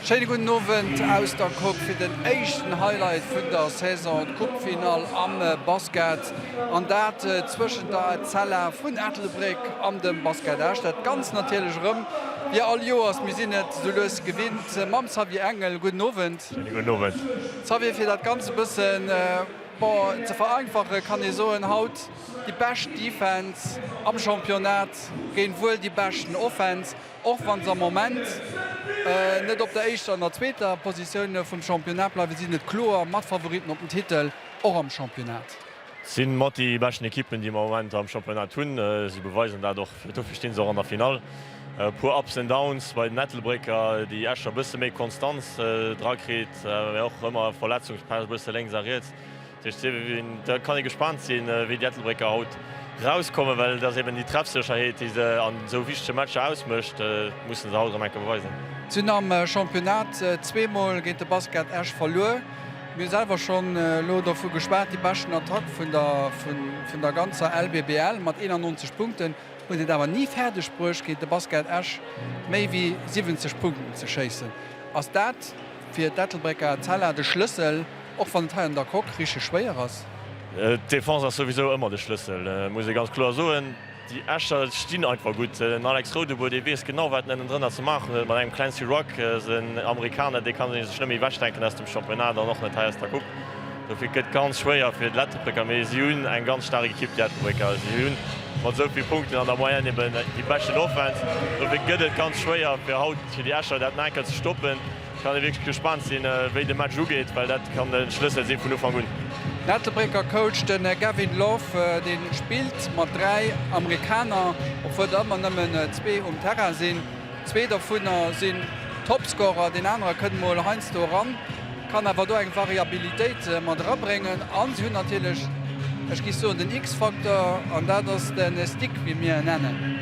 Schéine gudden Owend aus der Coque fir den éischten Highlight vun der Saison, d'Coupefinall am Basket. An dat zwëschent der Etzella vun Ettelbréck an dem Basket Esch. Dat Ganzt natierlech erëm wéi all Joers, mir sinn et esou lues gewinnt, mam Xavier Engel. Gudden Owend. Schéine gudden Owend. Xavier, fir dat Ganzt e bëssen, bon, ze vereinfachen, kann ee soen, haut déi bescht Defense am Championnat géint wuel déi beschten Offense. Och wann se am Moment net op der éischter an der zweeter Positioun vum Championnat bleiwen, sinn et kloer Matfavoritten op den Titel, och am Championnat. Sinn mat déi beschten Ekippen, déi mer am Moment am Championnat hunn. Si beweisen dat och, dofir stinn se och an der Finall. E puer Ups and Downs bei den Ettelbrécker, déi Escher e bësse méi Konstanz drakritt, mä och ëmmer Verletzungspech e bësse lénks a riets. Da kann ee gespaant sinn, wéi déi Ettelbrécker haut rauskommen, well et ass eben déi Treffsécherheet, déi se an esou wichtege Matcher ausmécht, musse se haut erëm eng Kéier beweisen. Si hunn am Championnat zweemol géint de Basket Esch verluer. Mir hu selwer schonn elo dovu geschwat, déi beschten Attack vun der ganzer LBBL mat 91 Punkten huet et awer ni fäerdeg bruecht, géint de Basket Esch méi wéi 70 Punkten ze schéissen. Ass dat fir d'Ettelbrécker Etzella de Schlëssel? Och wann et hei an der Coque richteg schwéier ass. D'Defense ass souwisou ëmmer de Schlëssel, muss ee ganz kloer soen. Déi Escher stinn einfach gutt. Den Alex Roudebour, dee weess genau, wat en ënnendrënner ze maachen huet. Mat engem Clancy Rugg, en Amerikaner, dee kann ee sech net méi ewechdenken aus dem Championnat an och net hei aus der Coupe. Dofir gëtt ganz schwéier fir d'Ettelbrécker, mee si hunn eng ganz staark Ekipp, déi Ettelbrécker. Si hunn mat esou vill Punkten an der Moyenne eben déi beschten Offense. Dofir gëtt et ganz schwéier fir haut fir déi Escher dat nach eng Kéier ze stoppen. Kann ee wierklech gespaant sinn, wéi de Match ugeet, well dat kann de Schlëssel si vun Ufank un. Den Ettelbrécker Coach, de Gavin Love, dee spillt mat 3 Amerikaner, obwuel der ëmmer nëmmen zwee um Terrain sinn. Zwee dovunner sinn Topscorer, deen anere kënnt mol heiansdo eran, kann awer do eng Variabilitéit mat erabréngen. A si hunn natierlech, ech géif soen, den X-Facteur, an dat ass de Stick, wéi mir en nennen.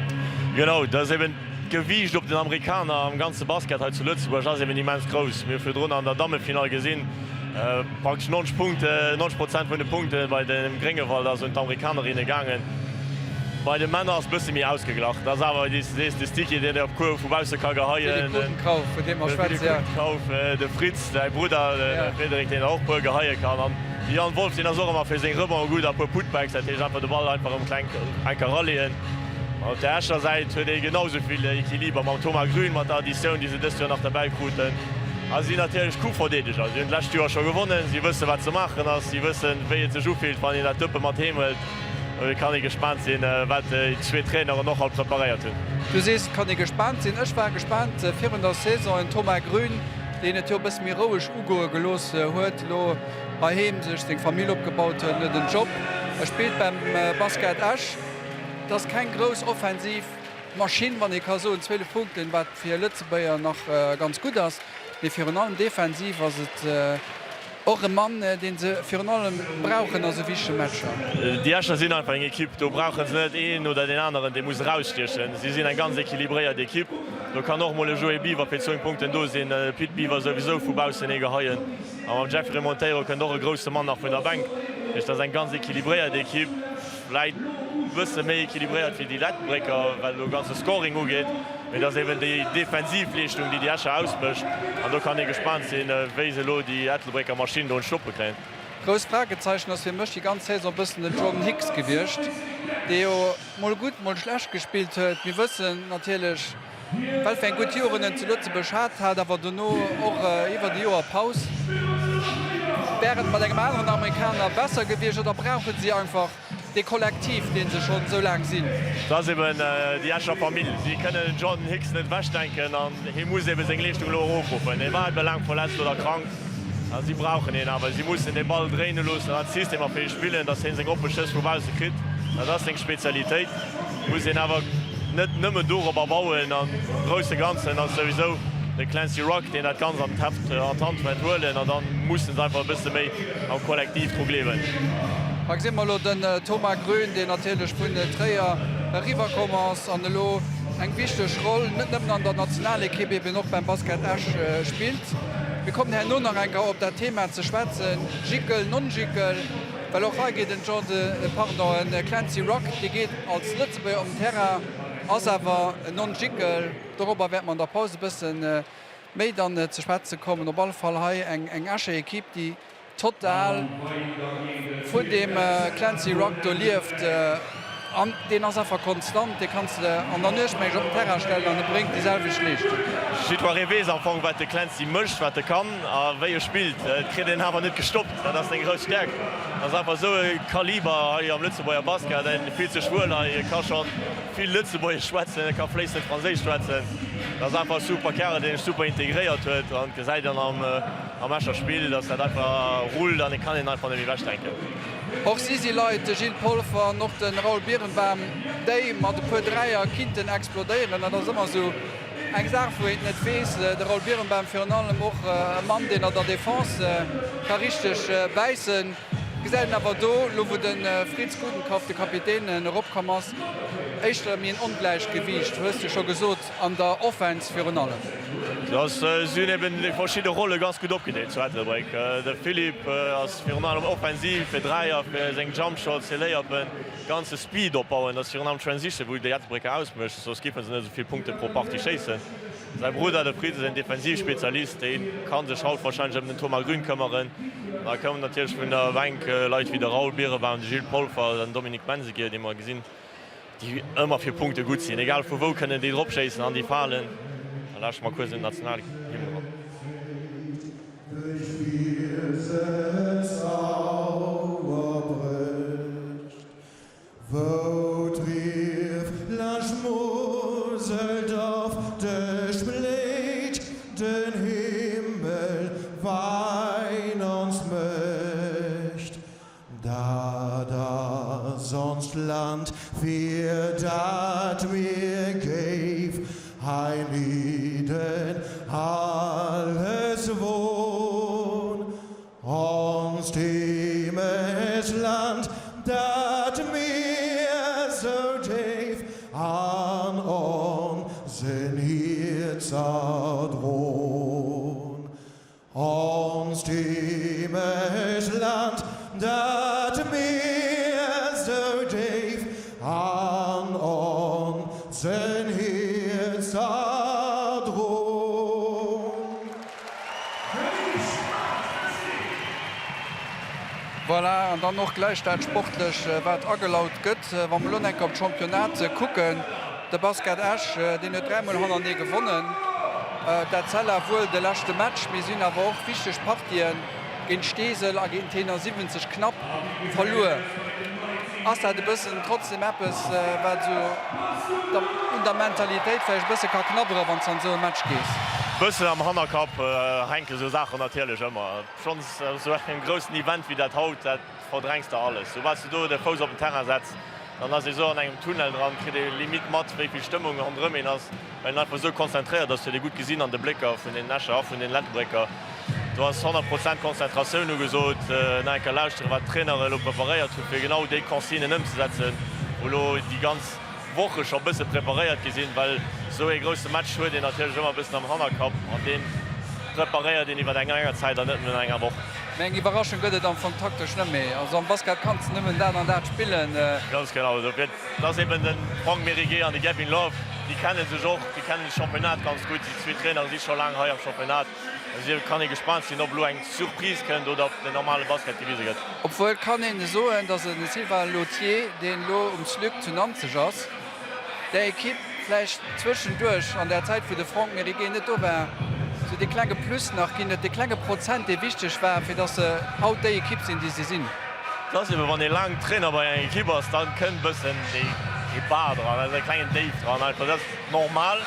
Genau, dat ass eben D'Gewiicht op den Amerikaner am ganze Basket hei zu Lëtzebuerg ass eben immens grouss. Mir hu virdrun an der Dammefinall gesinn, praktesch 90 Punkte, 90 Prozent vun de Punkte bei dem Gréngewald ass un d'Amerikanerinne gaangen. Bei de Männer ass e bësse méi ausgeglach. Dat ass awer, wéi s de sees, de Sticky, deen op Kuerf vu bausse ka geheien. De Philippe Gutenkauf, vun deem mer schwätzen, jo. De Philippe Gutenkauf, de Fritz, säi Brudder, de Frédéric, deen och e puer geheie kann. An de Yann Wolff, deen ass och ëmmer fir seng Rebonde gutt a puer Putbacks, dat heescht einfach de Ball einfach erëm kleng enker eraleeën. Op der Escher Säit huet ee genau sou vill Equiliber mam Thomas Grün, mat der Additioun, déi se dëst Joer nach derbäi kruten. A si sinn natierlech Coup-Verdeedeger. Si hunn d'lescht Joer scho gewonnen, si wëssen, wat ze maachen ass, si wëssen, wéi et sech ufillt, wann een dat Dëppe mat heem hëlt. Et kann ee gespaant sinn, wat déi zwee Traineren och all preparéiert hunn. Du sees, et kann ee gespaant sinn. Ech war gespaant virun der Saison. En Thomas Grün, deen et jo e bësse méi roueg ugoe gelooss huet, elo heiheem sech seng Famill opgebaut huet, huet en Job, e spillt beim Basket Esch. Et ass keng grouss offensiv Maschinn, wann ee ka soen 12 Punkten, wat fir e Lëtzebuerger nach ganz gutt ass, mee virun allem defensiv ass et och e Mann, dee se virun allem brauchen a sou wichtege Matcher. Déi Escher sinn einfach eng Ekipp, do brauche se net een oder deen aneren, dee muss erausstiechen. Si sinn eng ganz equilibréiert Ekipp. Do kann och mol e Joé Biwer fir zwou Punkten do sinn, e Pit Biwer souwisou vu baussen ee geheien a mam Jeffrey Monteiro kënnt och e grousse Mann nach vun der Bänk. Dat heescht, dat ass eng ganz equilibréiert Ekipp. Vläit e bësse méi equilibréiert wéi déi Lettenbrécker, wat elo ganze Scoring ugeet, mee et ass eben déi defensiv Leeschtung, déi déi Escher ausmécht. An do kann ee gespaant sinn, wéi se elo déi Ettelbrécker Maschinn do un d'Stoppe kréien. Grousst Fragezeichen ass fir mech déi ganz Saison e bëssen den Jordan Hicks gewiescht, dee jo mol gutt, mol schlecht gespillt huet. Mir wëssen natierlech, Wat fir eng gutt Joren en zu Lëtzebuerg hat, hat awer dono och iwwert e Joer Paus. Wär et mat engem aneren Amerikaner besser gewiescht oder brauche si einfach dee Kollektiv, dee se schonn esou laang sinn? Et ass eben déi Escher Famill. Si kënnen den Jordan Hicks net ewechdenken an hie muss eben seng Leeschtung elo erofruffen. Hie war ebe laang verletzt oder krank a si brauchen hien awer. Si mussen de Ball dréine loossen an d'Systemer fir hie spillen, datt hie seng oppe Schëss vu bausse kritt. Dat ass seng Spezialitéit. Muss een awer net nëmmen dorobber bauen. Am grousse Ganzen ass souwisou de Clancy Rugg, deen dat Ganzt an d'Heft, an d'Hand wäert huelen an dann mussen se einfach e bësse méi am Kollektiv dru gleewen. Hei gesi mer elo den Thomas Grün, deen natierlech vun Tréier eriwwer komm ass an elo eng wichteg Roll net nëmmen an der Nationalekipp, eben och beim Basket Esch spillt. Mir kommen herno nach eng Kéier op dat Thema ze schwätzen, Jickel, Non-Jickel. Well och hei geet en Jean de, pardon, en Clancy Rugg, dee geet als Lëtzebuerger op den Terrain, ass awer en Non-Jickel. Dorobber wäerte mer an der Paus e bëssen. méi dann ze schwätze kommen. Op alle Fall hei eng Escher Equipe, déi total vun deem Clancy Rugg do lieft an deen ass einfach konstant, dee kanns de an der Nuecht meng ech op den Terrain stellen an e bréngt déi selwecht Leeschtung. Jiddweree weess am Fong wat de Clancy mécht, wat e kann a wéi e spillt. Et kritt een awer net gestoppt, dat ass seng grouss Stäerkt. Ass einfach esou e Kaliber hei am Lëtzebuerger Basket. En fillt sech wuel hei, e ka schonn vill Lëtzebuergesch schwätzen, e ka fléissend Franséisch schwätzen. Dat ass einfach e super Kerl, deen sech super integréiert huet an et gesäit een am am Escher Spill, dass dat einfach rullt an et kann een einfach net méi ewechdenken. Och si si Leit, de Gilles Polfer an och de Raoul Birenbaum, déi mat e puer Dräier kinnten explodéieren. Dat ass ëmmer esou eng Saach, wou een et net weess. De Raoul Birenbaum virun allem och e Mann, deen an der Defense ka richteg bäissen. Gesäit een awer do, elo wou de Fritz Gudenkauf, de Kapitän, eropkomm ass, éischter méi en Ongläichgewiicht, hues de scho gesot, an der Offense virun allem. Si hunn eben déi verschidde Rolle ganz gutt opgedeelt zu Ettelbréck. De Philippe ass virun allem offensiv fir Dräier, fir seng Jumpshots, fir Layuppen, ganze Speed opbauen. Dat ass virun allem d'Transition, wou déi Ettelbrécker ausmécht, soss géife se net esou vill Punkte pro Partie schéissen. Säi Brudder, de Fritz, ass en Defensivspezialist, dee ka sech haut warscheinlech ëm den Thomas Grün këmmeren. Da kommen natierlech vun der Bänk Leit wéi de Raoul Birebaum, de Gilles Polfer, den Dominique Menseguier, déi mer gesinn, déi ëmmer fir Punkte gutt sinn. Egal vu wou kënnen déi dropschéissen an déi falen. Da lauschteren mer kuerz den Nationalhymne eran. Duerch Fielsen Zauber brécht. Wou d'Rief laanscht d'Musel daf dech bléit, den Himmel Wäin ons mécht. Dat ass onst Land, fir dat mir géif heimidden alles won. Onst Heemechtsland, dat mir sou déif an onsen Hierzer dron. Onst Heemechtsland, dat mir sou déif an onsen Hierzer dron. Voilà, an dann och gläich dat Sportlech, wat agelaut gëtt. Wa mer elo enk op d'Championnat kucken, de Basket Esch, deen huet dräimol hanernee gewonnen. D'Etzella wuel de leschte Match, mee si hunn awer och wichteg Partien géint Steesel a géint Tenor 70 knapp verluer. Ass dat e bëssen trotzdem eppes, wat esou un der Mentalitéit vläicht e bësse ka knabberen, wann s de an esou e Match gees? Bëssen am Hannerkapp hänke sou Saachen natierlech ëmmer. Schonns op esou engem groussen Event wéi dat haut, dat verdrängs de alles. Soubal s de do de Fouss op den Terrain setz, dann ass ee sou an engem Tunnel dran, kritt ee limite mat, wéi vill Stëmmung ronderëm een ass, well een einfach sou konzentréiert ass, huet ee gutt gesinn an de Blécker vun den Escher a vun den Lettelbrécker. Do ass 100 Prozent Konzentratioun ugesot. Nach eng Kéier lauschteren, wat d'Trainere elo preparéiert hunn, fir genau déi Consignen ëmzesetzen, wou elo déi ganz Woche scho bësse preparéiert gi sinn, well esou ee grousse Match huet een natierlech ëmmer e bëssen am Hannerkapp an dee preparéiert een iwwer eng länger Zäit an net nëmmen an enger Woch. Mee eng Iwwerraschung gëtt et am Fong taktesch net méi. Also am Basket kanns de nëmmen dat an dat spillen. Ganz genau, dofir et ass eben de Franck Mériguet an de Gavin Love, déi kenne sech och, déi kennen de Championnat ganz gutt. Déi zwee Trainere si scho laang hei am Championnat. Also kann ee gespaant sinn, ob elo eng Surprise kënnt oder ob den normale Basket gewise gëtt. Obwuel kann een soen, datt e Sylvain Lautier, deen elo um SLUC zu Nanzeg ass, där Ekipp vläicht zwëschenduerch an där Zäit, wou de Franck Mériguet net do war, sou dee klenge Plus nach ginn huet, dee klenge Prozent, dee wichteg war, fir datt se haut déi Ekipp sinn, déi se sinn. Et ass eben, wann ee laang Trainer bei enger Ekipp ass, da kënnt e bëssen dee Bas dran, also e klengen Déif dran einfach. Dat ass normal.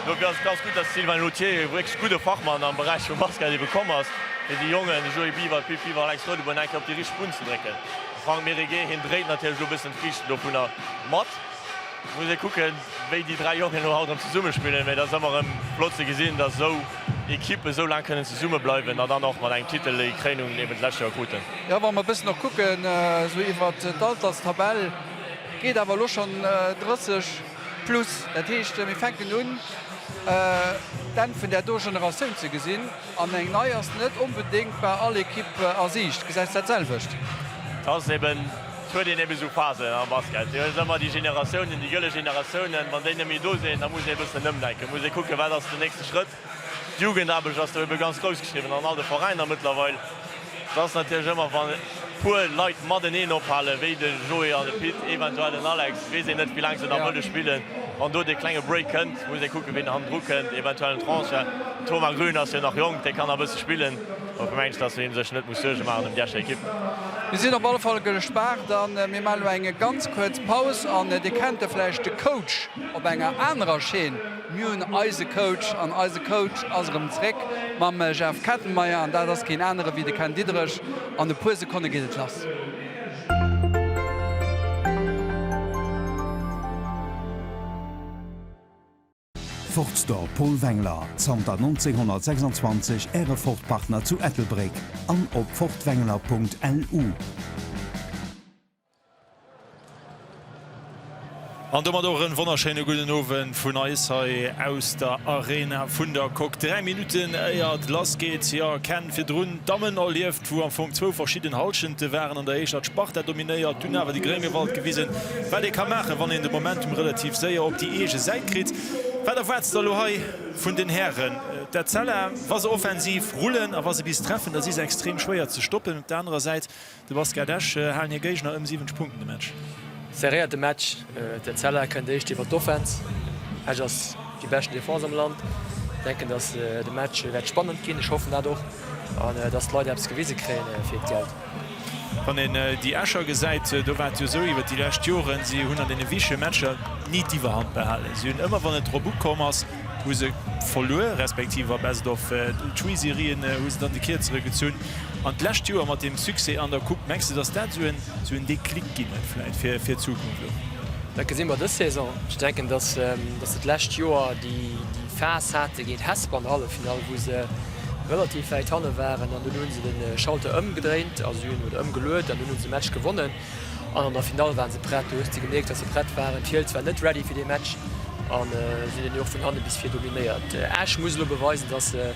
Dofir ass et ganz gutt, dass de Sylvain Lautier, e wierklech gudde Fachmann am Beräich vum Basket, ebe komm ass, fir déi Jongen, de Joé Biwer, de Pit Biwer, Alex Rodebuer, nach eng Kéier op déi richteg Bunn ze drécken. De Frank Mériguet, hien dréit natierlech elo e bëssen d'Friichten dovunner mat. Et muss ee kucken, wéi déi 3 Jongen elo haut erëm zesummespillen, mä et ass ëmmer erëm flott ze gesinn, dass esou Ekippe esou laang kënnen zesummebleiwen a dann och mat engem Titel déi Kréinung eben d'lescht Joer kruten. Jo, wa mer e bëssen och kucken, esou iwwert d'Alterstabell, geet awer elo schonn 30 plus. Dat heescht, mir fänken un, d'Enn vun där do Generatioun ze gesinn. An eng nei ass net onbedéngt bei all Ekipp a Siicht. Gesäis de dat selwecht? Et ass eben, et huet een eben esou Phasen am Basket. Du hues ëmmer déi Generatiounen, déi gëlle Generatiounen. Wann déi net méi do sinn, da muss ee e bëssen ëmdenken, muss ee kucken, wat ass den nächste Schrëtt. D'Jugendaarbecht ass do ebe ganz grouss geschriwwen an all de Veräiner mëttlerweil. Et ass natierlech ëmmer, wann e puer Leit mateneen ophalen, wéi de Joé an de Pit, eventuell den Alex, weess een net, wéi laang se nach wëlle spillen. Wann do dee klenge Break kënnt, muss ee kucken, wien hannendru kënnt, eventuell en Transfert. Den Thomas Grün ass jo nach jonk, dee kann nach e bësse spillen. Dofir mengen ech, dass ee sech net muss Suerge maachen ëm déi Escher Ekipp. Mir sinn op alle Fall gespaart a mir maachen elo eng ganz kuerz Paus. An Dir kennt jo vläicht de Coach op enger anerer Chaîne. Mir hunn eise Coach an eise Coach ass erëm zréck mam Jeff Kettenmeyer an dat ass keen anere wéi de Ken Diederich. An e puer Sekonne geet et lass. Ford Store Paul Wengler, zanter 1926 Äre Ford-Partner zu Ettelbréck an op fordwengler.lu. An domat och en wonnerschéine gudden Owend vun eis hei aus der Arena vun der Coque. 3 Minutten éier et lass geet. Jo, Ken, virdrun d'Dammen erlieft, wou am Fong zwou verschidden Hallschente waren. An der éischter d'Sparta dominéiert, dunn awer de Gréngewald gewisen, wat ee ka maachen, wann een de Momentum relativ séier op déi eege Säit kritt. Wat erwaarts de elo hei vun den Hären? D'Etzella, wa se offensiv rullen a wa se bis treffen, da si se extrem schwéier ze stoppen. Op der anerer Säit De Basket Esch halen hir Géigner ëm 70 Punkten de Match. Serréierte Match, D'Etzella kënnt éischt iwwer d'Offense. Esch ass déi beschten Defense am Land. Denken dass de Match wäert spannend ginn, ech hoffen dat och, an dass d'Leit eppes gewise kréien fir hiert Geld. Wann een déi Escher gesäit, do war et jo esou iwwer déi lescht Joren, si hunn an deene wichtege Matcher ni d'Iwwerhand behalen. Si hunn ëmmer wann et drop ukomm ass, hu se verluer, respektiv a Best of Three Serien hu se dann de Kierzere gezunn. An d'lescht Joer mat deem Succès an der Coupe, mengs de, datt dat esou en esou en Déclic ginn huet vläit fir fir d'Zukunft och? Dat gesi mer dës Saison. Ech denken, datt se d'lescht Joer déi déi Phas hate géint Hesper an der Halleffinall, wou se relativ wäit hanne waren an dunn hu se de Schalter ëmgedréint a si hunn, oder ëmgeluet an dunn hu se de Match gewonnen. An an der Finall waren se prett. Do hues de gemierkt, dass se prett waren. D'Fiels war net ready fir dee Match an si hunn en jo och vun hanne bis vir dominéiert. Esch muss elo beweisen, dass se,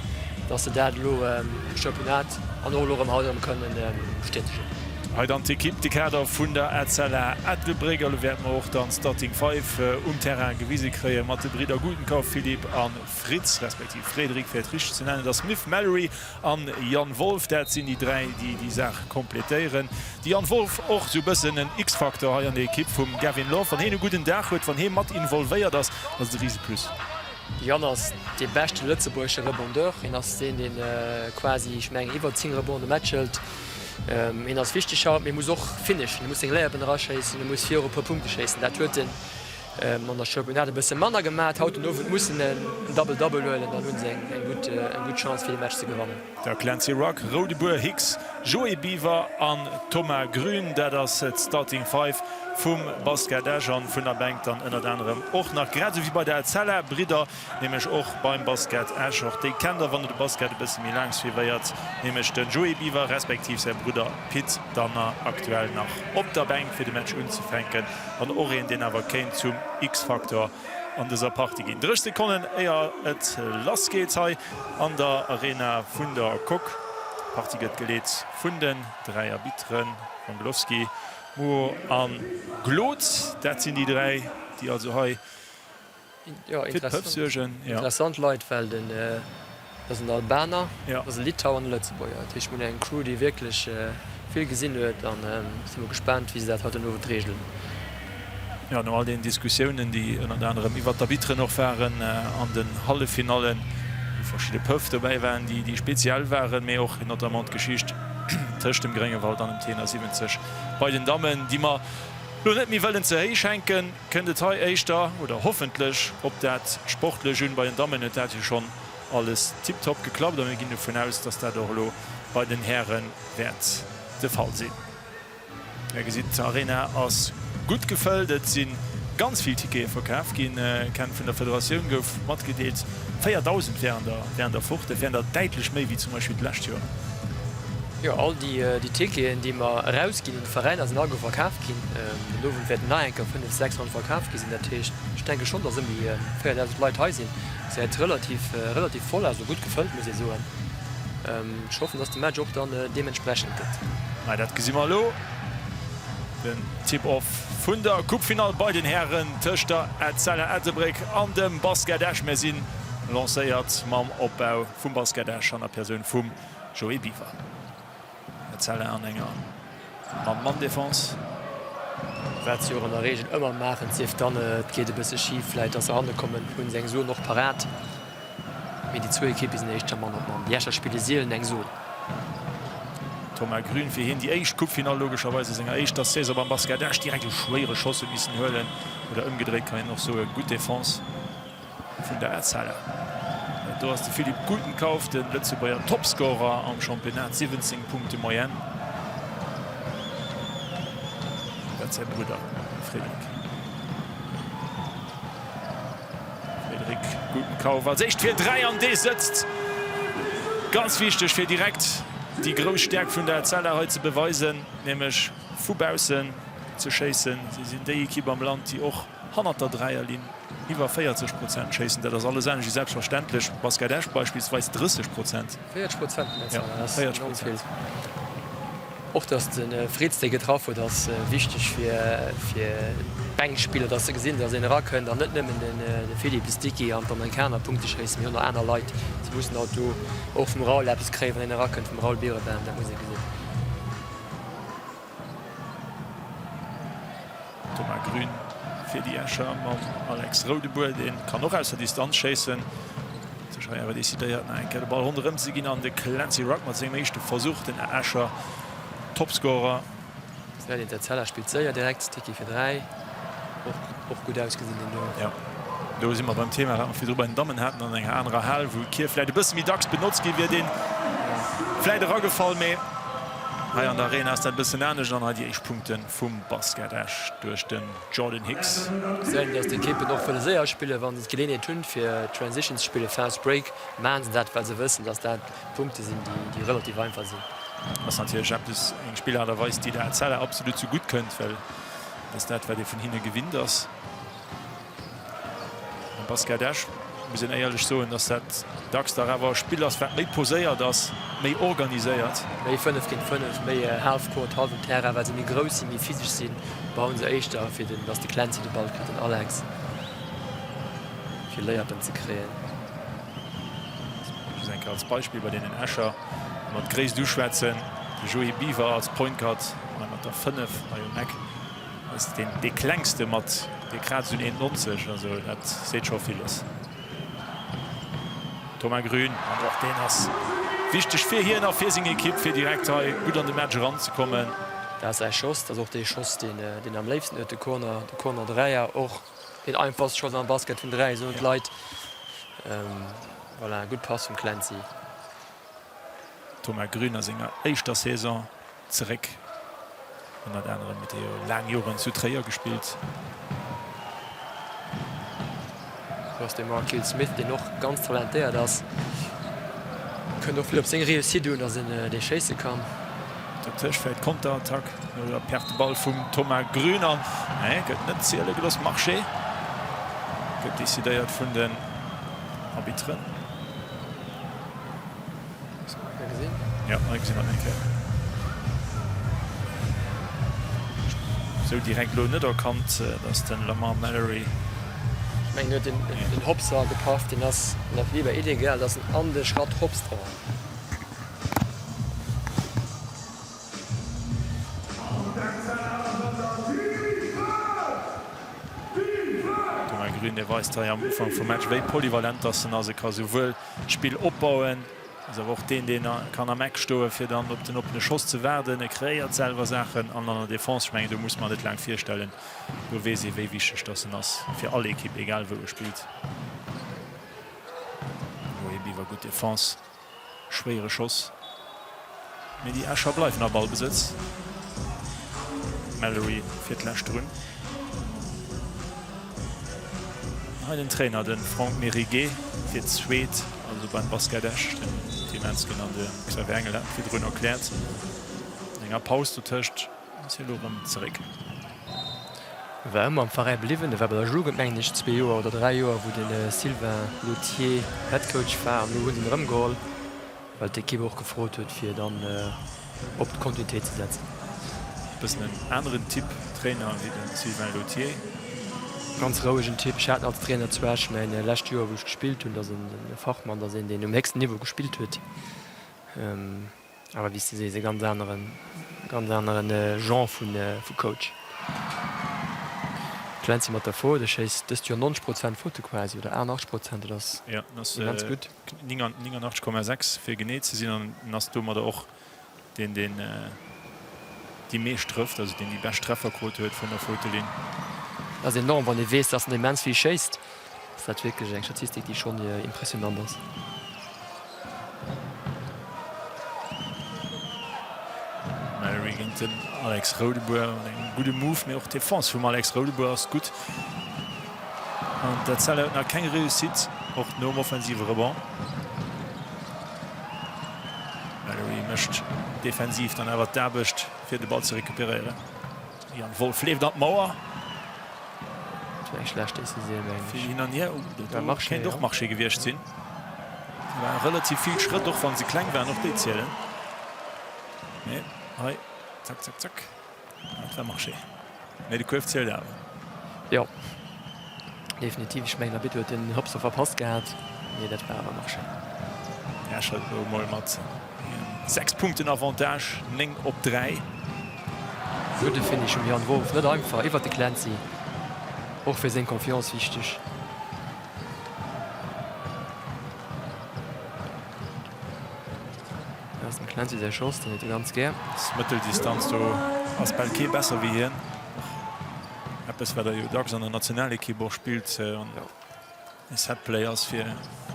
dass se dat elo am Championnat an och elo erëm haut erëm kënnen bestätegen. Hei dann d'Ekipp, de Kader vun der Etzella Ettelbréck. A lo wäerte mer och dann d'Starting Five um Terrain gewise kréie mat de Bridder Gutenkauf, Philippe a Fritz, respektiv Frédéric fir et richteg ze nennen. Da Smith, Mallory An Jan Wolff, dat sinn déi 3, déi déi Saach kompletéieren. De Jan Wolff och esou bëssen en X-Faktor hei an der Ekipp vum Gavin Love. Wann heen e gudden Dag huet, wann hee mat involvéiert ass, ass et e rise Plus. De Jan ass dee beschte lëtzebuergesche Rebondeur. Hien ass deen, deen quasi, ech mengen, iwwer 10 Rebonds de Match hëlt. Hien ass wichteg haut, mee e muss och finishen. E muss seng Layupen eraschéissen, e muss viru e puer Punkte schéissen. Dat huet en An der Championnat e bësse manner gemat. Haut den Owend mussen en Double-Double huelen, dann hunn se eng gutt Chance fir de Match ze gewannen. Da Clancy Rugg, Roudebuer, Hicks, Joé Biwer an Thomas Grün, dat ass d'Starting Five vum Basket Esch an vun der Bänk dann ënnert anerem och nach, grad esou wéi bei der Etzella Bridder, nämlech och beim Basket Esch, och déi kennt der, wann der de Basket e bësse méi laang suivéiert, nämlech den Joé Biwer respektiv säi Brudder Pit Danner, aktuell nach op der Bänk fir de Match unzefänken. An och een, deen awer kéint zum X-Faktor an dëser Partie ginn. 30 Sekonnen éier et lass geet hei an der Arena vun der Coque. D'Partie gëtt geleet vun den 3 Arbitteren Wondolowski, Moore a Glod. Dat sinn déi 3, déi also hei Jo, Fir d'Pëff suergen, jo. Interessant Leit, well den dat ass en Albaner, dat ass e Litauer an e Lëtzebuerger. Dat heescht, mir hunn eng Crew, déi wierklech vill gesinn huet an si mol gespaant, wéi se dat haut den Owend reegelen. Jo, no all deenen Diskussiounen, déi ënnert anerem iwwert d'Arbitteren och waren an den Halleffinallen, wou verschidde Pëff dobäi waren, déi déi speziell waren, mee och notamment d'Geschicht tëscht dem Gréngewald an dem T71 bei den Dammen, déi mer elo net méi wëllen ze héich hänken. Kënnt et hei éischter, oder hoffentlech, op dat Sportlech un. Bei den Dammen huet dat jo schonn alles tiptop geklappt a mir ginn dovun aus, dass dat och elo bei den Häre wäert de Fall sinn. Dir gesitt, d'Arena ass gutt gefëllt, et si ganz vill Tickete verkaf ginn. Ken vun der Federatioun gouf matgedeelt, 4.000 wären der wären der fort. Dat wären der däitlech méi wéi zum Beispill d'lescht Joer. Jo, all déi Ticketen, déi mer erausginn un d'Veräiner, sinn alleguer verkaf ginn. Den Owend wäerten nach eng Kéier 500, 600 verkaf gi sinn. Dat heescht, ech denke schonn, datt ëm déi 4.000 Leit hei sinn. Gesäit relativ, relativ voll aus, oder gutt gefëllt, muss ee soen. Ech hoffen, datt de Match och dann deementsprechend gëtt. Mä dat gesi mer elo, den Tip-Off vun der Coupefinall bei den Hären tëscht der Etzella Ettelbréck an dem Basket Esch. Mir sinn. lancéiert mam Opbau vum Basket Esch an der Persoun vum Joé Biwer. Etzella an enger Mann-Mann-Defense. Wat se jo och an der Reegel ëmmer maachen, sief dann et geet e bësse schif, vläit dass se hanne kommen, hunn se eng Zone och parat. Mee déi zwou Ekippe sinn éischter Mann op Mann. Déi Escher spille sielen eng Zone. Thomas Grün, fir hien déi éischt Coupefinall logescherweis a senger éischter Saison beim Basket Esch. Direkt e schwéiere Schoss huet missen huelen, oder ëmgedréit kann een och soen. Gutt Defense vun der Etzella. Do ass de Philipp Gutenkauf, de Lëtzebuerger Topscorer am Championnat, 17 Punkte Moyenne. Dat säi Brudder Frédéric. Frédéric Gutenkauf als éischt fir 3 an dee sëtzt. Ganz wichteg fir direkt déi grouss Stäerkt vun der Etzella hei ze beweisen, nämlech vu baussen ze schéissen. Si sinn déi Ekipp am Land, déi och hannert der Dräierlinn iwwer 40 Prozent schéissen. Dat ass alles anescht wéi selbstverständlech. Basket Esch beispillsweis 30 Prozent. 40 Prozent vun der Zahl, dat ass enorm vill. Och datt de Fritz dee getraff huet ass wichteg fir d'Bänkspiller, datt se gesinn, datt een erakënnt an net nëmmen de Philippe, de Sticky an d'Amerikaner Punkte schéissen, mee och nach aner Leit. Se mussen haut do och vum Raoul eppes kréien, wann een erakënnt, vum Raoul Birebaum, dat muss ee gesinn. Thomas Grün fir déi Escher mam Alex Roudebour, dee kann och aus der Distanz schéissen. Huet sech hei awer decidéiert nach eng Kéier de Ball ronderëm ze ginn an de Clancy Rugg mat sengem éischte Versuch, den Escher Topscorer. Sven Terzella spillt séier direkt, Sticky fir 3, och gutt ausgesinn deen do. Jo, do si mer beim Thema wat mer virdru bei den Dammen haten, an enger anerer Hal, wou d'Kierf vläit e bësse méi dacks benotzt gi wier deen vläit eragefall, mee hei an der Arena ass dat e bëssen anescht an hei déi éischt Punkte vum Basket Esch duerch den Jordan Hicks. Gesäit een, dass d'Ekippen och wëlle séier spillen, wa se d'Geleeënheet hunn, fir Transition ze spillen, Fast Break, maachen se dat, well se wëssen, dass dat Punkte sinn, déi relativ einfach sinn. Ass natierlech eppes, eng Spillaart a Weis, déi der Etzella absolut zu gutt kënnt, well dat ass dat, wat ee vun hinne gewinnt ass. Am Basket Esch muss een éierlech soen, dass dat dacks dach awer e Spill ass, wat méi poséiert ass, méi organiséiert. Méi 5 géint 5, méi Half Court, hallwem Terrain, well se méi grouss sinn, méi physesch sinn, bauen se éischter fir den, dass de Clancy de Ball kritt, den Alex, fir Layuppen ze kréien. Just eng Kéier als Beispill bei deenen Escher, wa mer d'Gréisst uschwätzen, de Joé Biwer als Point Guard hei mat der 5 hei um Eck. Ass deen dee klengste mat, dee kraazt un 1,90, also dat seet scho villes. Thomas Grün, an och deen ass wichteg fir hien a fir seng Ekipp, fir direkt hei gutt an de Match eranzekommen. Dat ass säi Schoss, dat ass och dee Schoss, deen en am léifsten huet, de Corner, de Corner Dräier, och deen einfachste Schoss am Basket vun 3, soen d'Leit. Voilà, gutt Pass vum Clancy. Thomas Grün a senger éischter Saison zeréck. Ënnert anerem huet hie jo laang Joren zu Tréier gespillt. Do ass de Markeel Smith, deen och ganz talentéiert ass. Kënnt och vill op seng Réussite un, datt en dee schéisse kann. Dertëscht vläit Konterattack no der Perte de balle vum Thomas Grün an nee, gëtt net ziele gelooss. Marche gëtt decidéiert vun den Arbitteren. Ja, hei gesinn mer et eng Kéier. Sou direkt elo net erkannt, dass den Lamar Mallory. Ech mengen huet den Hopser gepaff, deen ass nach wéi bei illegal, dass en an de Schratt hopst eran. Thomas Grün, dee weist hei am Ufank vum Match, wéi polyvalent dass en ass. E ka souwuel d'Spill opbauen, ass awer och deen, deen kann am Eck stoen, fir dann op den oppene Schoss ze waarden. E kreéiert selwer Saachen an an der Defense, ech mengen, do muss mer net laang virstellen, do weess ee, wéi wichteg dass en ass fir all Ekipp, egal wou e spillt. Joé Biwer, gutt Defense. Schwéiere Schoss, mee déi Escher bleiwen a Ballbesëtz. Mallory fir d'lescht drun. Hei den Trainer, de Franck Mériguet fir d'zweet, also beim Basket Esch. Den Tim Hensgen an de Xavier Engel haten virdrun erkläert. No enger Paus dotëscht ass hie lo erëm zeréck. E war ëmmer am Veräi bliwwen. E war bei der Jugend, mengen ech, zwee Joer oder dräi Joer, wou de Sylvain Lautier Headcoach war. An elo hu se en erëmgeholl, well d'Ekipp och gefrot huet, fir dann op d'Kontinuitéit ze setzen. Bëssen en aneren Typ Trainer wéi de Sylvain Lautier. Ganz rouegen Typ. Ech hat en als Trainer zu Esch mäin lescht Joer wou ech gespillt hunn. Dat ass e Fachmann, dat ass een deen um héchsten Niveau gespillt huet. Awer wéi s de sees, e ganz aneren, ganz aneren Genre vu Coach. Clancy mat der Faute, e schéisst dëst Joer 90 Prozent Faute quasi, oder 88 Prozent, dat ass immens gutt. 89,6 fir genee ze sinn an en ass domadder och deen, deen déi meescht trëfft, also deen déi bescht Trefferquote huet vun der Fautelinn. Dat ass enorm, wann ee weess, dass en immens vill schéisst, ass dat wierklech eng Statistik, déi schonn impressionant ass. Mallory géint den Alex Roudebour mat engem gudde Move, mee och d'Defense vum Alex Roudebour ass gutt. An d'Etzella huet nach keng Réussite, och nom offensive Rebond. Mallory mécht defensiv dann awer d'Aarbecht, fir de Ball ze recuperéieren. Jan Wolff leeft an d'Mauer. Dat war eng schlecht Decisioun, mengen ech. Vill hin an hier. Oh, dat do kéint och Marché gewiescht sinn. Dat ware relativ vill Schrëtt, och wa se kleng waren, och déi zielen. Mee hei, zack, zack, zack, dat war Marché. Mee de Kuerf zielt awer. Jo, definitiv. Ech mengen, Arbitter huet den Hopser verpasst gehat, mee dat war awer Marché. Esch huet elo emol mat 6 Punkten Avantage, 9 op 3. Gudde Finish vum Jan Wolff, net einfach iwwert de Clancy, och fir seng Confiance wichteg. Dat ass dem Clancy säi Schoss, deen huet e ganz gär. Aus Mëtteldistanz, do ass bal kee besser wéi hien. Och eppes, wat e jo dacks an der Nationalekipp och spillt. E Setplay ass fir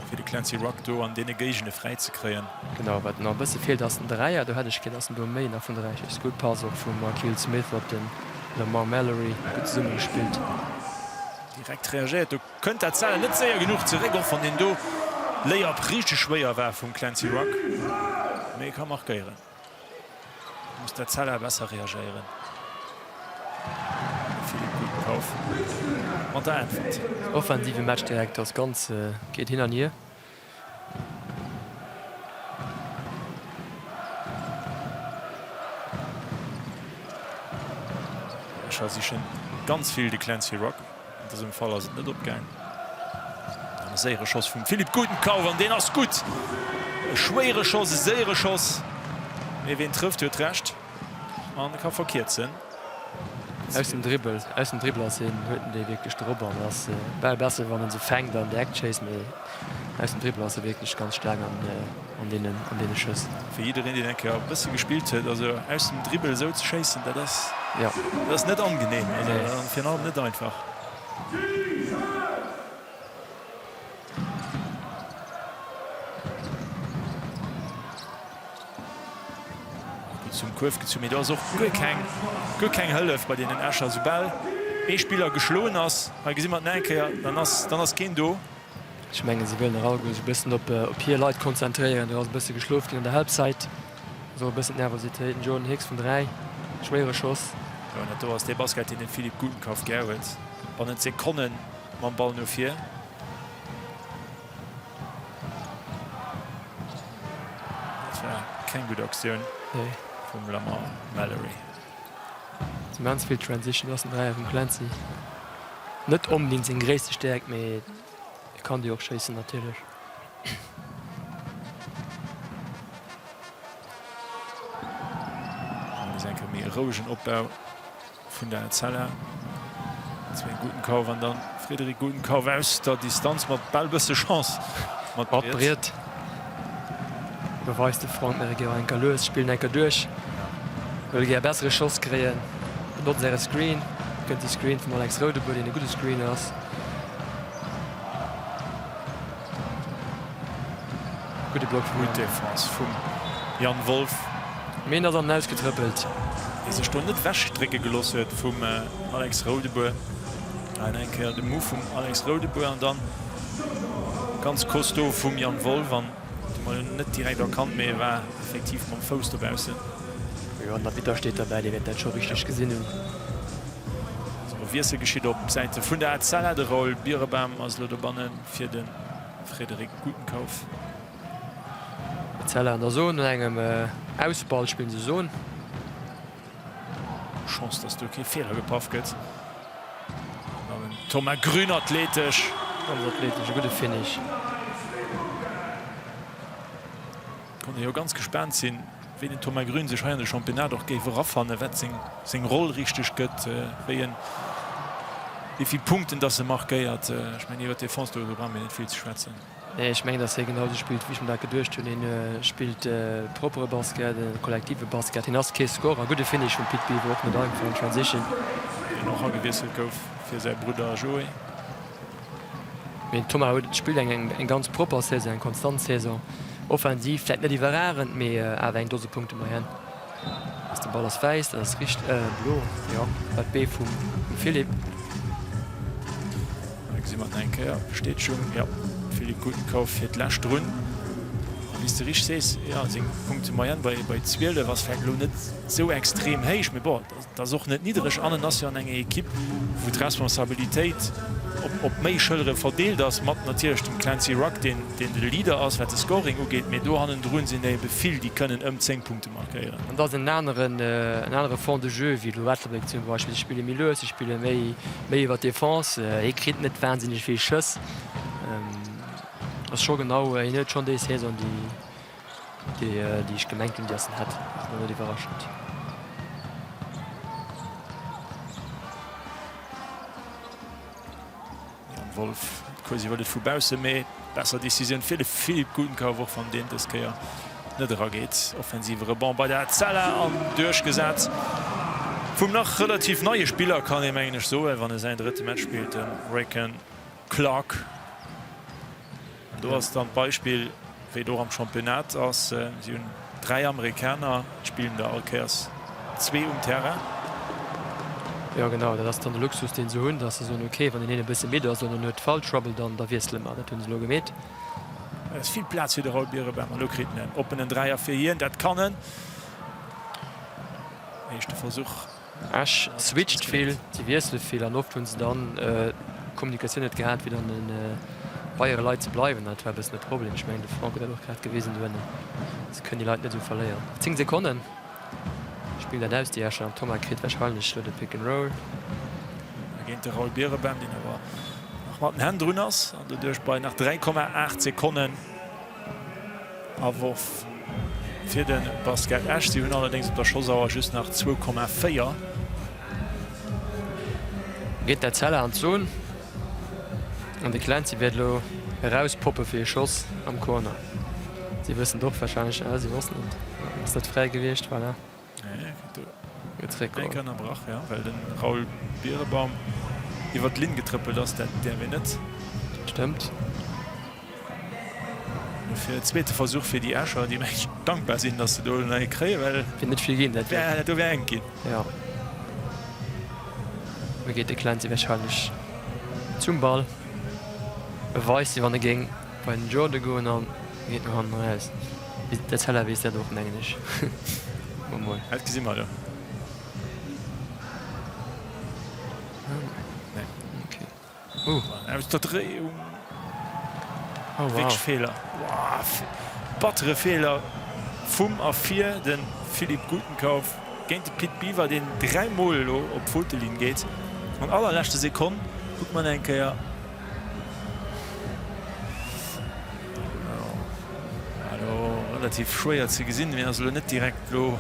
fir de Clancy Rugg do an deene Géigende fräi ze kréien. Genau, wat nach e bësse feelt ass den Dräier. Do hätt ech gär, dass en do méi nach vun 3 schéisst. Gutt Pass och vum Markeel Smith op den Lamar Mallory, gutt zesumme gespillt. Direkt reagéiert, do kënnt dat Zell net séier genuch zeréck, och wann deen do Layup richteg schwéier war vum Clancy Rugg, mee e ka markéieren. Muss dat Zella besser reagéieren. De Philippe Gutenkauf mat der Äntwert. Offensive Match direkt ass ganz geet hin an hier. Escher sichen ganz vill de Clancy Rugg. An dësem Fall ass et net opgaang. An e séiere Schoss vum Philippe Gutenkauf an deen ass gutt. E schwéiere Schoss, e séiere Schoss, mee ween trëfft huet Recht an ka verkierzen. Aus dem Dribbel, aus dem Dribbel ass hien, huet en déi wierklech drop an ass bal besser wann en se fänkt an direkt schéisst, mee aus dem Dribbel ass e wierklech ganz staark an an deenen an deene Schëss. Fir jiddereen deen eng Kéier e bësse gespillt huet, also aus dem Dribbel esou ze schéissen, dat ass dat ass net angenehm, also virun allem net einfach. Gutt zum Kuerf gezunn, mee do ass och guer keng guer keng Hëllef bei deenen Escher. Soubal ee Spiller geschloen ass, hei gesi mer et nach eng Kéier, dann ass dann ass keen do. Ech mengen, se wëllen nach alleguer sech e bëssen op hir Leit konzentréieren. Do ass e bësse geschlof ginn an der Halbzeit. Esou e bëssen d'Nervositéit. Den Jordan Hicks vun 3, schwéiere Schoss. Jo, an dat do ass dee Basket, deen de Philippe Gutenkauf gär huet. Bannent Sekonne mam Ball no vir. Dat war keng gutt Aktioun vum Lamar Mallory. Immens vill Transition, do ass den Dräier vum Clancy net onbedingt seng gréisste Stäerkt, mee e kann déi och schéissen natierlech. An nees eng Kéier méi e rouegen Opbau vun der Etzella. Sven Gutenkauf an dann Frédéric Gutenkauf aus der Distanz mat bal bësse Chance mat Briet. Beweist de Frank Mereguer enker lues, spillen enker duerch, wëll gär bessere Schoss kréien, benotzt äre Screen, kënnt de Screen vum Alex Roudebour, deen e gudde Screen ass. Gudde Block vum Gutt Defense vum Yann Wolff. Mee en ass an den Aus getrëppelt. Dee sech do net ewechdrécke gelooss huet vum Alex Roudebour. Hei nach eng Kéier de Move vum Alex Roudebour an dann ganz costaud vum Yann Wolff. An de Mol net direkt erkannt, mee e war effektiv mam Fouss dobaussen. Jo, an der Arbitter steet derbäi, dee wäert dat scho richteg gesinn hunn. E Wiessel geschitt op Säite vun der Etzella. De Raoul Birebam ass elo dobanne fir de Frédéric Gutenkauf. Etzella an der Zone, no engem Ausball spillen se Zone. Chance, dass do kee Feeler gepaff gëtt. An dann en. Thomas Grün athletesch. Ganz athletesch, e gudde Finish. Konnt ee jo ganz gespaant sinn, wéi den Thomas Grün sech hei an de Championnat och géif erafannen, wat seng seng Roll richteg gëtt, wéi en, wéi vill Punkten dass e markéiert. Ech mengen iwwer d'Defense do brauche mir net vill ze schwätzen. Nee, ech mengen, dass hie genau esou spillt, wéi ech mer dat geduecht hunn. Hien spillt proppere Basket, e kollektive Basket. Hien ass kee Scorer. Gudde Finish vum Pit Biwer, och net einfach an Transition. Deen och agewiesselt gouf fir säi Brudder Joé. Mee den Thomas huet, spillt eng eng ganz propper Saison, eng konstant Saison. Offensiv vläit net iwwerragend, mee awer eng Dose Punkte Moyenne. Ass de Ball ass wäiss, dat ass richt, blo, jo, war d'Bee vum Philippe. Hei gesi mer et nach eng Kéier, Bestätegung, jo, Philippe Gutenkauf fir d'lescht drun. A wéi s de richteg sees, jo, seng Punktemoyenne bei bei 12 ass vläicht elo net esou extrem héich, mee bon, Et ass och net niddereg an en ass jo an enger Ekipp, wou d'Responsabilitéit op méi Schëllere verdeelt ass, mat natierlech dem Clancy Rugg, deen de Leader ass, wat de Scoring ugeet, mee do hannendrun sinn der ebe vill, déi kënnen ëm 10 Punkte markéieren. An et ass en aneren, en anere Fond de jeu wéi elo Ettelbréck zum Beispill. Si spille méi lues, si spille méi, méi iwwer d'Defense. Hie kritt net wahnsinneg vill Schëss. Ass scho genau, hien huet schonn déi Saison, déi. Déi déi ech gemengt hunn, déi ass en hätt. Ass mer net iwwerraschend. Jan Wolff quasi iwwer et vu bausse, mee besser Decisioun fir de Philippe Gutenkauf, och wann deen dës Kéier net erageet. Offensive Rebond bei der Etzella an duerchgesat vum nach relativ neie Spiller, kann ee mengen ech soen, wann e säin drëtte Match spillt, de Rayken Clark. An do ass dann d'Beispill, wéi et och am Championnat ass. Si hunn 3 Amerikaner, et spillen der all Kéiers zwee um Terrain. Jo genau, dat ass dann de Luxus deen se hunn, datt se soen, ok, wann deen een e bësse midd ass oder en huet Foul Trouble, dann da wiessele mer. Dat hu se elo gemeet. Et ass vill Plaz fir de Raoul Birebaum an elo kritt en en oppenen Dräier fir hien. Dat kann en. Éischte Versuch. Esch switcht vill, si wiessele vill an oft hu se dann d'Kommunikatioun net gehat, fir dann bei hire Leit ze bleiwen. Dat war e bëssen de Problem. Ech mengen, de Franck huet dat och grad gewisen doënnen. Se kënnen déi Leit net esou verléieren. 10 Sekonnen spillen dat aus, déi Escher. An Thomas kritt warscheinlech elo de Pick and Roll. Géint de Raoul Birebaum, deen awer nach mat den Hänn drun ass an doduerch bei nach 3,8 Sekonnen. Aworf fir de Basket Esch. Si hunn allerdéngs op der Schossauer just nach 2,4. Geet d'Etzella an d'Zon an de Clancy wäert elo erauspoppe fir e Schoss am Corner. Si wëssen et och warscheinlech, ah si wossten et, ass net fräi gewiescht, voilà. Enk ënnerbrach, jo, well de Raoul Birebaum iwwer d'Linn getrëppelt ass. Dat däerf een net. Stëmmt. Dofir zweete Versuch fir déi Escher, déi mengen ech dankbar sinn, datt se do nach ee kréien, well Wier net vill ginn, dat wär, dat do wär enk ginn. Jo. Lo geet de Clancy warscheinlech zum Ball. E weist, wéi wann e géing bei den Jordan goen an e geet no hannen eraus. D'Etzella weess dat och, mengen ech mol. Dat gesi mer elo. Nee. Okay. Oh. Aus der Dréiung. Oh, wow. Wierklech Feeler. Wow. Battere Feeler vum a fir de Philippe Gutenkauf géint de Pit Biwer, deen 3 Mol elo op d'Fauttelinn geet. An allerleschte Sekonn. Kucke mer nach eng Kéier. Relativ schwéier ze gesinn, mee ass elo net direkt elo.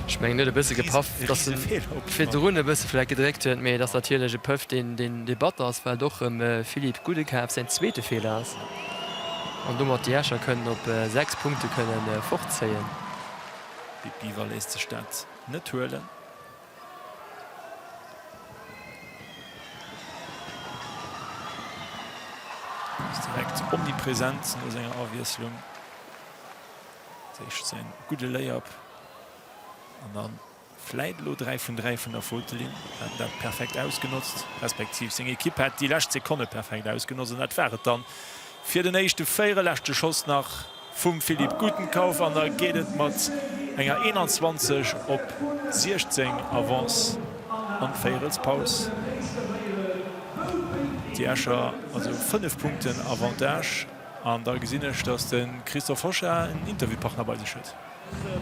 Ech mengen huet e bësse gepaff, datt en virdrun e bësse vläicht gedréckt huet, mee et ass natierlech e Pëff deen dee batter ass, well et och rëm Philippe Gudekaf säin zweete Feeler ass an domat déi Escher kënnen op 6 Punkte kënne fortzéien. Pit Biwer léisst sech dat net huelen. Ass direkt omnipresent no senger Awiesslung. Als éischt säin gudde Layup an dann vläit elo 3 vun 3 vun der Fauttelinn. Hat en dat perfekt ausgenotzt, respektiv seng Ekipp hat déi lescht Sekonne perfekt ausgenotzt an dat war et dann fir den éischte Véierel. Leschte Schoss nach Vum Philippe Gutenkauf an da geet et mat enger 21 op 16 Avance an d'Véierelspaus. Déi Escher also 5 Punkten Avantage. An da gesinn ech, dass de Christophe Hochard en Interviewpartner bei sech huet.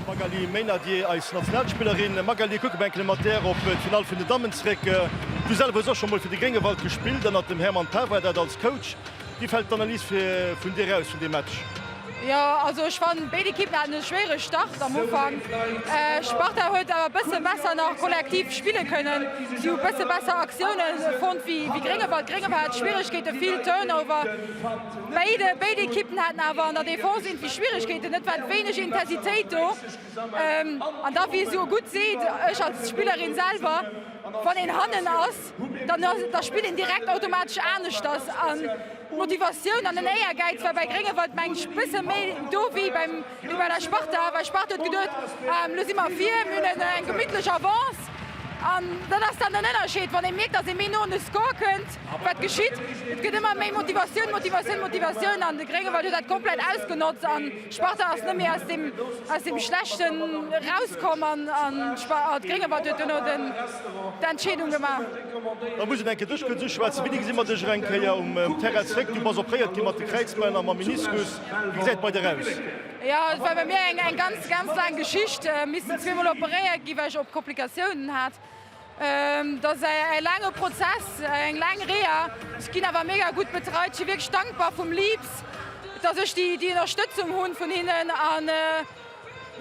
D'Magali Meynadier, eis Nationalspillerin. Magali, kucke mer eng Kéier mat där op d'Finall vun den Dammen zeréck. Du selwer hues och scho mol fir de Gréngewald gespillt, ënnert dem Hermann Pawar, dat als Coach. Wéi fält d'Analys vun dir aus vun deem Match? Jo, also ech fannen béid Ekippen haten e schwéiere Start am Ufank. Sparta huet awer e bësse besser nach kollektiv spille kënnen. Si hu bësse besser Aktioune fonnt wéi Gréngewald. Gréngewald hat Schwieregkeete, vill Turnover. Béide béid Ekippen haten awer an der Defense irgendwie Schwieregkeeten. Et war wéineg Intensitéit do. An da wéi esou gutt seet, ech als Spillerin selwer, wann een hannen ass, dann da spillt een direkt automatesch aneschters an d'Motivatioun an den Éiergäiz war bei Gréngewald mengen ech bësse méi do wéi beim wéi bei der Sparta, well Sparta huet geduet, elo si mer vir, mir hunn eng gemittlech Avance an dat ass dann den Ënnerscheed, wann ee mierkt, datt ee méi no un de Score kënnt, wat geschitt, et gëtt ëmmer méi Motivatioun, Motivatioun, Motivatioun an de Gréngewald huet dat komplett ausgenotzt an Sparta ass net méi aus deem aus deem Schlechten rauskomm an an d'Gréngewald huet duerno den d'Entscheedung gemaach. Da muss een eng Kéier dech kuerz uschwätzen. Wéini gesi mer dech erëm eng Kéier um Terrain zeréck? Du bass opréiert gi mat de Kräizbänn a mam Meniskus. Wéi gesäit et bei dir aus? Jo, et war bei mir eng eng ganz ganz laang Geschicht. Missen zweemol operéiert gi well ech op Komplikatiounen hat. Et ass e laange Prozess, eng laang Reha. Ech ginn awer mega gutt betreit. Ech si wierklech dankbar vum Leaps, dass ech déi déi Ënnerstëtzung hunn vun hinnen. An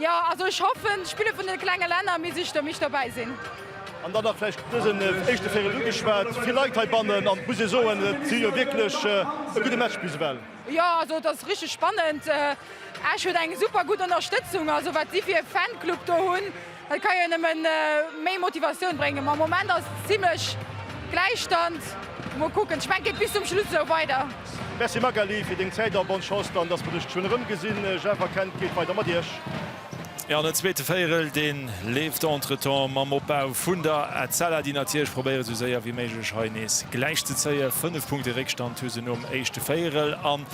jo, also ech hoffen, d'Spiller vun de klenge Länner misst ech mich dobäi sinn. An dann nach vläicht dësen éischte Véierel ugeschwat, vill Leit heibannen an et muss ee soen, et si jo wierklech e gudde Match bis ewell. Jo, also et ass richteg spannend. Esch huet eng super gutt Ënnerstëtzung. Also wat si fir e Fanclub do hunn, dat ka jo nëmmen méi Motivatioun bréngen. Ma am Moment ass et zimlech Gläichstand. Mol kucken, ech mengen et geet bis zum Schluss esou weider. Merci Magali fir deng Zäit a bonne Chance dann, dass mer dech geschwënn erëmgesinn. Jeff a Ken, geet weider mat iech. Jo, an den zweete Véierel, dee leeft entretemps mam Opbau vun der Etzella, déi natierlech probéieren, esou séier wéi méiglech hei nees gläich ze zéien. 5 Punkte Réckstand hu se nom éischte Véierel. An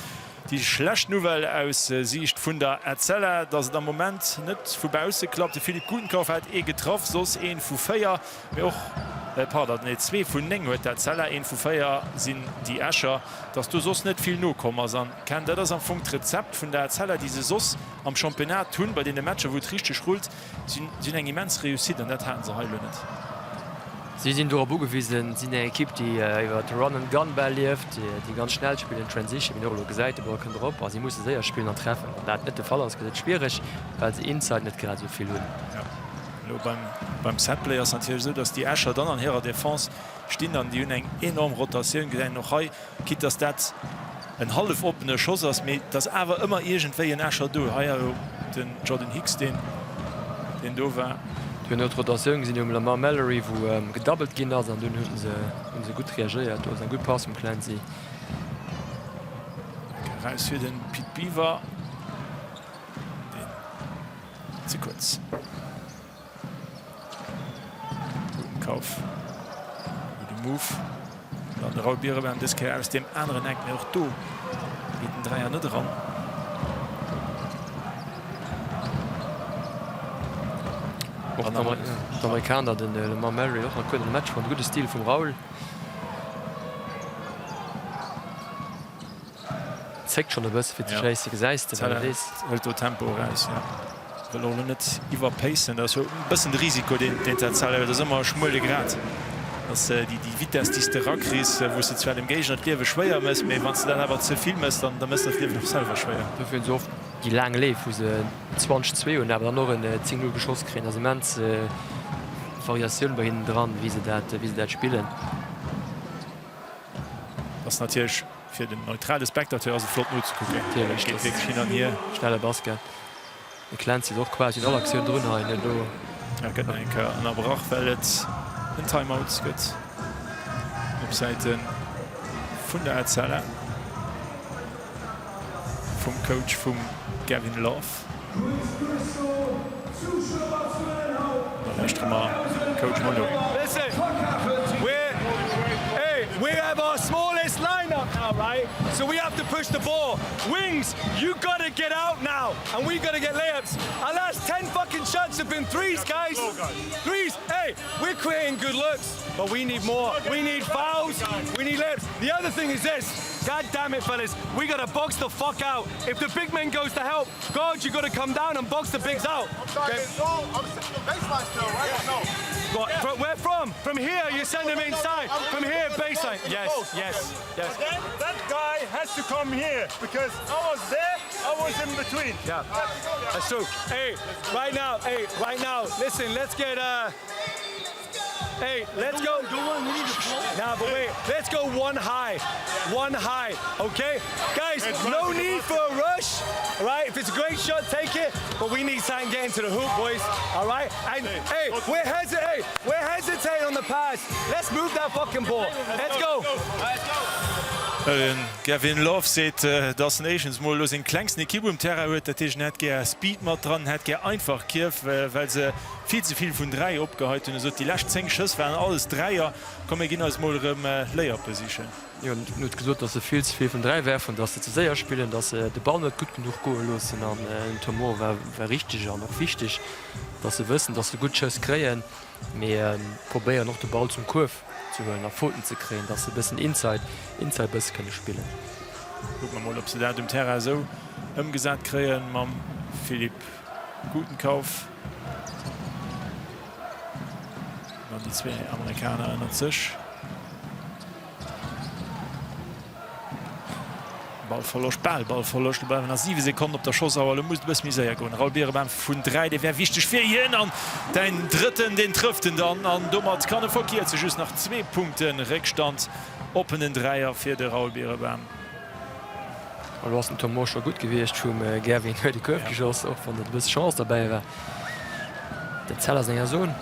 déi schlecht Nouvelle aus Siicht vun der Etzella, dass et am Moment net vu bausse klappt. De Philipp Gutenkauf hat ee getraff, soss ee vu 4, mee och, pardon, nee, zwee vun 9 huet d'Etzella, ee vu 4 sinn déi Escher. Dass do soss net vill nokomm ass. An Ken, dat ass am Fong d'Rezept vun der Etzella, déi se soss am Championnat hunn, bei deene Matcher wou et richteg rullt, si hunn eng immens Réussite an dat haten se hei elo net. Si sinn dorop ugewisen, si sinn eng Ekipp, déi iwwer Run and Gun bal lieft, déi ganz schnell spillen, Transition, wéi een och elo gesäit, de Ball kënnt erop a si musse séier spillen an treffen. Wann dat net de Fall ass, gëtt et schwiereg, well se inside net grad esou vill hunn. Jo, elo beim Setplay ass natierlech esou, datt déi Escher dann an hirer Defense stinn an déi hunn eng enorm Rotatioun, gesäit een och hei. Quitte dass dat en hallef oppene Schoss ass, mee et ass awer ëmmer iergendwéi en Escher do. Hei elo den Jordan Hicks, deen deen do war. Duerno d'Rotatioun gesinn um Lamar Mallory, wou gedabbelt ginn ass an dunn hunn se hunn se gutt reagéiert. Do ass eng gutt Pass vum Clancy. Eraus fir den Pit Biwer, deen ze kuerz. Gudden Kauf, gudde Move. Dann de Raoul Birebaum, dës Kéier aus deem aneren Eck, mee och do geet den Dräier net eran. Och d'Amerikaner, den Lamar Mallory, och nach gutt an de Match fonnt. Gudde Stil vum Raoul. Zéckt schonn e bësse fir ze schéissen, gesäis de, well e weess. Hëlt do Tempo eraus, jo. Wëll och elo net iwwerpacen. Dat ass jo e bëssen de Risiko, deen d'Etzella huet. Dat ass ëmmer e schmuele Grat, dass déi Vitess, déi s de erakriss, wou s de zwar dem Géigner d'Liewe schwéier méchs, mee wann s de dann awer ze vill méchs, dann méchs de der d'Liewen och selwer schwéier. Dofir hunn se oft déi laang Leef, wou se 20 zwee hunn, awer dann och en 10, 0 geschoss kréien. Dat ass immens Variatioun bei hinnen dran, wéi se dat, wéi se dat spillen. Ass natierlech fir den neutrale Spectateur ass et flott nozekucken. Natierlech, Geet wierklech hin an hier. Schnelle Basket. De Clancy ass och quasi un all Aktioun drun hei elo. Dat gëtt nach eng Kéier ënnerbrach, well et en Timeout gëtt op Säite vun der Etzella vum Coach vum Gavin Love. Da lauschtere mer dem Coach mol no. to push the ball. Wings, you gotta get out now and we gotta get layups. Our last 10 fucking shots have been threes, guys. Threes. Hey, we're creating good looks, but we need more. We need fouls. We need layups. The other thing is this. God damn it, fellas. We gotta box the fuck out. If the big man goes to help, God, you gotta come down and box the bigs out. Okay? I'm sitting the baseline still, right? No. What, from, where from? From here, you send him inside. From here, baseline. Yes, yes, yes. Then that guy has to come here because I was there, I was in between. Yeah, that's true. Hey, right now, hey, right now, listen, let's get... Uh, Hey, let's go. Nah, but wait, let's go one high. One high, okay? Guys, no need for a rush, all right? If it's a great shot, take it. But we need time getting to the hoop, boys, all right? And hey, we're hesitating. Hey, we're hesitating on the pass. Let's move that fucking ball. Let's go. De Gavin Love seet, dass en éischtens mol elo seng klengsten Ekipp um Terrain huet. Dat heescht, en hätt gär Speed mat dran, en hätt gär einfach Kierf, well se vill ze vill vun 3 opgeheit hunn. E sot, déi lescht 10 Schëss waren alles Dräier. Komm mir ginn eis mol erëm Layuppe sichen. Jo, en huet gesot, datt se vill ze vill vun 3 werfen, datt se ze séier spillen, datt se de Ball net gutt genuch goe loossen. An den Tom Moore war war richteg an och wichteg, datt se wëssen, datt se gutt Schëss kréien, mee probéieren och de Ball zum Kuerf ze huelen a Fauten ze kréien, datt se e bëssen inside, inside bësse kënne spillen. Kucke mer mol, ob se dat um Terrain esou ëmgesat kréien mam Philippe Gutenkauf. An déi zwee Amerikaner ënnert sech. Ballverloscht, bal Ballverloscht. Lo bleiwen nach 7 Sekonnen op der Schossauer. Elo muss et e bësse méi séier goen. Raul Birenbaum vun 3, dee wär wichteg fir hien. An däin drëtten, deen trëfft en dann. An domat kann e verkierzen. Just nach zwee Punkte Réckstand op en Dräier fir de Raul Birenbaum. Elo ass den Tom Mohr scho gutt gewiescht vum Gerwin huet de Kuerf geschoss, och wann et e bësse Chance derbäi war. Den Zeller senger Zon.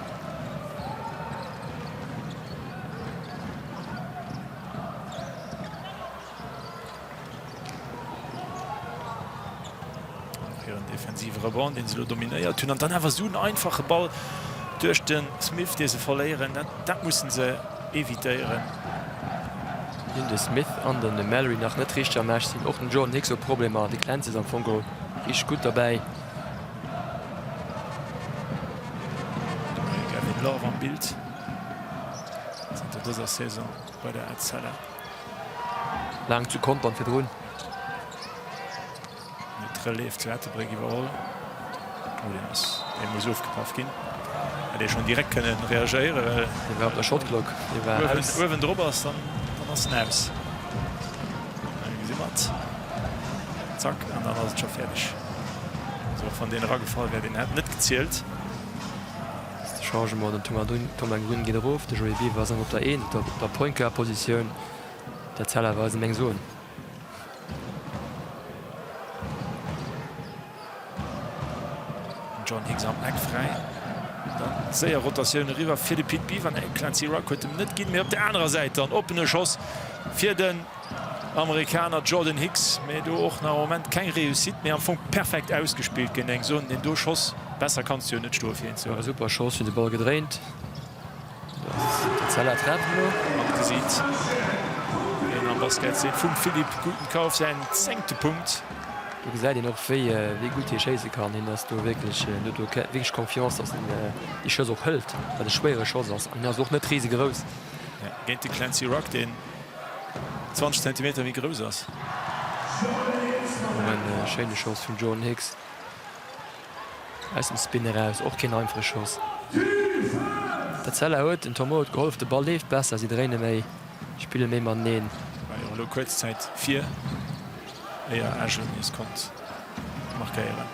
Och hiren defensive Rebond, deen se elo dominéiert hunn. An dann awer esou en einfache Ball duerch de Smith, dee se verléieren. Dat musse se evitéieren. Hunn de Smith an den Mallory nach net richteg am Match sinn. Och den Jordan Hicks huet Problemer. De Clancy ass am Fong geholl richteg gutt derbäi. De neie Gavin Love am Bild zanter dëser Saison bei der Etzella. Laang zu Contern virdrun. Huet d'Relève zu Ettelbréck iwwerholl. Oh, deen ass, dee muss ofgepaff ginn. Hätt ee schonn direkt kënne reagéieren, well. Dee war op der Shotclock, dee war aus. Uewen drop ass, dann, dann ass en aus. Hei gesi mer et. Zack, an dann ass et scho fäerdeg. Also och wann deen eragefall wär, deen hätt net gezielt. De Changement, den Thomas Grün, Thomas Grün geet erof, de Joé Biver ass erëm op der Eent, op der Point Guard Positioun. Dat Zeller war eisem eng Zon. John Hicks am Eck fräi. Dann séier Rotatioun eriwwer fir de Pit Biwer. Nee, Clancy Rugg huet em net ginn, mee op der anerer Säit dann oppene Schoss fir den Amerikaner Jordan Hicks. Mee do och nach am Moment keng Réussite, mee am Fong perfekt ausgespillt géint eng Zone. Deen do Schoss, besser kanns du jo net stoe fir een ze huelen. Super Schoss, hunn de Ball gedréint. D'Etzella trefft elo. An gesiit wéi een am Basket seet, vum Philippe Gutenkauf säin zéngte Punkt. Do gesäit een och wéi gutt hie schéisse kann. Hien ass do wierklech, hien huet do wierklech Confiance, datt en déi Schëss och hëlt, wat e schwéiere Schoss ass. An hien ass och net risegrouss. Géint de Clancy Rugg, deen 20 Zentimeter méi grouss ass. Och en schéine Schoss vum Jordan Hicks. Aus dem Spin eraus, och keen einfache Schoss. D'Etzella huet den Tom Huet gehollef, de Ball leeft besser, si dréine méi, spille méi mateneen. War jo och elo kuerz Zäit vir, éier Esch nees konnt markéieren.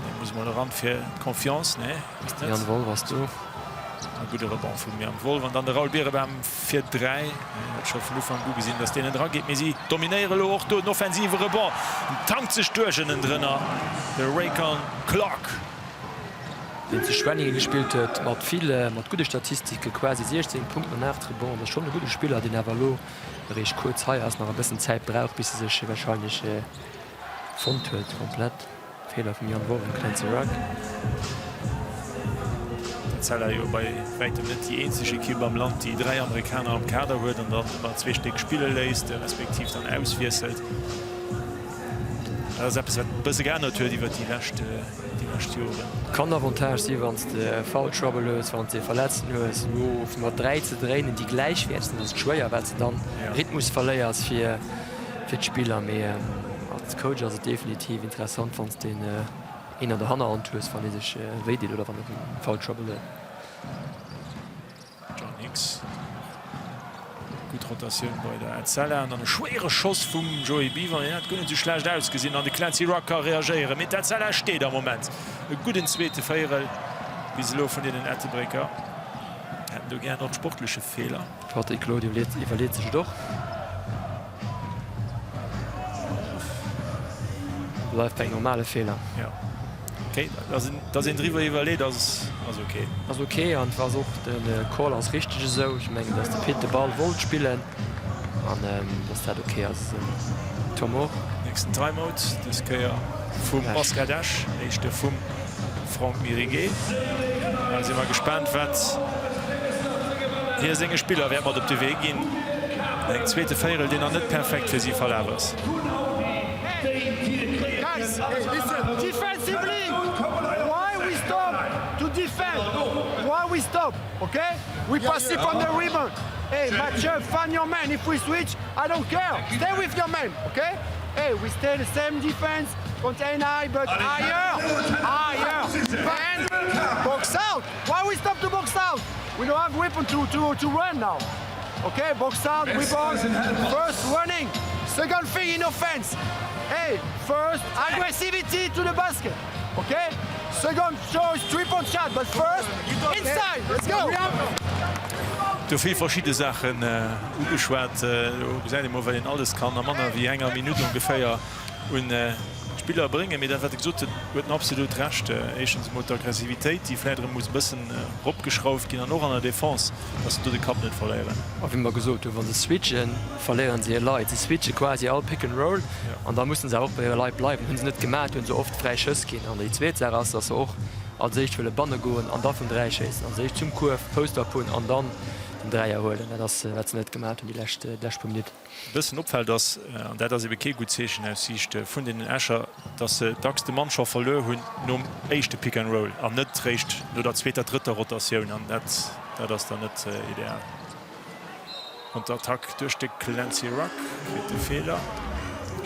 Dee muss emol eran fir d'Confiance, nee, ass net. Jan Wolff ass do. E gudde Rebond vum Jan Wolff an dann de Raoul Birebaum fir 3. Een huet scho vun Ufank u gesinn, datt deen net erageet, mee si dominéiere elo och do den offensive Rebond. En tankt sech duerch ënnendrënner, de Raycon Clark. Deen zu Schwenningen gespillt huet, mat vill, mat gudde Statistike, quasi 16 Punkten an 8 Rebonds. Ass schonn e gudde Spiller, deen awer elo eréischt kuerz hei ass, nach e bëssen Zäit brauch, bis e sech warscheinlech fonnt huet komplett. Feeler vum Jan Wolff um Clancy Rugg. Etzella jo bei wäitem net déi eenzeg Ekipp am Land, déi 3 Amerikaner am Kader huet an dann ëmmer zwee Stéck spille léisst, respektiv dann auswiesselt. Dat ass eppes, wat e bësse geännert huet iwwer déi lescht, déi lescht Joren. Kann Avantage si wann s de Foul Trouble hues, wann s de ee Verletzten hues. Elo fir mat 3 ze dréinen, déi gläichwäerteg sinn, ass et schwéier, well s de dann Rhythmus verléiers fir fir d'Spiller. Mee als Coach ass et definitiv interessant, wann s de een an der Hannerhand hues, wann ee sech wéi deet oder wann e Foul Trouble huet. John Hicks, Gutt Rotatioun bei der Etzella an dann e schwéiere Schoss vum Joey Biver. Deen hat guer net esou schlecht ausgesinn an de Clancy Rugg ka reagéieren, mee d'Etzella steet am Moment. E gudden zweete Véierel bis elo vun deenen Ettelbrécker. Hätten do gären och sportleche Feeler. Patrick Claude iwwerleet sech et och. Bleift bei engem normale Feeler. Jo, ok, dass een driwwer iwwerleet ass ok. Ass ok an ass och de Call ass richteg esou. Ech mengen dass de Pit de Ball wollt spillen an dass dat ok ass esou. Tom och. Nächsten Timeout, dës Kéier vum Basket Esch, éischte vum Franck Mirigue. Da si mer gespaant, wat hie senge Spiller wäert mat op de Wee ginn. An engem zweete Véierel, deen nach net perfekt fir si verlaf ass. Contain high but higher, higher and box out. Why we stop to box out? We don't have weapon to, to, to run now. Okay, box out, rebound, first running, second thing in offense. Hey, first aggressivity to the basket. Okay? Second choice, three-point shot, but first inside. Let's go. Do vill verschidde Saachen ugeschwat. Do gesäit ee mol, wat een alles kann a manner wéi enger Minutt ongeféier un d'Spiller bréngen. Mee dat, wat e gesot huet, huet en absolut Recht. Éischtens emol d'Aggressivitéit, déi vläicht erëm muss e bëssen eropgeschrauft ginn an och an der Defense, dass se do de Kapp net verléieren. A wéi mer gesot hunn, wa se switchen, verléieren se hir Leit. Se switche quasi all Pick and Roll an da musse se awer och bei hire Leit bleiwen. Hunn se net gemaach, do hu se oft fräi Schëss ginn. An déi zweet Saach ass, dass se och als éischt wëlle banne goen an da vun 3 schéissen. Als éischt zum Kuerf, Post-up hunn an dann den Dräier huelen. Dat ass, wat se net gemaach hunn déi lescht puer Minutten. E bëssen opfält ass, an dat ass ebe kee gutt Zeechen aus Siicht vun deenen Escher, datt se dacks de Mann scho verluer hunn nom éischte Pick and Roll an net réischt no der zweeter, drëtter Rotatioun. An dat, dat ass dann net ideal. Konterattack duerch de Clancy Rugg, kritt de Feeler.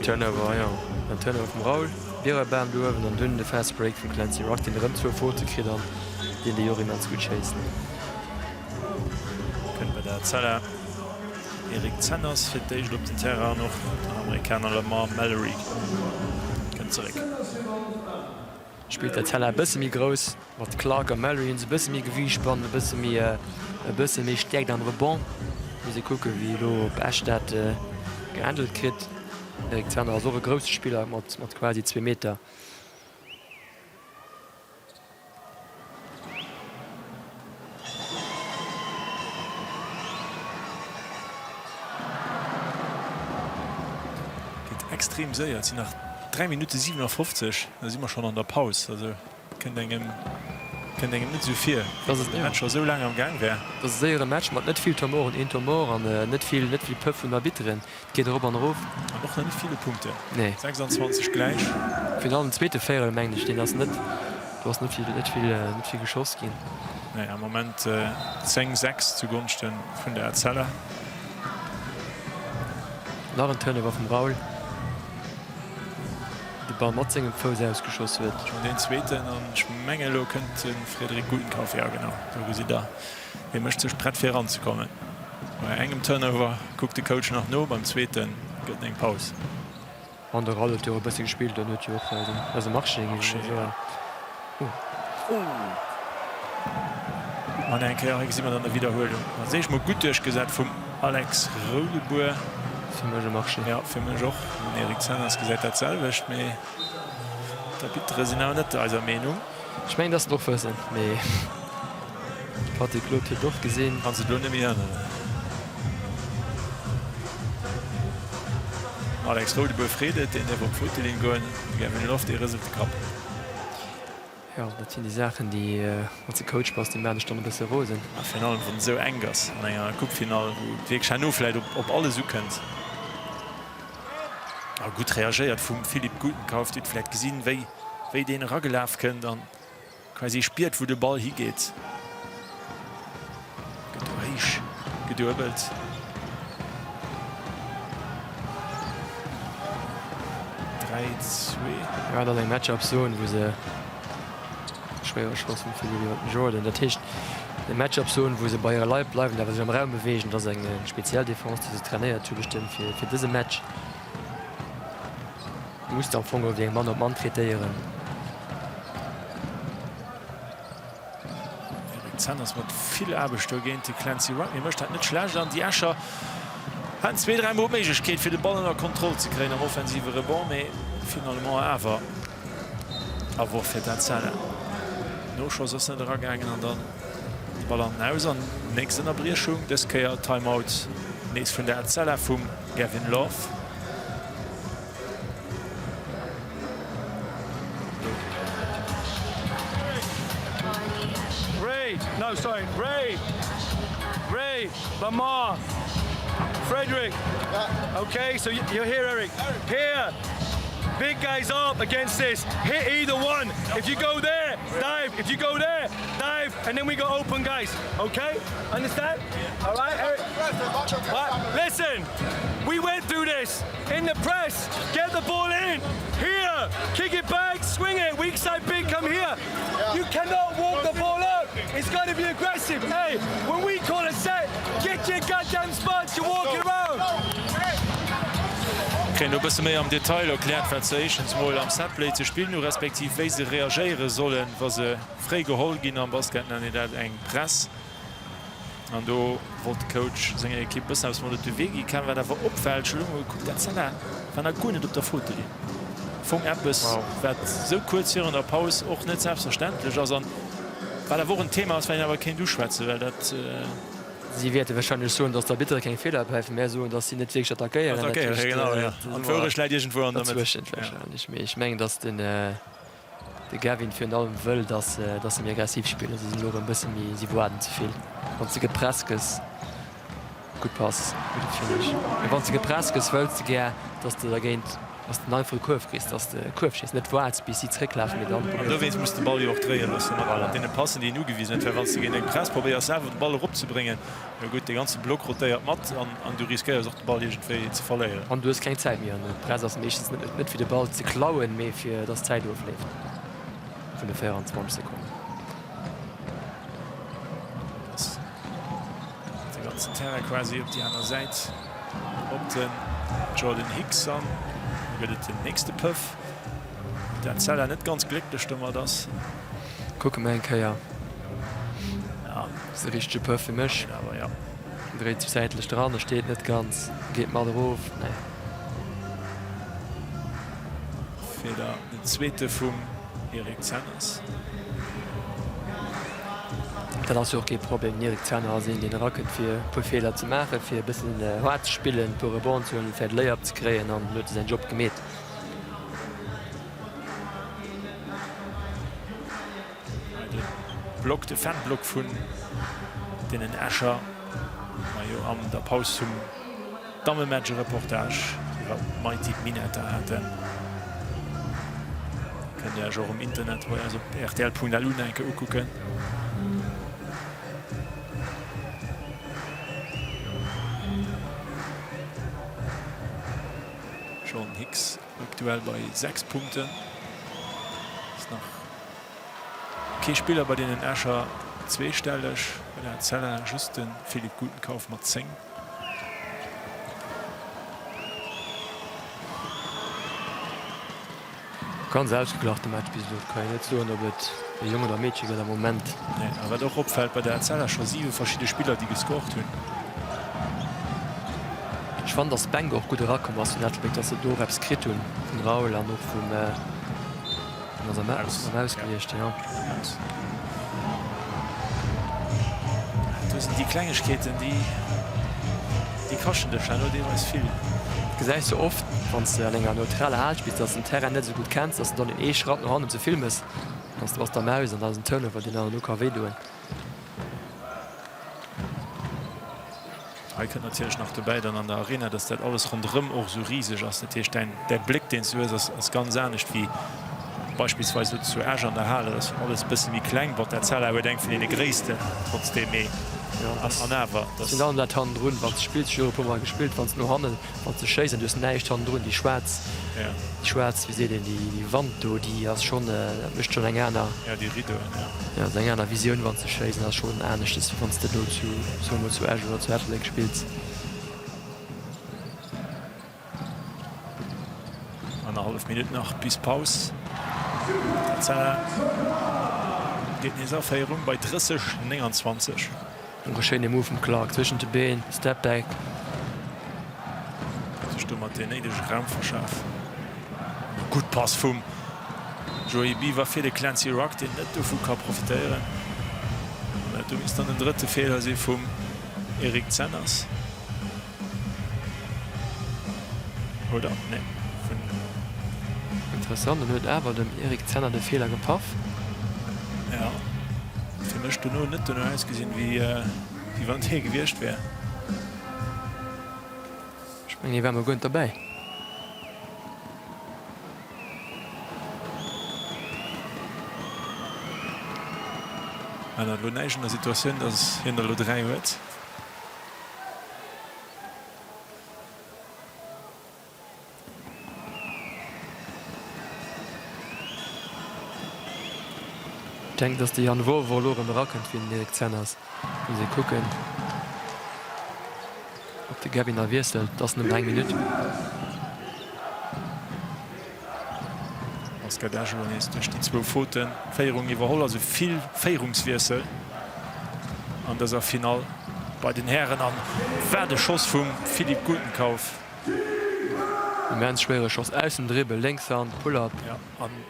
Turnover, jo, en Turnover vum Raoul Birebam do uewen an dunn de Fast Break vum Clancy Rugg, deen erëm zwou Faute kritt an deen déi och immens gutt schéisst. Kënnt bei der Etzella. Eric Zenners fir d'éischt op den Terrain an och den Amerikaner Lamar Mallory kënnt zeréck. Spillt d'Etzella e bësse méi grouss mat Clark a Mallory hunn se e bësse méi Gewiicht bannen, e bësse méi e bësse méi Stäerkt am Rebond. Muss ee kucke wéi elo op Esch dat gehandelt kritt. Eric Zenner ass och e grousse Spiller mat mat quasi zwee Meter. Geet extrem séier, et sinn nach 3 Minutte 57, da si mer schonn an der Paus. Also kënnt engem kënnt engem net esou vir, wéi wann de Match scho esou laang am Gaang wär. Et ass e séiere Match mat net vill Tomoren, een Tomor an net vill net vill Pëff vun Arbitteren. Et geet erop an erof. An och nach net ville Punkten. Nee. 26 gläich. Virun allem den zweete Véierel, mengen ech, deen ass net, do ass net vill, net vill, net vill geschoss ginn. Nee, am Moment 10, 6 zu Gonschte vun der Etzella. Nach en Turnover vum Raoul, de Ball mat sengem Fouss ausgeschoss huet. Schonn deen zweeten an ech mengen elo kënnt de Frédéric Gutenkauf. Jo genau, do gesitt der, hie mécht sech prett fir eranzekommen. Bei engem Turnover kuckt de Coach nach no, beim zweete gëtt en eng Paus. An de Raoul huet jo och e bësse gespillt an huet jo och eise Marché ginn. An eng Kéier, hei gesi mer dann der Widderhuelung. Als éischt mol gutt duerchgesat vum Alex Roudebour. Fir mech e Marché. Jo, fir mech och. Den Eric Zenners gesäit dat selwecht, mee d'Arbittere sinn awer net eiser Meenung. Ech mengen, dass se et och wëssen, mee. Patrick Claude huet och gesinn. Kanns et elo net méi änneren. Alex Roudebour freet et, deen däerf op d'Fotellinn goen. De Gavin Love, dee rëselt de Kapp. Jo, dat sinn déi Saachen, déi, wann s de Coach bass, déi maachen dech dann e bësse rosen. A virun allem, wann et esou enk ass an enger Coupefinall, wou et wierklech herno vläicht op alles ukënnt. A gutt reagéiert vum Philipp Gutenkauf. Dir hutt vläicht gesinn, wéi wéi deen eragelaf kënnt an quasi spiert, wou de Ball higeet. Gëtt do héich geduebelt. 3, 2. Jo, dat ass eng Matchup-Zone, wou se schwéiere Schoss vum Philippe iwwer den Jordan. Dat heescht, eng Matchup-Zone, wou se bei hire Leit bleiwen, awer sech am Raum beweegen. Dat ass eng speziell Defense, déi se trainéiert hu bestëmmt fir, fir dëse Match. Du muss am Fong wéi eng Mann op Mann traitéieren. Eric Zenners mat vill Aarbecht do géint de Clancy Wright, mee mécht dat net schlecht an déi Escher haten zwee, dräi Mol d'Méiglechkeet fir de Ball ënner Kontroll ze kréien am offensive Rebond, mee finalement awer Aworf fir d'Etzella. Noschoss ass net eragaangen an dann de Ball an den Aus an nächst Ënnerbriechung, dës Kéier Timeout nees vun der Etzella vum Gavin Love. Ray, no sorry, Ray, Ray, Lamar, Frederick. Okay, so you're here, Eric. Here, big guys up against this. Hit either one. If you go there, dive. If you go there, dive, and then we got open guys. Okay, understand? All right, Eric. But listen, we went through this in the press. Get the ball in here. Kick it back, swing it. Weak side big, come here. You cannot walk the ball up. It's got to be aggressive. Hey, when we call a set, get your goddamn spots. You're walking around. Kréien do e bësse méi am Detail erkläert, wat se éischtens mol am Setplay ze spillen hu respektiv wéi se reagéiere sollen, wa se fréi geholl ginn. Am Basket nennt een dat eng Press. An do wollt de Coach senger Ekipp bëssen eppes mat op de Wee gi. Ken wat awer opfält, ech hu elo mol gekuckt, Etzella war nach guer net op der Fotellinn. Am Fong eppes, wat esou kuerz virun der Paus och net selbstverständlech ass an wat awer och en Thema ass, wat een awer kéint uschwätzen, well dat. Si wäerte warscheinlech soen, datt d'Arbitter keng Feeler päifen, mär soen, datt si net wierklech attackéieren. Attackéieren, genau, jo. An d'Wourecht läit iergendwou an der Mëtt. Derzwëschent warscheinlech. Mee ech mengen, datt den. De Gavin virun allem wëll, dass dass se méi aggressiv spillen. Si sinn elo erëm e bësse méi, si waarden ze vill. Wann s de gepresst gëss, gutt Pass, gudde Finish, mee wann s de gepresst gëss, wëlls de gär, dass de dergéint, dass de en einfache Kuerf kriss, dass de e Kuerf schéiss, net waards bis si zrécklafen, mee dann. An dowéinst muss de Ball jo och dréie loossen, mat deene Passen, déi een ugewisen huet, well wann s de géint eng Press probéiers selwer de Ball eropzebréngen, Jo gutt, dee ganze Block rotéiert mat an du riskéiers och de Ball iergendwéi ze verléieren. An du hues keng Zäit méi. An d'Press ass meeschtens net net fir de Ball ze klauen, mee fir dass d'Zäit ofleeft vun de 24 Sekonnen. Ass de ganzen Terrain quasi op déi aner Säit op den Jordan Hicks an da gëtt et den nächste Pëff. D'Etzella net ganz glécklech domat ass. Kucke mer eng Kéier. Ass e richtege Pëff fir mech. Dréit sech säitlech dran, e steet net ganz, geet mat erof. Nee. Feeler, den zweete vum Eric Zenners. Dat ass jo och kee Problem. Den Eric Zenner ass een, deen erakënnt fir e puer Feeler ze maachen, fir e bëssen haart ze spillen, e puer Rebonds ze huelen, fir de Layup ze kréien an dann huet e säin Job gemeet. Hei de Block, de Fanblock vun deenen Escher. Mer jo an der Paus zum Dammematch e Reportage iwwer d'Mighty Minetter haten. Kënnt Dir Iech och um Internet bei eis op rtl.lu nach eng Kéier ukucken. John Hicks aktuell bei 6 Punkten. Ass nach kee Spiller bei deenen Escher zweestelleg. Bei der Etzella just de Philippe Gutenkauf mat 10. Ganz ausgeglach de Match bis elo. Et kann een net soen, ob et e Jong oder e Meedche gëtt am Moment. Nee, a wat och opfält, bei der Etzella scho 7 verschidde Spiller, déi gescored hunn. Ech fannen, dass d'Bänk och gutt erakomm ass vun Ettelbréck, dass se do och eppes kritt hunn vum Raoul an och vum, deen ass am Aus gewiescht, jo. Aus. Do sinn déi Klengegkeeten, déi, déi kaschten dech herno deelweis vill. Dat gesäis de oft, wann s de an enger neutraler Hal spills, dass de den Terrain net esou gutt kenns, dass de dann een ee Schratt no hannen ze vill mëss. Dann bass de am Aus an dat ass en Turnover, deen dann elo ka wéidoen. Hei kënnt natierlech nach dobäi dann an der Arena, dass dat alles ronderëm och esou riseg ass. Dat heescht, däin, däi Bléck, deen s du hues, ass, ass ganz anescht wéi beispillsweis elo zu Esch an der Hal. Dat ass alles e bësse méi kleng. Bon, d'Etzella huet eng vun deene gréissten trotzdeem, mee an awer, dass. Virun allem dat hannendrun, wann s de spills, ech hu jo e puer Mol gespillt, wann s no hannen, wann s de schéiss an du hues näischt hannendrun, déi schwaarz, déi schwaarz, wéi seet een, déi, déi Wand do, déi ass schonn, dat mécht schonn eng aner. Jo, déi Rideauen, jo. Jo, ass eng aner Visioun, wann s de schéiss an ass schonn aneschtes, wéi wann s de do zu, soe mer zu Esch oder zu Ettelbréck spills. Annerhallef Minutt nach bis Paus. D'Etzella geet nees a Féierung bei 30, 29. Och e schéine Move vum Clark zwëschent de Been, Step Back. Sech domat deen néidege Raum verschaf. Gutt Pass vum Joey Biwer fir de Clancy Rugg, deen net dovu ka profitéieren. An do misst dann den drëtte Feeler si vum Eric Zenners. Oder? Nee, vun. Interessant, en huet awer dem Eric Zenner de Feeler gepaff. Jo, fir mech dono net dono ausgesinn, wéi wann et hie gewiescht wär. Ech mengen, hie war mol guer net derbäi. Ännert elo näischt un der Situatioun, dass hien der elo 3 huet. Ech denken, dass de Yann Wolff och elo erëm erakënnt fir den Eric Zenners. Muss ee kucken, ob de Gavin nach wiesselt. Et ass nëmmen eng Minutt. Oscar Dagelow nees duerch déi zwou Fauten d'Féierung iwwerholl. Also vill Féierungswiessel an dëser Finall bei den Hären. An wat e Schoss vum Philippe Gutenkauf! Immens schwéiere Schoss aus dem Dribbel, lénks Hand, Pull-up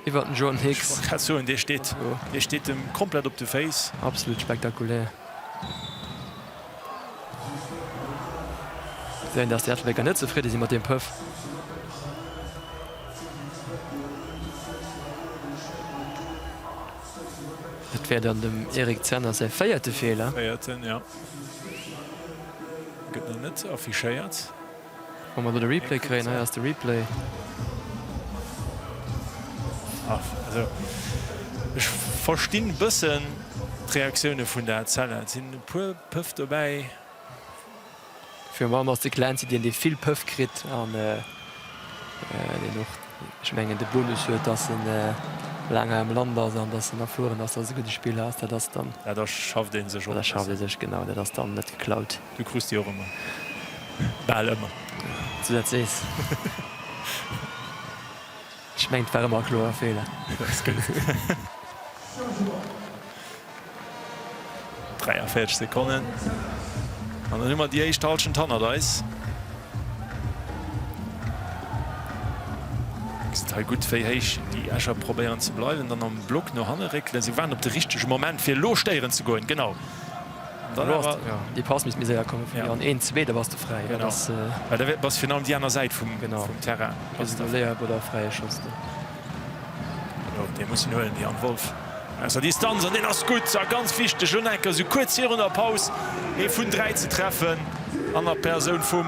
iwwer den John Hicks. Ech wollt grad soen, dee steet, dee steet em komplett op de Féiss. Absolut spektakulär. Gesäit een, dass déi Ettelbrécker net zefridde si mat deem Pëff. Et wär dann dem Eric Zenner säi véierte Feeler. Véierten, jo. Gëtt nach net affichéiert. Wa mer do de Replay kréien, hei ass de Replay. Also ech verstinn e bëssen d'Reaktioune vun der Etzella. Et sinn e puer Pëff dobäi. Virun allem ass de Clancy deen, dee vill Pëff kritt an deen och, ech mengen, de Bonus huet, dass en laang hei am Land ass an dass en erfueren ass, dass e gudde Spiller ass. Dat ass dann. Dat erschafft ee sech och e bëssen. Dat erschafft ee sech, genau. Dat ass dann net geklaut. Du krus déi och ëmmer. Bal ëmmer. Wann s du dat sees. Ech mengen, et war ëmmer e kloere Feeler. Dat ass gutt. 43 Sekonnen an dann hu mer déi éischt Hallschent hannert eis. Gesitt hei gutt, wéi héich déi Escher probéieren ze bleiwen, dann am Block no hanne réckelen. Si waarden op de richtege Moment, fir elo stéieren ze goen. Genau. An dann awer. Déi Pass misst méi séier kommen vun dir. An een, zwee, da bass de fräi. Genau. Well da bass virun allem déi aner Säit vum Terrain. Genau. Kriss de Layup oder e fräie Schoss. Jo, dee muss en huelen, de Jan Wolff aus der Distanz an deen ass gutt a ganz wichteg un enker esou kuerz virun der Paus ee vun 3 ze treffen an der Persoun vum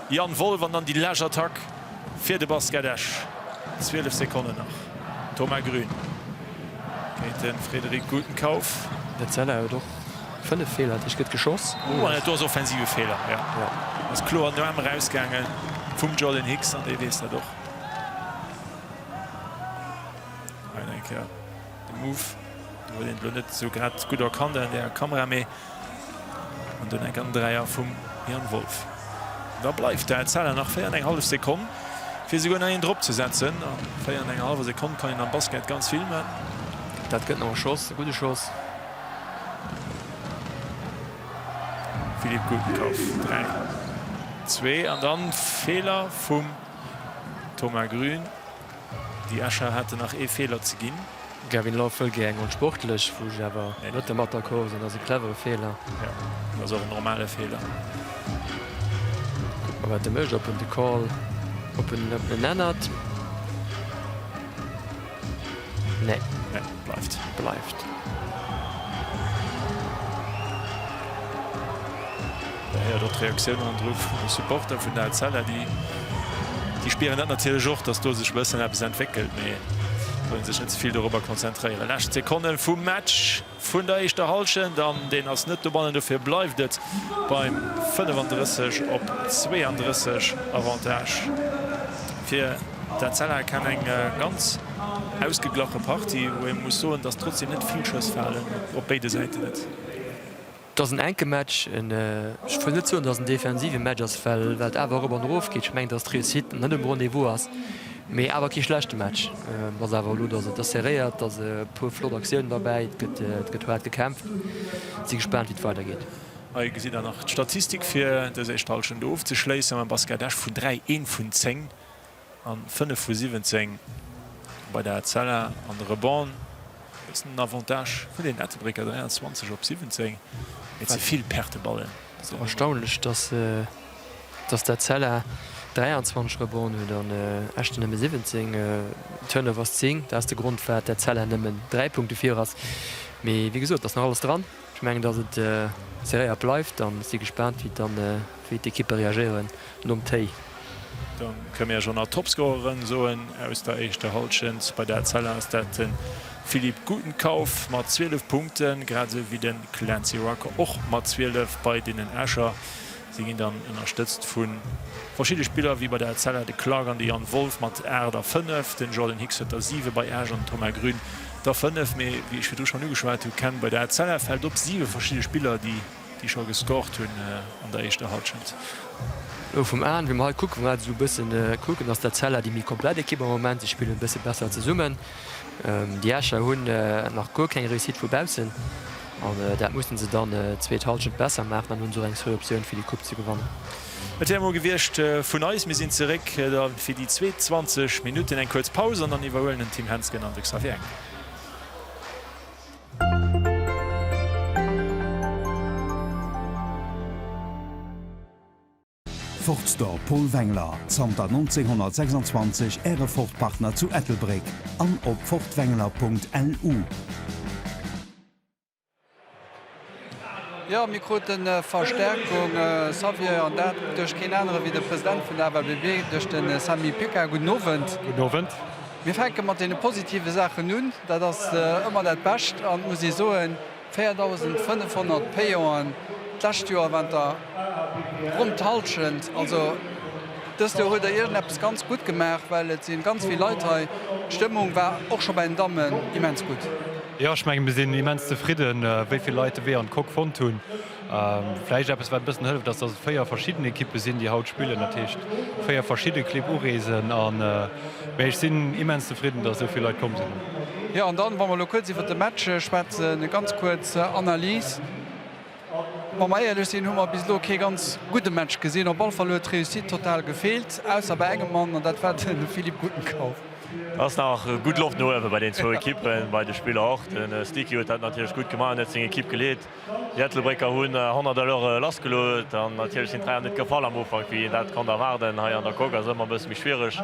Jan Wolff an dann déi lescht Attack fir de Basket Esch. 12 Sekonnen nach, Thomas Grün géint de Frédéric Gutenkauf. Etzella huet och 5 Feeler, dat heescht gëtt geschoss. Oh an dat do ass offensive Feeler, jo ass kloer an den Aarm erausgaange vum Jordan Hicks an dee weess dat och. Hei nach eng Kéier de Move. Do huet een et elo net esou grad gutt erkannt an der Kamera, mee an dunn enk an Dräier vum Jan Wolff. Da bleift der Etzella nach 4 an eng hallef Sekonn, fir esouguer nach een drop ze setzen. A 4 an enger hallwer Sekonn kann een am Basket ganz vill man. Dat gëtt nach e Schoss, e gudde Schoss. Philippe Gutenkauf, 3, 2 an dann Feeler vum Thomas Grün. Déi Escher haten nach ee Feeler ze ginn. Gavin Love wëll gär eng onsportlech, wou ech awer net dermat d'accord sinn. Dat ass e clevere Feeler. Jo, dat ass och en normale Feeler. Kucke mer wat e mécht, ob en de Call, ob en en ännert. Nee. Nee, bleift. Bleift. Der héiert och d'Reaktioun hannendru vun de Supporter vun der Etzella. Déi, déi spieren dat natierlech och, datt do sech e bëssen eppes entwéckelt, mee wëlle sech net ze vill dorobber konzentréieren. Lescht Sekonne vum Match vun der éischter Hallschent an deen ass net dobannen. Dofir bleift et beim 35 op 32 Avantage fir d'Etzella. Ken eng ganz ausgeglache Partie, wou ee muss soen, datt trotzdem net vill Schëss falen, op béide Säiten net. Et ass en enke Match. Ech wëll net soen, datt et en defensive Match ass, well et awer erop an erof geet. Ech mengen, datt d'Réussite net um Rendez-vous ass, mee awer kee schlechte Match. Et ass awer elo, datt et ass serréiert, et ass e puer flott Aktiounen derbäi, et gëtt, et gëtt haart gekämpft. Si gespaant, wéi et weidergeet. Hei gesitt der nach d'Statistik fir dës éischt Hallschent ofzeschléissen mam Basket Esch vun 3, 1 vun 10. An 5 vu 17 bei der Etzella an de Rebond. E bëssen den Avantage vun den Ettelbrécker, 23 op 17, mee ze vill Perteballen. Erstaunlech, dass dass d'Etzella 23 Rebonden huet an Esch der nëmme 17. Turnovers 10, dat ass de Grond firwat d'Etzella nëmmen 3 Punkte vir ass. Mee wéi gesot, et ass nach alles dran. Ech mengen, dass et serréiert bleift an ech si gespaant, wéi dann wéi d'Ekippe reagéieren nom Téi. Da kënne mir iech och nach d'Topscoreren soen aus der éischter Hallschent. Bei der Etzella ass dat de Philippe Gutenkauf mat 12 Punkten, grad esou wéi de Clancy Rucker och mat 12 bei deenen Escher. Si ginn dann ënnerstëtzt vu verschidde Spiller, wéi bei der Etzella de Clark an de Jan Wolff mat 8 a 5. Den Jordan Hicks huet der 7 bei Esch an den Thomas Grün der 5. Mee wéi ech virdru schonn ugeschwat hu kenn bei der Etzella fält op 7 verschidde Spiller, déi déi scho gescored hunn an der éischter Hallschent. Lo vum Aen, wéi mer hei kucken, wa mer esou e bëssen kucken, ass d'Etzella déi méi komplett Ekipp am Moment. Si spillen e bësse besser zesummen. Déi Escher hunn nach guer keng Réussite vu baussen an dat mussen se dann d'zweet Hallschent besser maachen. Dann hunn se och eng seriö Optioun fir déi Coupe ze gewannen. Et wär emol gewiescht vun eis. Mir sinn zeréck da fir déi zweet 20 Minutten. Eng kuerz Paus an dann iwwerhuelen den Tim Hensgen an de Xavier Engel. Ford Store Paul Wengler, zanter 1926 Äre Ford-Partner zu Ettelbréck an op fordwengler.lu. Jo, mir krute Verstärkung, Xavier, an dat duerch keen anere wéi de President vun der FLBB, duerch de Samy Picard. Gudden Owend. Gudden Owend. Mir fänke mat deene positive Saachen un, dat ass ëmmer dat Bescht. An et muss ee soen, 4.500 Payanten, d'lescht Joer waren et der ronn d'Hallschent. Also dëst Joer huet Der iergendeppes ganz gutt gemaach, well et si ganz vill Leit hei. D'Stëmmung war och scho bei den Dammen immens gutt. Jo, ech mengen, mir sinn immens zefridden, wéi vill Leit de Wee an d'Coque fonnt hunn. Vläicht eppes, wat e bëssen hëlleft, ass, dass et 4 verschidden Ekippe sinn, déi haut spillen. Dat heescht, 4 verschidde Clibb ureesen. An, mee ech sinn immens zefridden, dass esou vill Leit komm sinn. Jo, an dann, wa mer elo kuerz iwwert de Match schwätzen, ganz kuerz Analys. Wa mer éierlech sinn, hu mer bis elo kee ganz gudde Match gesinn. Op alle Fall huet d'Réussite total gefeelt, ausser bei engem Mann, an dat war de Philippe Gutenkauf. Et ass nach gutt Loft no uewe bei den zwou Ekippen, bei de Spiller och. De Sticky huet dat natierlech gutt gemaach an huet seng Ekipp geleet. Déi Ettelbrécker hunn 100 à l'heure lassgeluet an natierlech sinn d'Dräier net gefall am Ufank, wéi een dat konnt erwaarden. Hei an der Coque ass ëmmer e bësse méi schwiereg.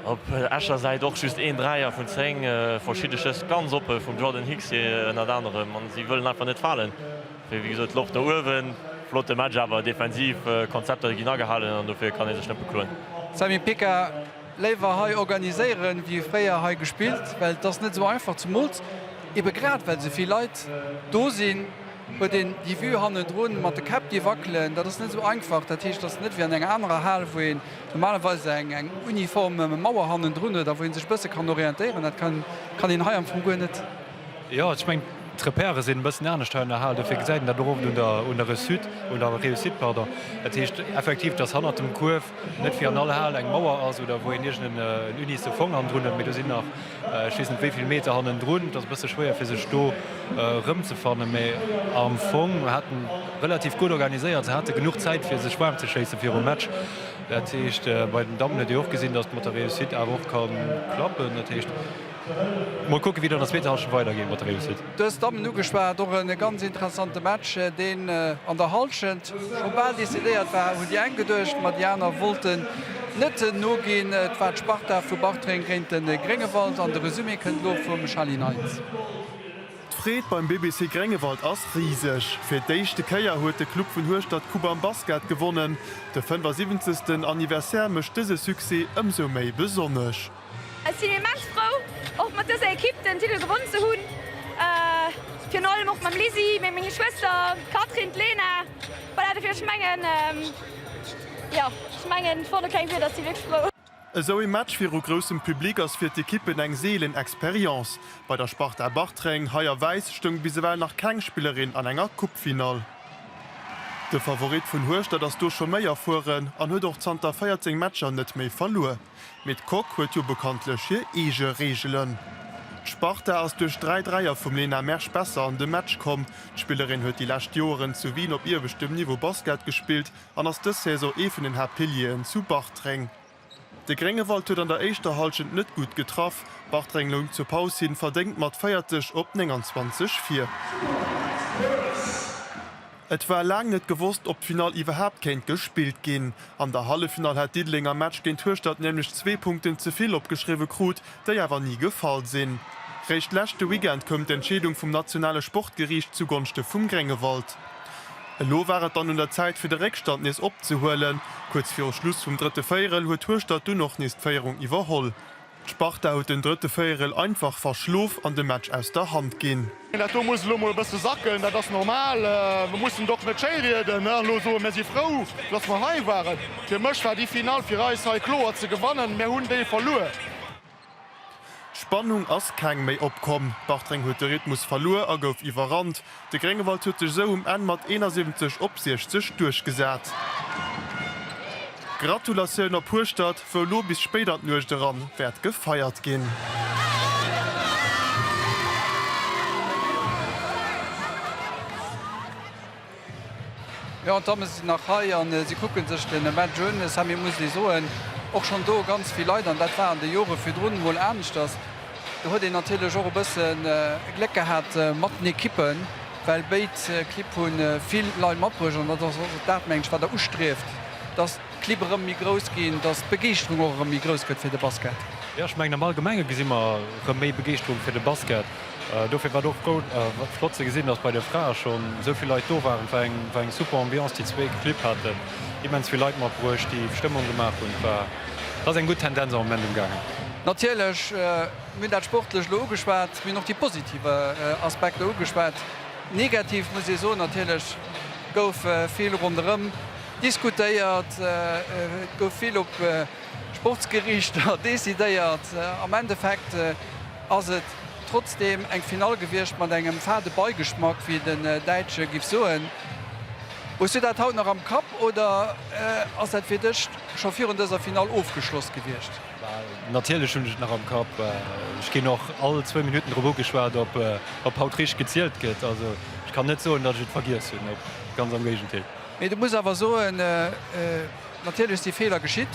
Op Escher Säit och just een Dräier vun 10, verschidde Schëss ganz oppe vum Jordan Hicks ënnert anerem an si wëllen einfach net falen. Wéi gesot, Loft no uewen, flotte Match awer defensiv Konzepter ginn agehalen an dofir kann ee sech net bekloen. Samy Picard, Léiwer hei organiséieren, wéi fréier hei gespillt, well et ass net esou einfach, zemools ebe grad well esou vill Leit do sinn, huet een déi Vue hannendrun mat de Käpp déi wackelen, dat ass net esou einfach. Dat heescht, et ass net wéi an enger anerer Hal, wou een normalerweis eng eng uniform Mauer hannendrun huet a wou ee sech e bësse kann orientéieren. Dat kann een hei am Fong guer net. Jo, ech mengen, d'Repèrë sinn e bëssen anescht hei an der Hal, dofir gesäit een dat och oft un der, un der Reussite, un der Réussite, pardon. Dat heescht effektiv, dass hannert dem Kuerf net wéi an all Hal eng Mauer ass oder wou een iergend en unisse Fong hannendrun huet, mee do sinn nach ech weess net wéi vill Meter hannendrun. Et ass e bësse schwéier, fir sech do erëmzefannen, mee am Fong haten relativ gutt organiséiert, se hate genuch Zäit, fir sech waarm ze schéisse virum Match. Dat heescht, bei den Dammen huet ee och gesinn, dass et mat der Réussite awer och ka klappen. Dat heescht. Mol kucken, wéi et an der zweeter Hallschent weidergeet mat der Réussite. Du hues d'Dammen ugeschwat, och e ganz interessante Match, deen an der Hallschent scho bal decidéiert war, hunn déi eng geduecht, ma déi aner wollten. net noginn. Et war d'Sparta vu Bartreng géint de Gréngewald an de Resumé kënnt elo vum Charly Neitz. D'Freed beim BBC Gréngewald ass riseg. Fir d'éischte Kéier huet de Club vun Hueschtert d'Coupe am Basket gewonnen. De 75. Anniversaire mécht dëse Succès ëmsou méi besonnesch. Ech sinn immens frou, och mat dëser Ekipp den Titel gewonnen ze hunn. Virun allem och mam Lizzy, mee meng Schwëster d'Catherine, d'Lena, voilà, dofir ech mengen, jo, ech mengen, ech fanne keng Wierder, ech si wierklech frou. Esou ee Match viru groussem Public ass fir d'Ekippen eng seelen Experience. Bei der Sparta Bartreng, hei a wäiss, stoung bis ewell nach keng Spillerin an enger Coupefinall. De Favorit vun Hueschtert ass do scho méi erfueren an huet och zanter 14 Matcher net méi verluer. Mee d'Coque huet jo bekanntlech hir eege Reegelen. D'Sparta ass duerch 3 Dräier vum Lena Mersch besser an de Match komm. D'Spillerin huet déi lescht Joeren zu Wien op ieweschtem Niveau Basket gespillt an ass dës Saison ee vun den Haaptpilieren zu Bartreng. De Gréngewald huet an der éischter Hallschent net gutt getraff. Bartreng loung zur Paus hin verdéngt mat 40 op 29 vir. Et war laang net gewosst, ob d'Finall iwwerhaapt kéint gespillt ginn. An der Halleffinall hat Diddeleng am Match géint Hueschtert nämlech zwee Punkten ze vill opgeschriwwe krut, déi awer ni gefall sinn. Réischt leschte Weekend koum d'Entscheedung vum nationale Sportgeriicht zugonschte vum Gréngewald. Elo war et dann un der Zäit fir de Réckstand nees opzehuelen. Kuerz viru Schluss vum drëtte Véierel huet Hueschtert dunn och nees d'Féierung iwwerholl. D'Sparta huet den drëtte Véierel einfach verschlof an de Match aus der Hand ginn. Dat do muss elo mol e bësse sacken, dat ass normal. Mer mussen et och net schéirieden an elo soen, mir si frou, dass mer hei waren. Fir mech war déi Finall fir eis hei kloer ze gewannen. Mir hunn déi verluer. Spannung ass keng méi opkomm. Bartreng huet de Rhythmus verluer a gouf iwwerrannt. De Gréngewald huet sech esou um Enn mat 71 op 60 duerchgesat. Gratulatioun op Hueschtert, wou elo bis spéit an d'Nuecht eran wäert gefeiert ginn. Jo, an d'Damme sinn nach hei a si kucke sech de Match un. Sammy, muss ee soen, och schonn do ganz vill Leit, an dat war an de Jore virdrun emol aneschters. Do huet een natierlech och e bësse Gléck gehat mat den Ekippen, well béid Clibb hu vill Leit matbruecht. An dat ass och dat, mengen ech, wat Der ustrieft, dass d'Clibb erëm méi grouss ginn, dass d'Begeeschterung och erëm méi grouss gëtt fir de Basket. Jo, ech mengen am Allgemenge gesi mer erëm méi Begeeschterung fir de Basket. Dofir war et och flott ze gesinn, dass bei de Frae schonn esou vill Leit do waren. Et war eng, war eng super Ambiance. Déi zwee Clibb haten immens vill Leit matbruecht, déi Stëmmung gemaach hunn. Et war, et ass eng gutt Tendenz am Moment umgaangen. Natierlech, mir hunn dat Sportlecht elo ugeschwat, mir hunn och déi positiv Aspekter ugeschwat. Negativ muss ee soen, natierlech gouf vill ronderëm diskutéiert, et gouf vill op Sportsgeriichter decidéiert. Am Endeffekt ass et trotzdeem eng Finall gewiescht mat engem fade Beigeschmack, wéi den Däitsche giff soen. Hues du dat haut nach am Kapp oder ass dat fir dech scho virun dëser Finall ofgeschloss gewiescht? Natierlech hunn ech et nach am Kapp. Ech ginn och all zwou Minutten drop ugeschwat, ob haut richteg gezielt gëtt. Also ech kann net soen, datt ech et vergiess hunn, ganz am Géigendeel. Mee du muss awer soen, natierlech si Feeler geschitt.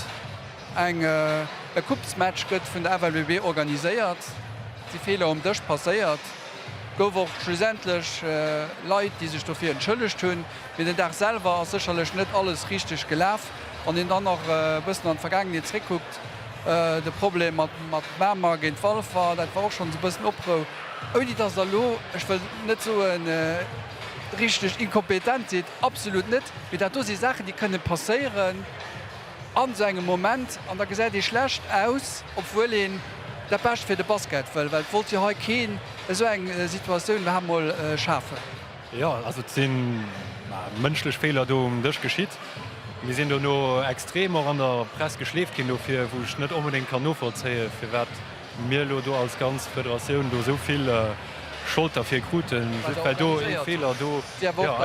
Eng e Coupesmatch gëtt vun der FLBB organiséiert, et si Feeler um Dësch passéiert, gouf och schlussendlech Leit, déi sech dofir entschëllegt hunn. Mee den Dag selwer ass sécherlech net alles richteg gelaf. Wann een dann nach e bëssen an d'Vergaangenheet zréckkuckt, de Problem mat Mamer géint Walfer, dat war och schonns e bëssen Oprou, ouni dass Der elo, ech wëll net soen, richteg inkompetent sidd, absolut net, mee dat do si Saachen, déi kënne passéieren an esou engem Moment an da gesäit ee schlecht aus, obwuel een dat Bescht fir de Basket wëll, well et wollt jo hei keen esou eng Situatioun iwwerhaapt mol schafen. Jo, also et si mënschlech Feeler do um Dësch geschitt. Mir sinn dono extrem och an der Press geschleeft ginn dofir, wou ech net onbedéngt kann novollzéien, firwat mir elo do als ganz Federatioun do esou vill Schold derfir kruten, just well do ee Feeler do, jo,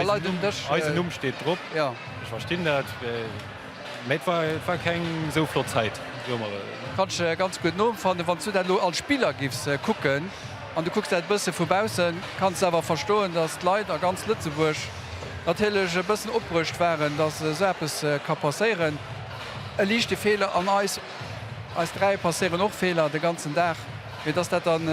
eisen Numm steet drop. Ech verstinn dat. Mä et war, et war keng esou flott Zäit, soe mer. Kann ech ganz gutt noempfannen. Wann s du dat elo als Spiller giffs kucken an du kucks dat e bësse vu baussen, kanns de awer verstoen, datt d'Leit a ganz Lëtzebuerg natierlech e bëssen opbruecht waren, datt esou eppes ka passéieren. E liichte Feeler, an eis, eis 3 passéieren och Feeler de ganzen Dag, mee datt dat dann,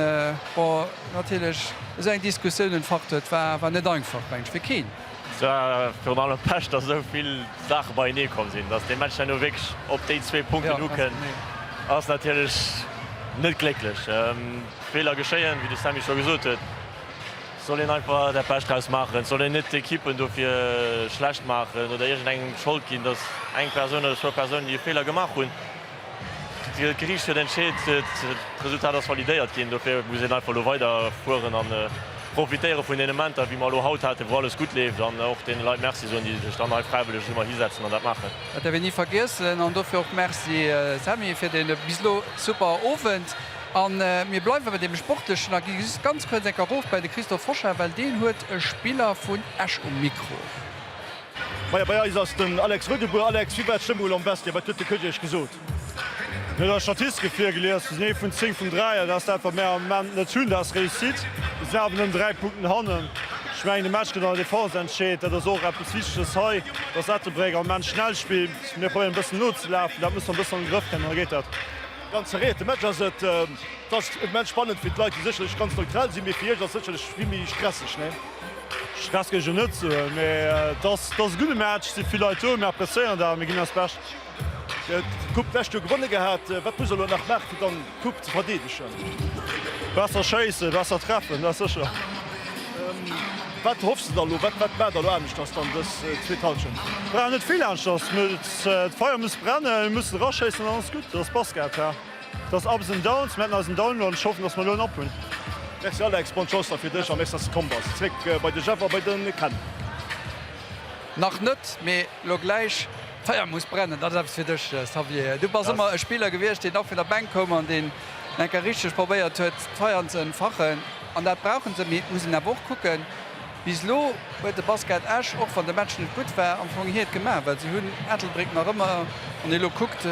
bon, natierlech esou eng Diskussioun entfacht huet, war, war net einfach, meng ech, fir keen. Et war virun allem Pech, dass esou vill Saache beienee komm sinn. Dass dee Match herno wierklech op déi zwee Punkten ukënnt, ass natierlech net glécklech. Feeler geschéien, wéi de Sammy scho gesot huet. Et soll een einfach dat Bescht draus maachen. Et soll een net d'Ekippen dofir schlecht maachen oder iergendengem d'Schold ginn, dass eng Persoun oder zwou Persounen, déi e Feeler gemaach hunn, D'Geriicht huet entscheet, d'Resultat ass validéiert ginn. Dofir muss een einfach elo weiderfueren a profitéiere vun deene Momenter, wéi mer elo haut haten, wou alles gutt leeft an och deene Leit Merci soen, déi sech dann hei fräiwëlleg ëmmer hisetzen an dat maachen. Dat däerf een ni vergiessen an dofir och Merci Sammy fir dee bis elo super Owend. A mir bleiwe bei deem Sportlechen a gi just ganz kuerz eng Kéier erof bei de Christophe Hochard, well deen huet e Spiller vun Esch um Mikro. Majo, bei eis ass den Alex Roudebour. Alex, wéi war d'Stëmmung elo am Vestiaire? Wat huet de Coach iech gesot? Mir hunn eis Statistike virgelies. Mir sinn ee vun 10 vum Dräier. Dat ass dat, wat mir am Ament net hunn. Dat ass Réussite. Mir sinn awer nëmmen 3 Punkten hannen. Ech mengen, de Match gëtt an der Defense entscheet. Dat ass och eppes Wichteges hei, dass Ettelbréck am Ament schnell spillt. Mir probéieren e bëssen nozelafen. Dat musse mer e bëssen an de Grëff kréien an da geet dat. Ganz zerréierte Match ass et. Et ass immens spannend fir d'Leit, déi sécherlech ganz neutral sinn, mee fir iech ass et sécherlech vill méi stresseg, nee? Stress géif ech elo net soen, mee et ass e gudde Match, et si vill Leit do, mir appreciéieren dat a mir ginn eist Bescht. Dir hutt d'Coupe d'lescht Joer gewonne gehat. Wat musst der elo nach maachen, fir dann d'Coupe ze verdeedegen? Besser schéissen, besser treffen, dat ass sécher. Wat hoffs de da elo? Wat maacht der elo aneschters dann dës zweet Hallschent? Mir brauchen net vill aneschters. D'Feier muss brennen, mir mussen eraschéissen an dann ass gutt. Dat ass Basket. Et ass Ups and Downs, mir haten eisen Down elo an ech hoffen, dass mer elo en Up hunn. Merci Alex, bonne Chance da fir dech a merci dass de komm bass. Zréck bei de Jeff a bei de Ken. Nach net, mee lo gläich. D'Feier muss brennen, dat ass eppes fir dech Xavier. Du bass ëmmer e Spiller gewiescht, deen och vun der Bänk koum an deen eng Kéier richteg probéiert huet d'Feier ze entfachen. An dat brauchen se, mee et muss een awer och kucken, bis elo huet de Basket Esch, och wann de Match net gutt war, am Fong hiert gemaach, well se hunn Ettelbréck nach ëmmer, wann ee lo kuckt,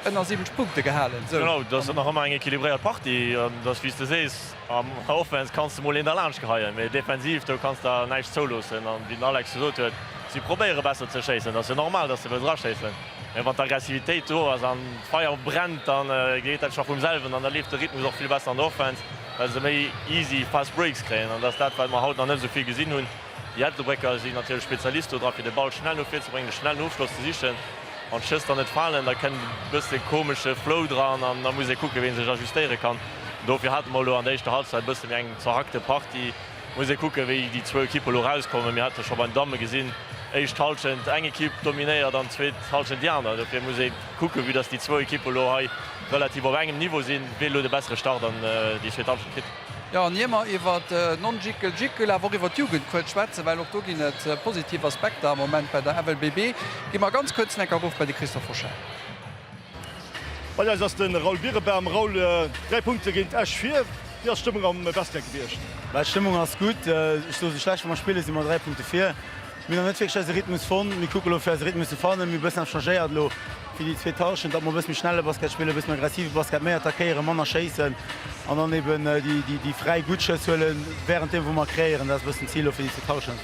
ënner 70 Punkte gehalen. Sou. Genau, dat ass nach ëmmer eng equilibréiert Partie. An et ass wéi s de sees, am Offense kanns de mol een derlaanscht geheien, mee defensiv, do kanns de näischt zouloossen. An wéi den Alex gesot huet, si probéiere besser ze schéissen. Et ass jo normal, datt se wëlls eraschéissen, mee wann d'Aggressivitéit do ass an d'Feier brennt, da geet dat scho vum selwen an da leeft de Rhythmus och vill besser an der Offense, well se méi easy fast breaks kréien. An dat ass dat, wat mer haut nach net esou vill gesinn hunn. Déi Ettelbrécker sinn natierlech Spezialist do dra fir de Ball schnell no vir ze bréngen, de schnellen Ofschloss ze sichen. Wann d'Schëss dann net falen, da kënnt e bësse komesche Flow dran an da muss ee kucken, wéi ee sech ajustéiere kann. Dofir hate mer elo an der éischter Halbzeit e bësse méi eng zerhackte Partie. Muss ee kucken, wéi déi zwou Ekippe elo erauskommen. Mir hate scho bei den Damme gesinn, éischt Halschent eng Ekipp dominéiert an zweet Halschent déi aner. Dofir muss ee kucken, vue dass déi zwou Ekippe elo hei relativ op engem Niveau sinn, wee elo de bessere Start an déi zweet Halschent kritt. Jo, an ier mer iwwer Non-Jickel Jickel, awer och iwwer d'Jugend kuerz schwätzen, well och do ginn et positiv Aspekter am Moment bei der FLBB, gi mer ganz kuerz en Ecker erof bei de Christophe Hochard. Bei eis ass de Raoul Birebam. Raoul, 3 Punkte géint Esch vir. Wéi ass d'Stëmmung am Vestiaire gewiescht? Bah, d'Stëmmung ass gutt. Ech soe sou schlecht wéi mer spillen, si mer 3 Punkte vir. Mir hunn nach net wierklech eise Rhythmus fonnt. Mir kucke lo fir eise Rhythmus ze fannen. Mir hu bëssen eppes changéiert elo fir déi zweet Hallschent, datt mer e bësse méi schnelle Basket spillen, e bësse méi aggressive Basket, méi attackéieren, manner schéissen an dann eben déi fräi gutt Schëss huelen, wärenddeem wou mer kreéieren. Dat ass e bëssen d'Zil elo fir déi zweet Hallschent.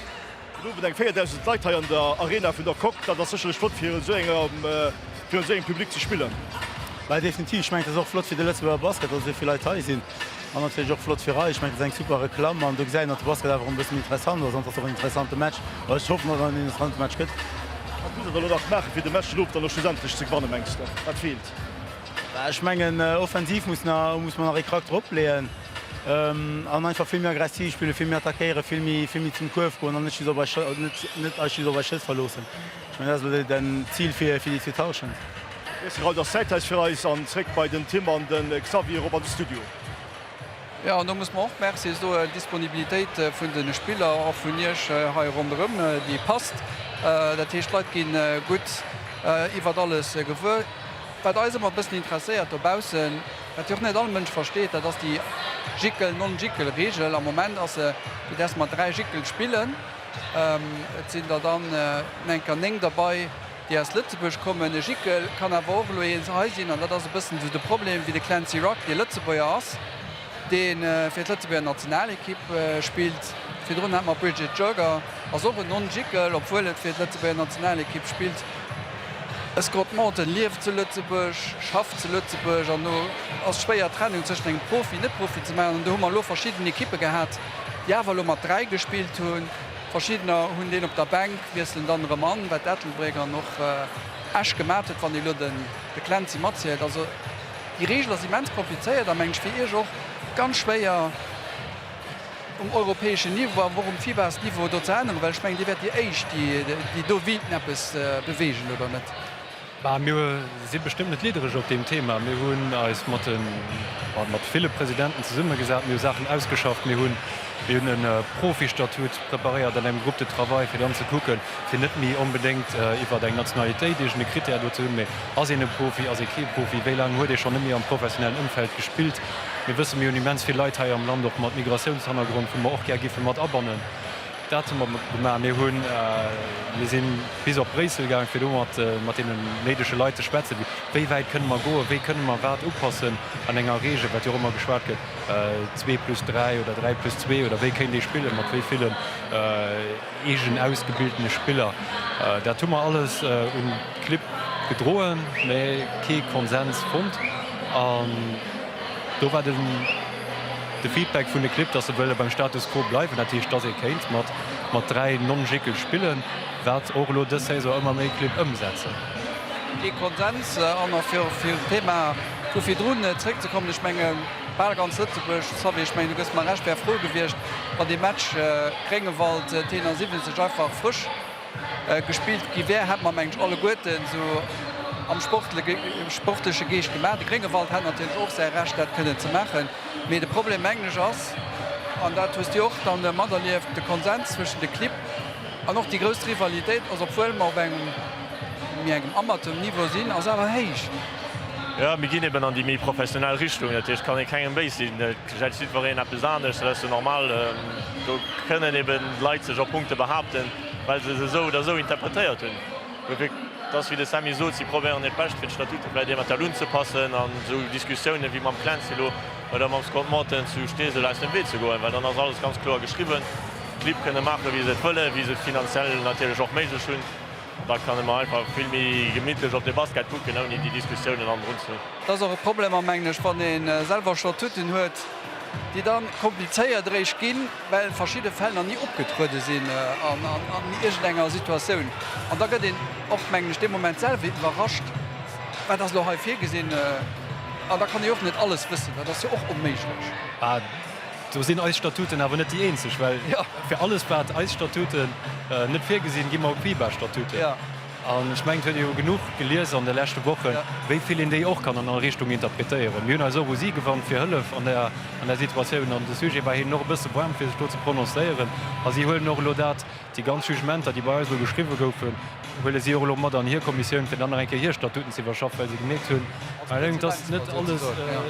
Den Owend eng 4.000 Leit hei an der Arena vun der Coque, dat ass sécherlech flott fir esou engem virun esou engem Public ze spillen. Bah definitiv, ech mengen et ass och flott fir de Lëtzebuerger Basket, datt esou vill Leit hei sinn an natierlech och flott fir eis. Ech mengen et ass eng super Reklamm an do gesäit een, datt de Basket awer erëm e bësse méi interessant ass an et ass och en interessante Match. Oder ech hoffen, datt et en interessante Match gëtt. Wat muss der elo nach maachen, fir de Match den Owend dann och schlussendlech ze gewannen, mengs de? Wat feelt? Bah ech mengen offensiv muss mer nach ee Krack drop leeën an einfach vill méi aggressiv spillen, vill méi attackéieren, vill méi vill méi zum Kuerf goen an net just op eis net eis just op eis Schëss verloossen. Ech mengen dat ass elo den Zil fir déi zweet Hallschent. Merci Raoul, dass Zäit heis fir eis an zréck bei den Tim an den Xavier erop an de Studio. Jo, an do muss mer och Merci soen. D'Disponibilitéit vun de Spiller, och vun Iech hei ronderëm, déi passt. Dat heescht, d'Leit gi gutt iwwert alles gewuer. Wat eis ëmmer e bëssen interesséiert dobaussen, wat jo och net all Mënsch versteet, dat ass déi Jickel-Non-Jickel-Reegel. Am Moment ass se, du däerfs mat 3 Jickel spillen. Et sinn der dann enker 9 derbei, déi aus Lëtzebuerg kommen. E Jickel kann awer och elo een hei sinn, an dat ass e bëssen esou de Problem, wéi de Clancy Rugg, dee Lëtzebuerger ass, dee fir d'Lëtzebuerger Nationalekipp spillt. Virdrun hate mer d'Bridget Joerger, ass och en Non-Jickel, obwuel et fir d'Lëtzebuerger Nationalekipp spillt. E Scott Morton lieft zu Lëtzebuerg, schafft zu Lëtzebuerg, an do ass schwéier d'Trennung tëschent engem Profi, Net-Profi ze maachen. An do hu mer elo verschidden Ekippe gehat, déi awer elo mat 3 gespillt hunn. Verschiddener hunn deen op der Bänk, wiesselen dann erëm an, wat Ettelbréck an och Esch gemat huet, wann ee elo de Clancy matzielt. Also déi Reegel ass immens komplizéiert a meng ech fir Iech och ganz schwéier um europäeschen Niveau awer och um FIBAs-Niveau do ze änneren, well ech mengen Dir wäert déi éischt déi do wéilten eppes beweegen, oder net? Bah, mir si bestëmmt net liddereg op deem Thema. Mir hunn eis mat de, mat ville Presidenten zesummegesat, mir hu Saachen ausgeschafft, mir hunn, mir hunn e Profistatut preparéiert an engem Groupe de travail, fir dann ze kucken, fir net méi onbedéngt iwwer eng Nationalitéit iergend e Critère do ze hunn, mee ass een e Profi, ass ee kee Profi, wéi laang huet ee schonn net méi am professionellen Ëmfeld gespillt. Mir wëssen, mir hunn immens vill Leit hei am Land och mat Migratiounshannergrond, wou mer och gär giffe mat abannen. Dat hu mer gemaach. Mir hunn, mir si bis op Bréissel gaang, fir do mat, mat deenen néidege Leit ze schwätzen, wéi wäit kënne mer goen, wéi kënne mer wat upassen an enger Regel, wat jo och ëmmer geschwat gëtt, zwee plus dräi oder dräi plus zwee oder wéi kéint ee spillen, mat wéi villen eegen ausgebildene Spiller. Dat hu mer alles un d'Clibb gedroen, mä kee Konsens fonnt. An do war den. De Feedback vun de Clibb, dass se wëlle beim Status quo bleiwen, dat heescht, dass ee kéint mat mat 3 Non-Jéckel spillen, wat och elo dës Saison ëmmer méi Clibb ëmsetzen. Kee Konsens. An och fir op d'Thema vu virdrun zréckzekommen, ech menge bal ganz Lëtzebuerg, Xavier, ech mengen du gëss mer Recht, wär frou gewiescht, wann dee Match Gréngewald T71 einfach frësch gespillt gi wär, hätte mer mengen ech alleguerten esou am sportleche Geescht gemaach. De Gréngewald hätt natierlech och säi Recht dat kënnen ze maachen. Mee de Problem mengen ech ass, an dat hues Dir och dann materlieft, de Konsens zwëschen de Clibb an och déi grouss Rivalitéit ass, obwuel mer op engem méi engem Amateurniveau sinn, ass awer héich. Jo, mir ginn eben an déi méi professionell Richtung. Dat heescht, kann ee kengem béis sinn. Et gesäit jiddwereen eppes anescht, dat ass jo normal. Do kënnen eben d'Leit sech op Punkte behaapten. well se se esou oder esou interpretéiert hunn. Dofir, et ass wéi de Sammy sot, si probéieren hiert Bescht fir d'Statute vläicht eventuell unzepassen an esou Diskussiounen wéi mam Clancy elo oder mam Scott Morton zu Steesel aus dem Wee ze goen, well dann ass alles ganz kloer geschriwwen. D'Clibb kënne maache wéi se et wëllen, wéi se et finanziell natierlech och méiglech hunn. An da kann mer einfach vill méi gemittlech op de Basket kucken, ouni déi Diskussiounen hannendrun ze hunn. Et ass och e Problem, a mengen ech, wann ee selwer Statuten huet, déi da komplizéiert eréischt ginn, well verschidde Fäll nach ni opgetruede sinn an iergendenger Situatioun. An da gëtt een och, mengen ech, dee Moment selwer iwwerrascht, Wat ass elo hei virgesinn? An da kann ee jo och net alles wëssen, dat ass jo och onméiglech. Mä do sinn eis Statuten awer net déi eenzeg, well fir alles, wat eis Statuten net virgesinn, gi mer op d'FIBA-Statuten. An ech mengen, et huet ee jo genuch gelies an de leschte Wochen, wéi vill een déi och kann an all Richtung interpretéieren. Mir hunn eis och u si gewannt fir Hëllef an där an där Situatioun. An de Sujet war hinnen och e bësse waarm, fir sech do ze prononcéieren. A si huelen och elo dat, déi ganz Jugementer, déi bei eis elo geschriwwe goufen, huele si och elo mat an hir Kommissioun, fir dann nach eng Kéier hir Statuten ze iwwerschaffen, well se gemierkt hunn, et ass net alles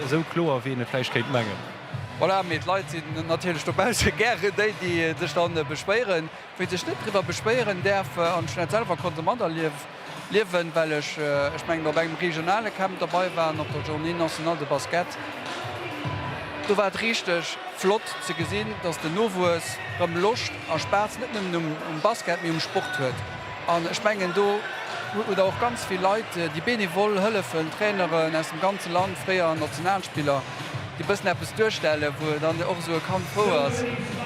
esou kloer, wéi een et vläicht kéint mengen. Voilà, mee d'Leit sinn natierlech dobausse gären déi, déi sech dann beschwéieren. Wee sech net driwwer beschwéieren däerf, an ech hunn dat selwer konnte materliewen, well ech, ech mengen, op engem regionale Camp derbei war an op der Journée nationale de Basket, do war et richteg flott ze gesinn, dass den Nowuess rëm Loscht a Spaass net nëmmen um Basket, mee um Sport huet. An ech mengen, do hutt Der och ganz vill Leit, déi bénévol hëllefen, Traineren aus dem ganze Land, fréier Nationalspiller, déi e bëssen eppes duerstellen, wou dann och esou e Kand frou ass,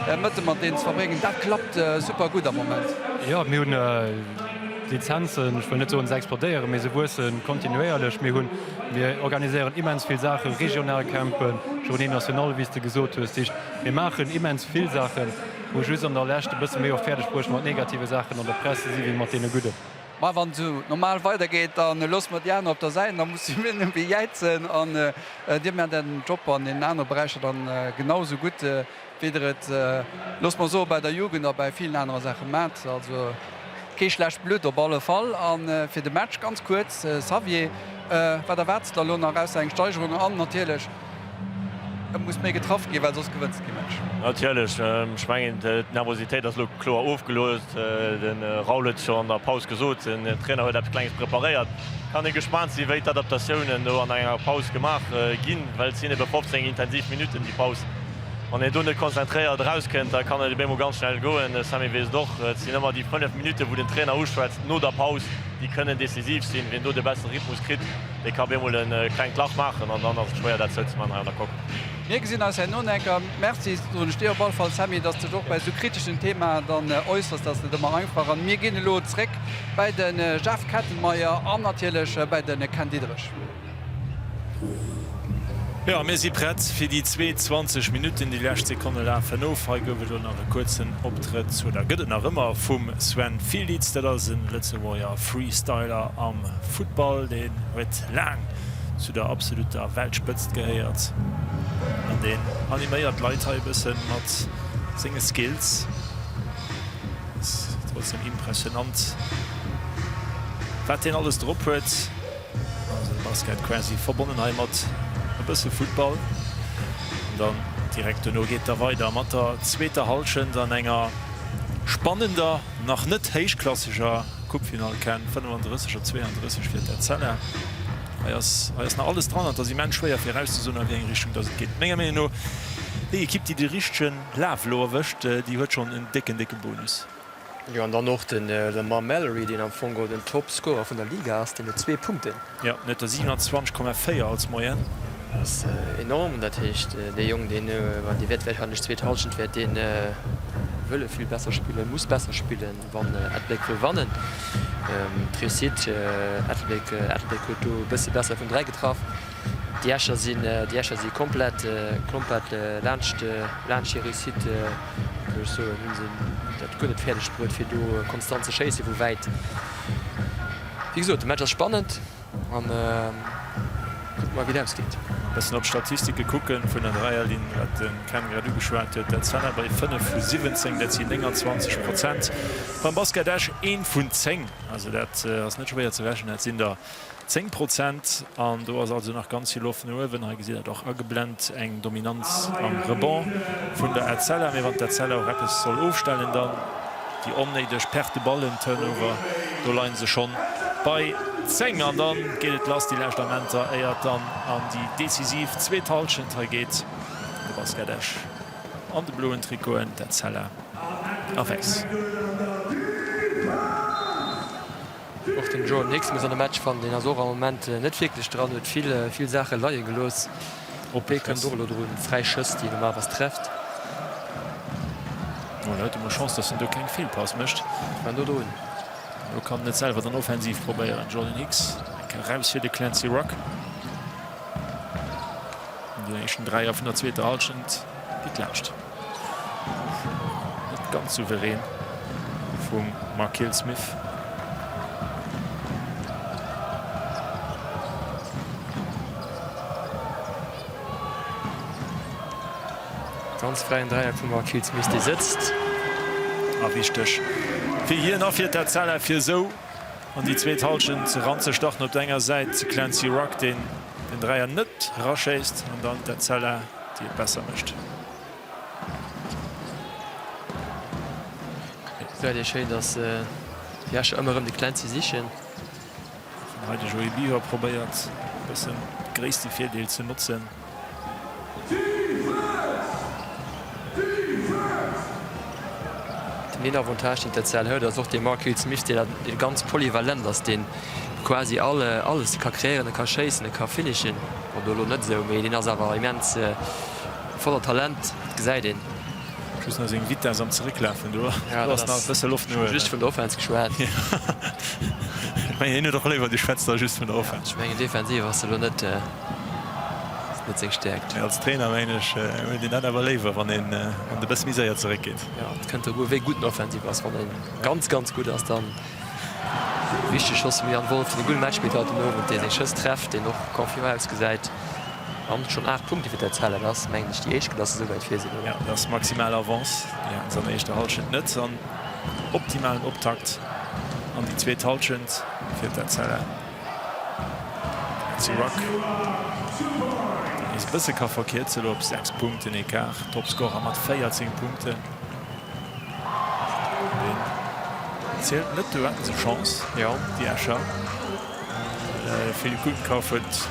Mëtte mat deenen ze verbréngen. Dat klappt super gutt am Moment. Jo, mir hunn d'Lizenzen, ech wëll net soen, se explodéieren, mee se wuesse kontinuéierlech. Mir hunn, mir organiséieren immens vill Saachen, regional Campen, Journée nationale, wéi s de gesot hues. Dat heescht, mir maachen immens vill Saachen, hu just an der Lescht e bësse méi och fäerdeg bruecht, mat negative Saachen an der Press ze si wéi mat deene gudden. Ma wann et esou normal weidergeet, da loosse mer déi aner op der Säit, da musse mir nëmme jäizen an Dir maacht Ären Job an deenen anere Beräicher dann genau esou gutt, wéi Der et, loosse mer soen, bei der Jugend a bei villen anere Saache maacht. Also kee schlecht Blutt op alle Fall. A fir de Match ganz kuerz, Xavier, wat erwaarts de der elo nach ausser eng Steigerung an natierlech, Et muss méi getraff ginn, well soss gewënns de kee Match. Natierlech. Ech mengen, d'Nervositéit ass elo kloer ofgeluecht. De Raoul huet et scho an der Paus gesot, den Trainer huet eppes Klenges preparéiert. Kann ee gespaant sinn, wéi d'Adaptatiounen do an enger Paus gemaach ginn, well et sinn ebe 15 intensiv Minutten, déi Paus. Wann een do net konzentréiert erauskënnt, da kann et ebe emol ganz schnell goen. De Sammy weess et och, et sinn ëmmer déi 5 Minutten, wou den Trainer uschwätzt no der Paus, déi kënnen decisiv sinn. Wien do de bessere Rhythmus kritt, Dee ka bemol e klengt Lach maachen an dann ass et schwéier dat zouzemaachen hei an der Coque. Mir gesinn eis herno nach eng Kéier. Merci soen ech dir op alle Fall, Sammy, dass de dech och bei esou kriteschen Themaen dann äussers. Dat ass net ëmmer einfach. An mir ginn elo zréck bei de Jeff Kettenmeyer an natierlech bei de Ken Diederich. Jo, mir si prett fir déi zweet 20 Minutten. Déi lescht Sekonne lafen of. Hei gouf et elo nach e kuerzen Optrëtt, oder gëtt et nach ëmmer, vum Sven Fielitz. Dat ass e Lëtzebuerger Freestyler am Futtball. Deen huet laang zu der absolutter Weltspëtzt gehéiert an deen animéiert d'Leit hei e bësse mat senge Skills. Ass trotzdem impressionant, wat deen alles drop huet. Also de Basket quasi verbonnen hei mat e bësse Futtball. An dann direkt dono geet da weider mat der zweeter Hallschent an enger spannender, nach net héichklasseger Coupefinall. Ken 35 op 32 fir d'Etzella. Hei ass, hei ass nach alles dran an et ass immens schwéier fir erauszesoen a wéi eng Richtung dass et geet. Menger Meenung no déi Ekipp déi de richtege Laf elo erwëscht, déi huet schonn en décken, décke Bonus. Jo, an dann och den Lamar Mallory, deen am Fong geholl den Top-Scorer vun der Liga ass, deen huet zwee Punkten. Jo, en huet der 27,4 als Moyenne. Dat ass enorm. Dat heescht, dee Jong, deen, dee wäert warscheinlech d'zweet Hallschent wäert dee wëlle vill besser spillen, muss besser spillen, wann Ettelbréck wëll wannen. D'Réussite, Ettelbréck, Ettelbréck huet do e bësse besser vun 3 getraff. Déi Escher sinn, déi Escher si komplett, komplett laanscht, laanscht hir Réussite. Wéi ech soen, hu se dat guer net fäerdeg bruet, fir do konstant ze schéissen vu wäit. Wéi gesot, de Match ass spannend an kucke mer, wéi et ausgeet. E bëssen op d'Statistike kucken vun der Dräierlinn, wat de Ken grad ugeschwat huet. Dat Senna bei 5 vu 17, dat sinn 29 Prozent. Beim Basket Esch eent vun 10, also dat ass net schwéier ze rechnen, dat sinn der 10 Prozent, an do ass also nach ganz vill Loft no uewen. Hei gesitt Der et och ageblent, eng Dominanz am Rebond vun der Etzella. Mee wann d'Etzella och eppes soll ofstellen, dann déi onnéideg Perte de Ballen, Turnover, do leie se schonn bei 10. An da geet et lass, déi lescht Amenter, éier et dann an déi decisiv zweet Hallschent hei geet. De Basket Esch an de bloen Trikoten, d'Etzella a wäiss. Och den Jordan Hicks muss an de Match fannen, deen ass och am Moment net wierklech dran, huet vill vill Saache leie gelooss. Dee kënnt och elo drun, fräi Schëss, déi en normalerweis trefft. Oh, da huet e mol Chance, dass en do keng Feelpass mécht. War no drun. Elo kann en et selwer dann offensiv probéieren, Jordan Hicks. Eng Kéier raus fir de Clancy Rugg. An den éischten Dräier vun der zweeter Hallschent geet laanscht. Net ganz souverän vum Markeel Smith. Ganz fräien Dräier vum Markeel Smith, dee sëtzt. A wichteg fir hien a fir d'Etzella, fir esou an déi zweet Hallschent eranzestarten. Op der enger Säit Clancy Rugg, deen den Dräier net eraschéisst, an dann d'Etzella, déi et besser mécht. Gesäit ee schéin, dass déi Escher ëmmer erëm de Clancy sichen. Hei de Joé Biwer probéiert e bëssen gréisste Virdeel ze notzen. Den een Avantage deen d'Etzella huet ass och dee Mark Hill-Smith, dee ganz polyvalent ass, deen quasi alles ka kreéieren, e ka schéissen, e ka finishen, bon do elo net esou, mee deen ass awer immens voller Talent, dat gesäit een. Just nach seng Vitess am Zerécklafen, do ass nach e bësse Loft no uewen. Just vun der Offense geschwat. Ech mengen hien huet och léiwer, du schwätz da just vun der Offense. Ech mengen defensiv ass elo net net seng Stäerkt. Mee als Trainer mengen ech huet een dat awer léiwer, wann een e bësse méi séier zeréckgeet. Jo, et kënnt drop u wéi gutt den Offensiv ass. Wann e ganz ganz gutt ass, dann Wichteg Schoss vum Jan Wolff, deen e gudde Match spillt haut den Owend, dee seng Schëss trefft, deen och confiant ausgesäit an schonn 8 Punkte fir d'Etzella. Dat ass mengen ech déi éischt Kéier, dass se esou wäit vir sinn, oder? Jo, dat ass maximal Avance. Déi haten se an der éischter Hallschent net. An optimalen Optakt an déi zweet Hallschent fir d'Etzella. Nancy Ruck, déi nees e bësse ka verkierzen, elo op 6 Punkten Ecart. Topscorer mat 14 Punkten. Deen zielt net, do haten se Chance, déi Escher. Philippe Gutenkauf huet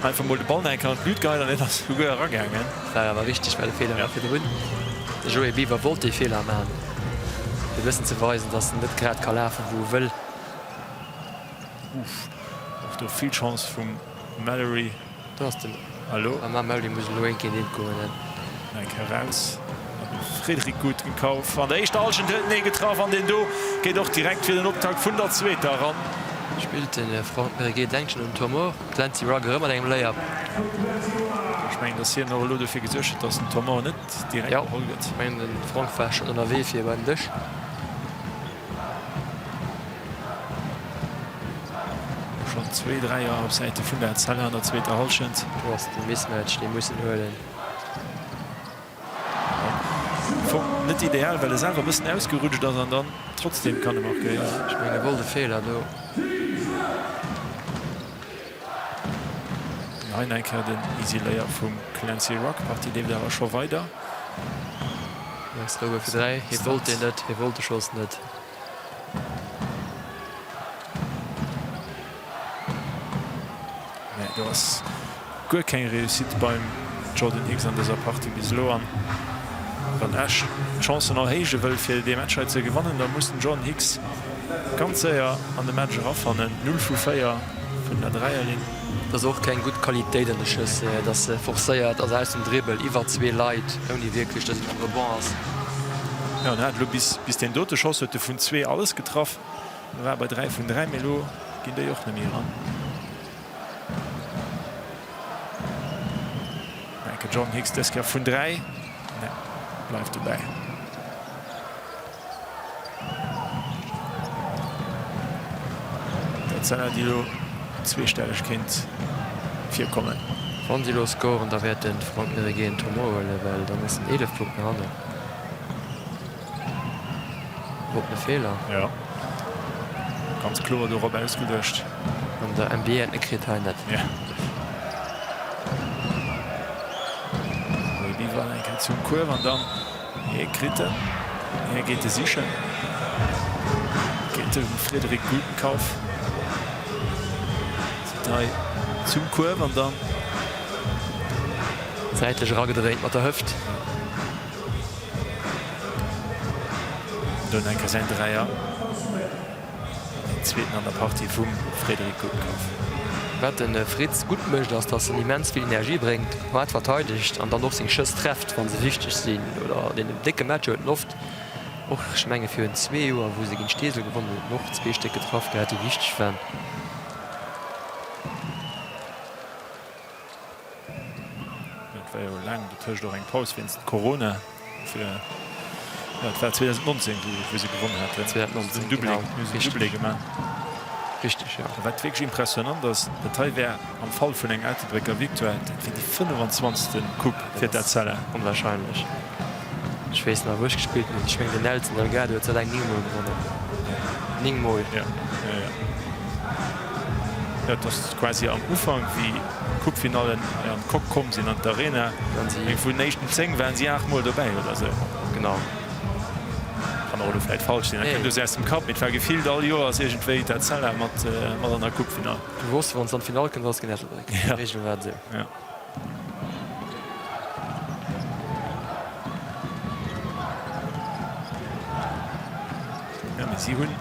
einfach mol de Ball nach eng Kéier an d'Luut geheit an deen ass souguer eragaangen. War awer richteg, well de Feeler war virdrun. De Joé Biwer wollt dee Feeler maachen, fir e bëssen ze weisen, datt en net grad ka lafen, wou e wëll. Uff, och do vill Chance vum Mallory. Do ass den. Elo. Mam Mauli muss elo een géint eent goen. Eng Kéier raus an de Frédéric Gutenkauf an der éischter Hallschent huet en ee getraff an deen do geet och direkt fir den Optakt vun der zweeter eran. Spillt de Franck Meriguet denkt schon un Tomor. Clancy Rugg erëm mat engem Layup. Ech mengen, dass hien och elo dofir gesuergt huet, dass den Tomor net direkt geholl gëtt. Jo, ech mengen de Franck war schonn ënnerwee fir bei den Dësch. Schonn zwee Dräier op Säite vun der Etzella an der zweeter Hallschent. Do ass de Mismatch, dee muss en huelen. Am Fong net ideal, well e selwer e bëssen ausgerutscht ass an dann trotzdem kann e markéieren. Ech mengen e wollt e Feeler do. Hei nach eng Kéier den easy Layup vum Clancy Rugg. D'Partie leeft awer scho weider. Max Robert fir 3, hie wollt deen net, hie wollt de Schoss net. Nee, do ass guer keng Réussite beim Jordan Hicks an dëser Partie bis elo. An wann Esch d'Chancen erhéije wëll fir dee Match hei ze gewannen, da muss den Jordan Hicks ganz séier an de Match erafannen. 0 vu 4 vun der Dräierlinn. Et ass och keng gutt Qualitéit an de Schëss. Et ass forcéiert, ass aus dem Dribbel iwwer zwee Leit, ouni wierklech datt een am Rebond ass. Jo, en hat elo bis bis deen dote Schoss huet e vun zwee alles getraff. E war bei 3 vun 3, mee elo ginn déi och net méi eran. Enke John Hicks dës Kéier vun 3. Nee, bleift dobäi. D'Etzella, déi elo zweestelleg kéint virkommen. Wann si elo scoren, da wäert de Frank Mereguet en Tournoi huelen, well dann ass en 11 Punkten hannen. Op e Feeler. Jo, ganz kloer dorop ausgeluecht. An der NBA hätt e kritt, hei net. Jo. Roy Biver eng Kéier zum Kuerf an dann hie kritt en. Hie geet e sichen. Géint de Frédéric Gutenkauf. Zitt hei zum Kuerf an dann. Säitlech eragedréint mat der Hëft. Dunn enke säin Dräier, deen zweeten an der Partie vum Frédéric Gutenkauf. Wat de Fritz gutt mécht ass, dass en immens vill Energie bréngt, haart verteidegt an dann och seng Schëss trefft, wa se wichteg sinn. Oder an deenen décke Matcher huet en oft och, ech menge virun zwee Joer, wou se géint Steesel gewonnen hunn, huet en och zwee Stéck getraff gehat, déi wichteg waren. Et war jo laang dotëscht och eng Paus wéinst Corona. Fir, jo, et war 2019, wou se gewonnen haten. 2019, genau. Hu se den Doublé gemaach. Richteg, jo. A wat wierklech impressionant ass, dat hei wär am Fall vun enger Ettelbrécker Victoire, dat wier déi 25. Coupe fir d'Etzella. Onwahrscheinlech. Ech weess nach, wou ech gespillt hunn. Ech mengen, den Nelson Delgado huet se eleng 9 Mol gewonnen. 9 Mol. Jo, jo, jo. Jo, et ass quasi am Ufank, wéi d'Coupefinallen hei an d'Coque komm sinn, an d'Arena. Eng vun den éischten 10 waren si 8 Mol dobäi oder esou. Genau. Kann och elo vläicht falsch sinn, dat kënnt elo aus dem Kapp, mee et war gefillt all Joers iergendwéi d'Etzella mat an der Coupefinall. Du wosst, wann s de an d'Finall kënns, ass et géint Ettelbréck. D'Reegel war esou. Jo. Ja, mee si hunn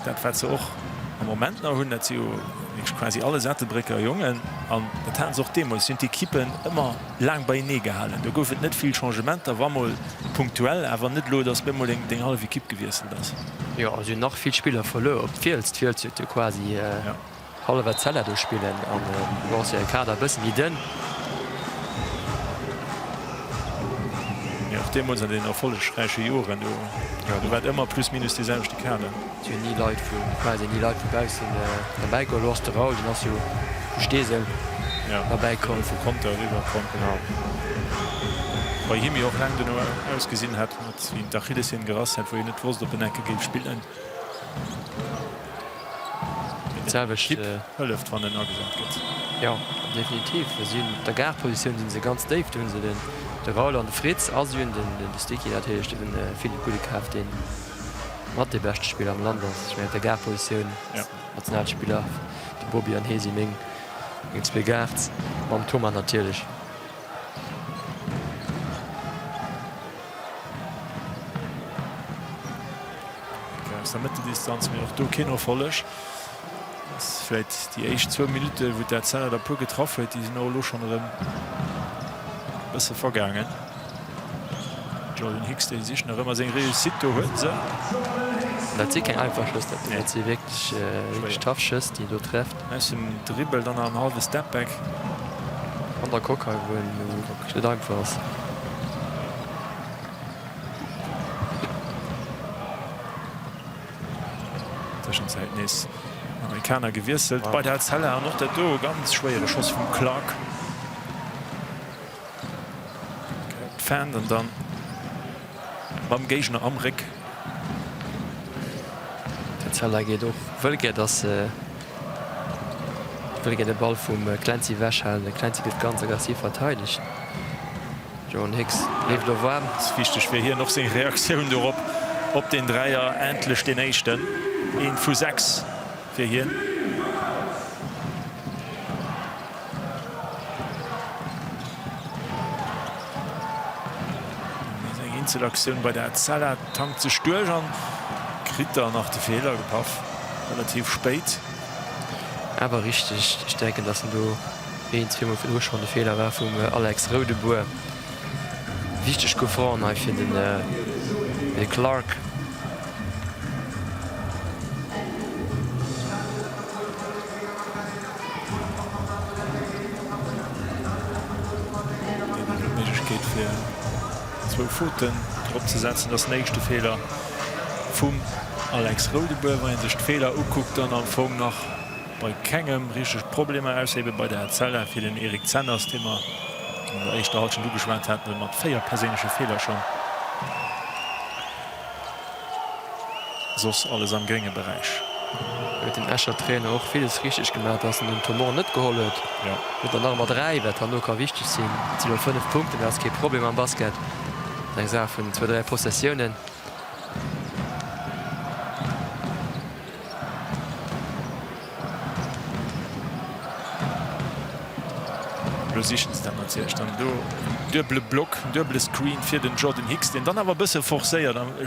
dat, wat se och am Moment nach hunn, dat si jo wierklech quasi alles Ettelbrécker Jongen. An dat haten se och deemools. Si hunn d'Ekippen ëmmer laang beienee gehalen. Do gouf et net vill Changementer, wa mol punktuell, awer net elo, datt bemol deng hallef Ekipp gewiesselt ass. Jo, a si hunn nach vill Spiller verluer op d'Fiels. D'Fiels huet jo quasi Hallef Etzella do spillen an do ass jo de Kader e bësse méi dënn. Mee och deemools an deenen erfollegräiche Joren, do war et ëmmer plus minus dee selwechte Kader. Et hunn ni Leit vu, quasi ni Leit vu baussen derbäi komm. Elo ass de Raoul, deen ass jo vu Steesel derbäi komm. Jo, vu Conter eriwwer komm. Genau. Bei him jo och laang dono ausgesinn hat, mat wéi en d'Achillessehn gerass hat, wou een net wosst, ob en enke géif spillen. D'selwecht hëlleft, wann en agesat gëtt. Jo, definitiv. Si hunn op der Guard-Positioun si se ganz déif. Do hu se den de Raoul an de Fritz a si hunn den de Sticky natierlech, de Philippe Gudekaf, dee mat dee beschte Spiller am Land ass. Ech mengen op der Guard-Positioun, Nationalspiller, de Bobby an hee si meng meng zwee Guards, mam Thomas natierlech. Aus der Mëtteldistanz, mee och do keen Erfolleg. Ass vläit déi éischt zwou Minutte wou d'Etzella der puer getraff huet, déi sinn och elo schonn erëm e bësse vergaangen. Jordan Hicks, dee sicht nach ëmmer seng Réussite, do huet en se. Dat si keng einfach Schëss, dat si wierklech tough Schëss, déi en do trefft. Aus dem Dribbel dann nach en hallwe Stepback. An der Coque, wou en wierklech net einfach ass. Tëschenzäit nees Amerikaner gewiesselt bei der Etzella an och dat do ganz schwéiere Schoss vum Clark. D'Fan an dann mam Géigner am Réck. D'Etzella geet och wëll gär dass wëll gär de Ball vum Clancy ewechhalen. De Clancy gëtt ganz aggressiv verteidegt. Joan Hicks leeft elo waarm. Wichteg fir hien och seng Reaktioun dorop op den Dräier. Endlech deen éischten, eent vu 6 fir hien. Nees eng Eenzelaktioun bei der Etzella, tankt sech duerch an kritt dann nach de Feeler gepaff, relativ spéit. Awer richteg, ech denken dass en do een, zweemol virdru schonn de Feeler war vum Alex Roudebour. Wichteg Coup franc hei fir de Clark. Deen huet elo d'Méiglechkeet fir zwou Fauten drop ze setzen. Dat ass den éischte Feeler vum Alex Roudebour. Wann ee sech d'Feeler ukuckt, dann am Fong nach bei kengem richteg Problemer, ausser ebe bei der Etzella fir den Eric Zenners, dee mer an der éischter Hallschent ugeschwat haten, mat 4 perséinleche Feeler schonn. Soss alles am grénge Beräich. Huet den Escher Trainer och villes richteg gemaach, dass en den Tomor net geholl huet. Huet der nach ëmmer 3, wat herno ka wichteg sinn. Et si lo 5 Punkten, dat ass kee Problem am Basket. Dat ass eng Saach vun zwou, 3 Possessiounen. Elo sichen se dat natierlech dann do. En duebele Block, en duebele Screen fir den Jordan Hicks, deen dann awer e bësse forcéiert an e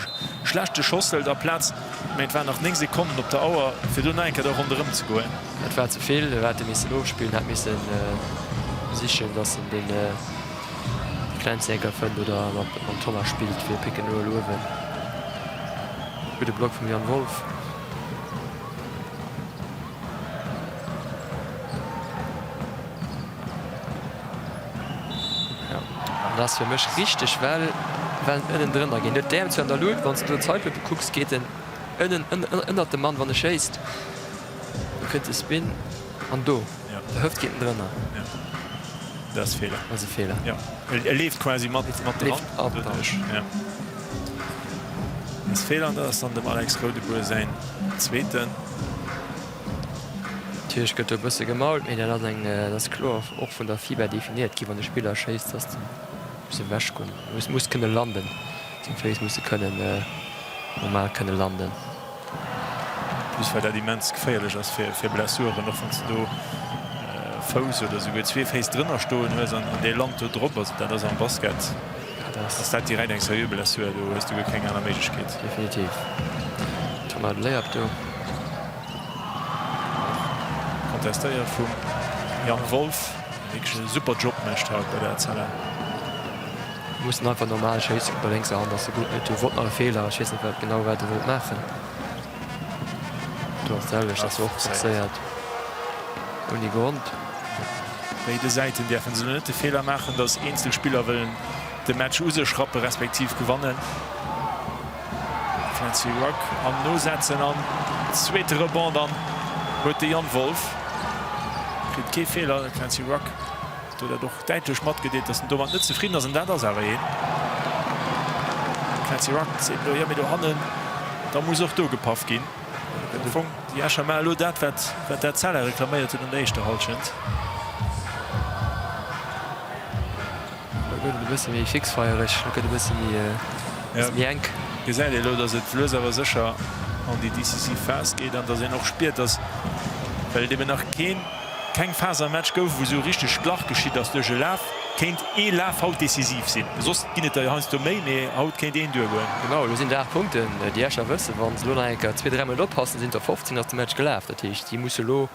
schlechte Schoss hëlt aplaz, mä et waren nach 9 Sekonnen op der Auer, fir do nach eng Kéier da ronderëm ze goen. Dat war ze vill, e hätt e missen ofspillen, hätt misse sichen, datt en den Clancy enker fënnt oder mam Thomas spillt fir Pick and Roll uewen. Gudde Block vum Jan Wolff. An dat ass fir mech richteg, well well en ënnen drënner geet. Huet d'Äerm zwar an der Lut, wann s de do d'Zeitlupe kucks, geet en ënnen ënnert de Mann, wann e schéisst. Do kënnt de Spin an do, der Hëft geet en drënner. Dat ass Feeler. Dat ass e Feeler. Jo, e leeft quasi mat dran doduerch. Dat ass Feeler an dat ass dann dem Alex Roudebour säin zweeten. Natierlech gëtt do e bësse gemault, mee dat ass eng, dat ass kloer och vun der FIBA definéiert ginn, wann e Spiller schéisst, dass de muss ewech goen, muss muss kënne landen, seng Féiss musse kënnen normal kënne landen. Plus well dat immens geféierlech ass fir Blessuren, och wann s de do e Fouss oder esouguer zwee Féiss drënner stoen hues an dee lant do drop. Also dat ass am Basket ass dat direkt eng seriö Blessur, do hues de guer keng aner Méiglechkeet. Definitiv. Thomas de Layup do. Contestéiert vum Jan Wolff, dee wierklech e super Job mécht haut bei der Etzella. Mussen einfach normal schéissen mat der lénkser Hand ass e gutt net. Do wollt nach e Feeler, ech weess net wat genau wat e wollt maachen. Do ass d'selwecht, ass och forcéiert ouni Grond. Béide Säiten däerfen se elo net de Feeler maachen, datt eenzel Spiller wëllen de Match u sech rappe respektiv gewannen. Clancy Rugg am Nosetzen an zweete Rebond dann huet de Jan Wolff kritt kee Feeler. De Clancy Rugg huet dat och däitlech matgedeelt, datt en domat net zefridden ass an dat ass awer een. Clancy Rugg seet elo, jo mee dohannen, da muss och do gepaff ginn. Am Fong déi Escher maachen elo dat wat wat d'Etzella reklaméiert huet an der éischter Hallschent. Lo gëtt et e bësse méi fixfeiereg, lo gëtt e bësse méi enk. Gesäit ee lo, datt et lues awer sécher an déi decisiv Phas geet an datt een och spiert, datt, well et eben nach keen, keng Phas am Match gouf, wou esou richteg d'Lach geschitt ass duerch e Laf. Kéint ee Laf haut decisiv sinn. Soss ginn et der jo heiansdo méi, mee haut kéint een duergoen. Genau, elo sinn et 8 Punkten. Déi Escher wëssen, wa se elo nach eng Kéier zwee, dräi Mol oppassen, sinn et der 15, ass de Match gelaf. Dat heescht, si musse elo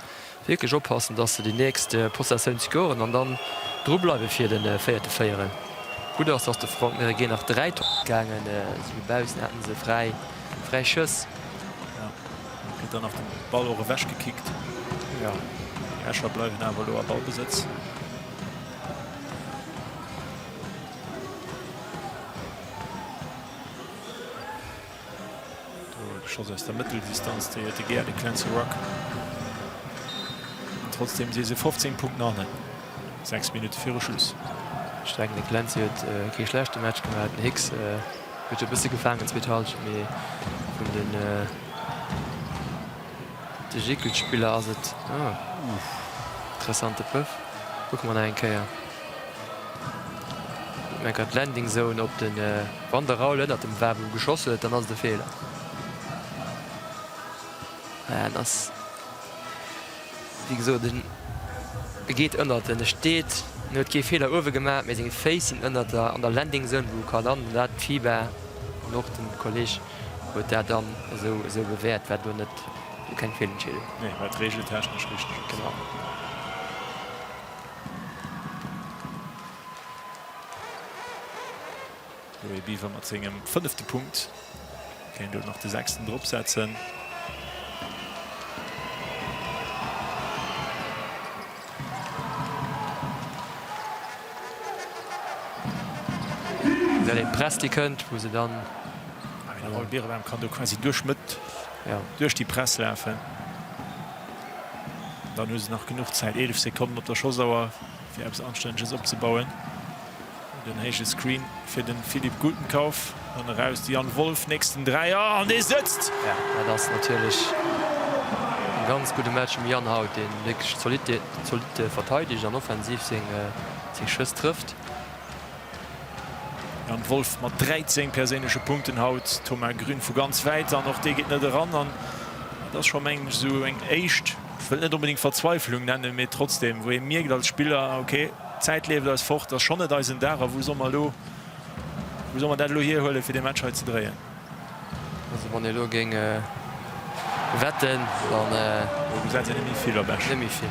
wierklech oppassen, dass se déi nächst Possessioun scoren an dann dru bleiwe fir de véierte Véierel. Gutt ass, dass de Franck Mereguet nach 3 gaangen, esou baussen haten se fräi fräi Schëss. Jo, kritt dann nach de Ball och ewech gekickt. Jo. Déi Escher bleiwen awer elo a Ballbesëtz. Do de Schoss aus der Mëtteldistanz, déi huet de gär, de Clancy Rugg. An trotzdem si se 15 Punkten hannen, 6 Minutte viru Schluss. Ech denken, de Clancy huet kee schlechte Match gemaach. Den Hicks huet e bësse gefaangen, zweet Hallschent, mee vun den de Jickelt-Spiller ass et. Ah, interessante Pëff. Kucke mer nach eng Kéier. Kucke mer eng Kéier d'Landing Zone op den. Wann de Raoul ënnert dem Wabu geschoss huet, dann ass et e Feeler. En ass, wéi gesot, en geet ënnert en, e steet, en huet kee Feeler uewe gemaach, mee seng Féiss sinn ënnert der, an der Landing Zone, wou e ka landen. Dat d'FIBA an och de Kolleg huet dat dann esou, esou bewäert, wat elo net, elo keng Feelentscheedung. Nee, wat regeltechnesch richteg ass. Genau. Joé Biver mat sengem fënnefte Punkt kéint elo nach de sechsten drop setzen. Well een Press déi kënnt, wou se dann. De Raoul Birenbaum kann do quasi duerch d'Mëtt, duerch déi Press lafen. Dann hu se nach genuch Zäit, 11 Sekonnen op der Schossauer, fir eppes Anstänneges opzebauen. Den héije Screen fir de Philippe Gutenkauf, dann eraus de Jan Wolff, nächsten Dräier an dee sëtzt! Ja, dat ass natierlech e ganz gudde Match vum Jan haut, dee wierklech zolidd zolidd verteidegt an offensiv seng seng Schëss trëfft. Jan Wolff mat 13 perséinleche Punkten haut, Thomas Grün vu ganz wäit an och dee geet net eran an dat ass scho mengen ech esou eng éischt, ech wëll et net onbedéngt Verzweiflung nennen, mee trotzdem wou ee mierkt als Spiller, okay, D'Zäit leeft eis fort, ass schonn net eisen Dag. A wou soll mer elo, wou soll mer dat elo hierhuelen, fir dee Match hei ze dréien? Also wann ee elo géing wetten, dann. Elo gesäit een net méi vill op Esch. Net méi vill.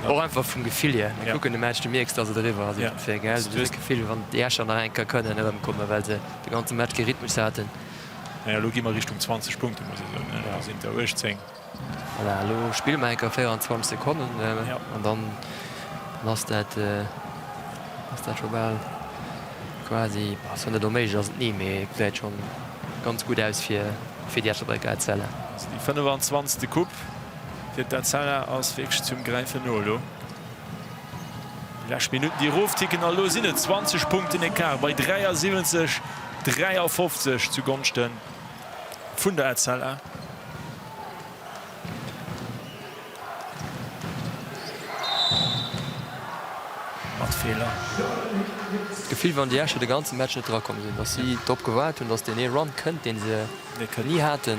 Och einfach vum Gefill hier. Mir kucken de Match, du mierks, dass et eriwwer ass iergendwéi, gell? Du hues d'Gefill, wann déi Escher nach eng Kéier kënnen erëmkommen, well se de ganze Match kee Rhythmus haten. Naja, elo gi mer Richtung 20 Punkte, muss ee soen. Elo sinn et der 18. Voilà, elo spille mer eng Kéier 24 Sekonnen an dann ass dat ass dat scho bal quasi, ass zwar net onméiglech, ass et ni, mee et gesäit schonn ganz gutt aus fir fir déi Ettelbrécker Etzella. Also déi 25. Coupe fir d'Etzella ass wierklech zum Gräifen no elo. Déi lescht Minutten déi erofticken a elo sinn et 20 Punkten Ecart bei 73, 53 zu Gonschte vun der Etzella. Mat Feeler. D'Gefill wann déi Escher de ganze Match net drakomm sinn, dass si drop gewaart hunn, dass deen ee Run kënnt, deen se ni haten.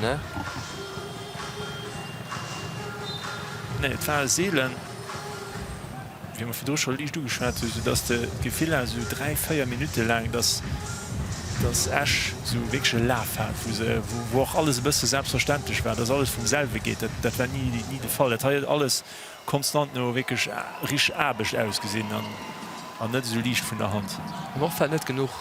Nee, et war seelen. Wéi mer virdru scho liicht ugeschwat hunn, esou dass de d'Gefill has, esou 3, 4 Minutte laang, dass dass Esch esou wierklech e Laf hat, wou se, wou och alles e bësse selbstverständlech war, dass alles vum selwe geet. Dat dat war ni ni de Fall. Dat hei huet alles konstant no wierklech richteg Aarbecht ausgesinn an an net esou liicht vun der Hand. An och well net genuch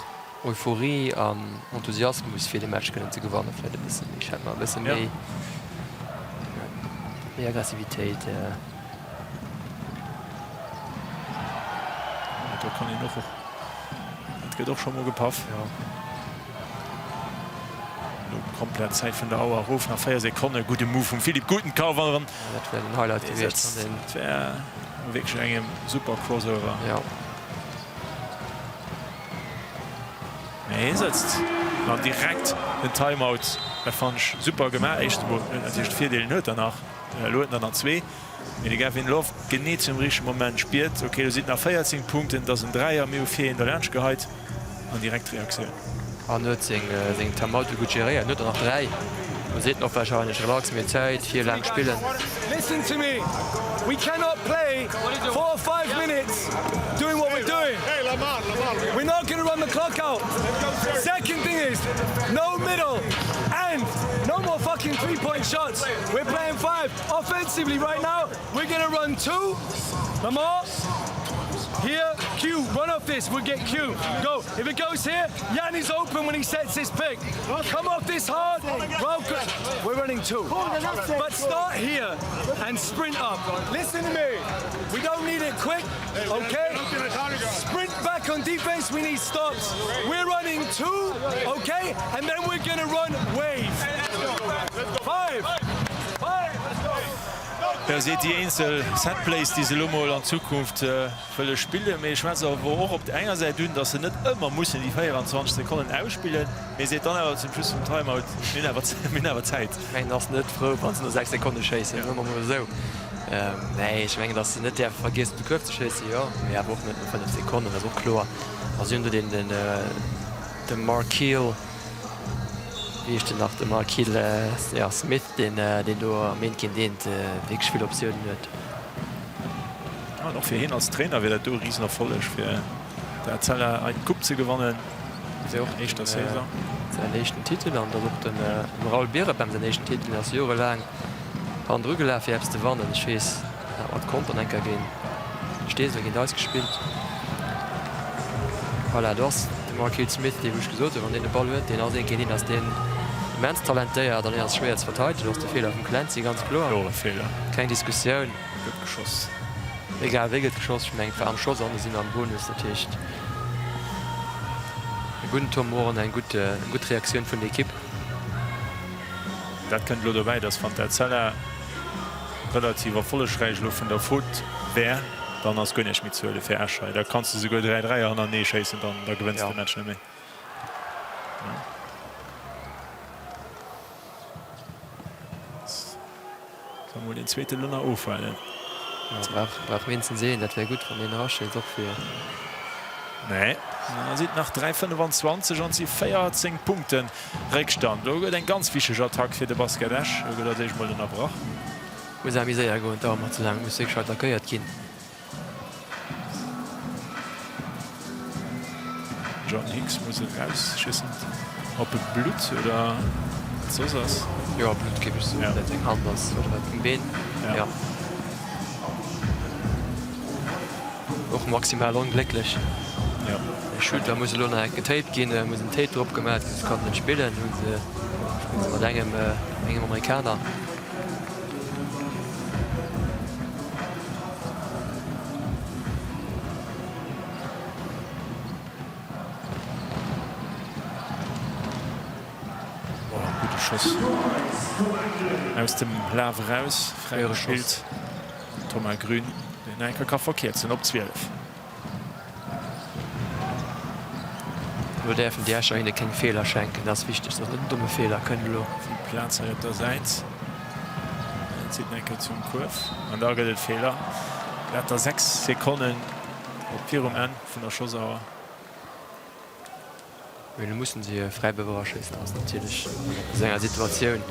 Euphorie an Enthusiasmus fir de Match kënnen ze gewannen, vläicht e bësse méi, ech hätt mer e bësse méi méi Aggressivitéit. Do kann een och, et gëtt och scho mol gepaff. Elo komplett Zäit vun der Auer erof, nach 4 Sekonne. Gudde Move vum Philippe Gutenkauf an eran. Dat wär den Highlight gewiescht an den. Dat wär wierklech engem super Crossover. Jo. Mee hie sëtzt an direkt den Timeout. Dat fannen ech super gemaach. Éischtens emol natierlech de Virdeel, en huet der nach, elo huet en der nach zwee. Mee de Gavin Love genee zum richtege Moment spiert, ok, do sinn et nach 14 Punkten, et ass en Dräier, mir hu vir een derlaanscht geheit an direkt Reaktioun. An huet seng Timeoute gutt geréiert, huet der nach 3. Do seet en och warscheinlech, Relax, mir hunn Zäit fir laang spillen. We're not gonna run the clock out. Second thing is, no middle and no more fucking three-point shots. We're playing five. Offensively right now, we're gonna run two. Lamar, here, Q, run off this, we'll get Q. Go. If it goes here, Yanni's open when he sets his pick. Come off this hard. We're running two. But start here and sprint up. Listen to me. We don't need it quick, okay? Sprint back on defense, we need stops. We're running two, okay? And then we're gonna run wave. Five. Five. Jo, seet déi eenzel Setplays, déi se elo mol an Zukunft wëlle spillen. Mee schwätzt awer och op der enger Säit un, datt se net ëmmer mussen déi 24 Sekonnen ausspillen, mee seet dann awer zum Schluss vum Timeout, Mir hunn awer, mir hunn awer Zäit. Ech mengen, ass net frou, wa se no 6 Sekonne schéissen, soe mer mol esou. Nee, ech mengen, datt se net däerfe vergiessen, op de Kuerf ze schéissen, jo, mee awer och net no 5 Sekonnen, dat ass och kloer. A si hunn do deen, den, de Markeel, wéi heescht en nach, de Markeel, jo, Smith, deen, deen do am Eent géint Eent wierklech vill Optiounen huet. An och fir hien als Trainer wier dat do e Risenerfolleg, fir der Etzella hei d'Coupe ze gewannen a senger éischter Saison. Säin éischten Titel an dat och dem Raoul Birebam säin éischten Titel. Hien ass jorelaang hannendru gelaf fir eppes ze wannen. Ech weess, en hat mat Contern eng Kéier géint Steesel géint eis gespillt. Voilà, do ass de Markel Smith, dee wou ech gesot hunn, wann deen de Ball huet, deen ass een géint een, ass deen immens talentéiert an deen ass schwéier ze verteidegen. Do ass de Feeler vum Clancy ganz kloer, keng Diskussioun. Gëtt geschoss. Egal wéi gëtt geschoss. Ech mengen et war am Schoss an se sinn am Bonus. Dat heescht e gudden Tom Moore an eng gutt eng gutt Reaktioun vun der Ekipp. Dat kënnt elo dobäi, dass wann d'Etzella relativ erfollegräich elo vun der Faute wär, dann ass guer näischt méi ze huele fir Esch hei. Da kanns de souguer 3 Dräier hannerenee schéissen, dann da gewënns de de Match net méi. Soll mol deen zweete lo nach ofwaarden. Jo, brauch mindestens een, dat wär gutt wann een eraschéisst och fir. Nee, da si et nach 3,25 an et si 14 Punkte Réckstand. Do gëtt eng ganz wichteg Attack fir de Basket Esch. Do gëtt als éischt mol ënnerbrach. Muss awer méi séier goen, et dauert mer ze laang, muss wierklech attackéiert ginn. John Hicks muss eraus, ech weess net op et Blutt oder wat soss ass. Jo Blutt géif ech soen, dat eng Hand ass oder wat um Been. Jo och maximal onglécklech. Jo. De Shooter muss elo nach getaped ginn, muss en Tape drop gemaat ginn, soss kann en net spillen. Hu se spillen se mat engem engem Amerikaner. Gudde Schoss aus dem Laf eraus, fräi gespillt. Thomas Grün, deen enker ka verkierzen op 12. Elo däerfen déi Escher hinne keng Feeler schenken, dat ass wichteg, dass net en domme Feeler kënnt elo. Vill Plaz hei op der Säit. En zitt eng Kéier zum Kuerf an da gëtt et Feeler. Dat da 6 Sekonnen virum Enn vun der Schossauer. Mee elo mussen se Fräibewer eraschéissen, ass natierlech an esou enger Situatioun.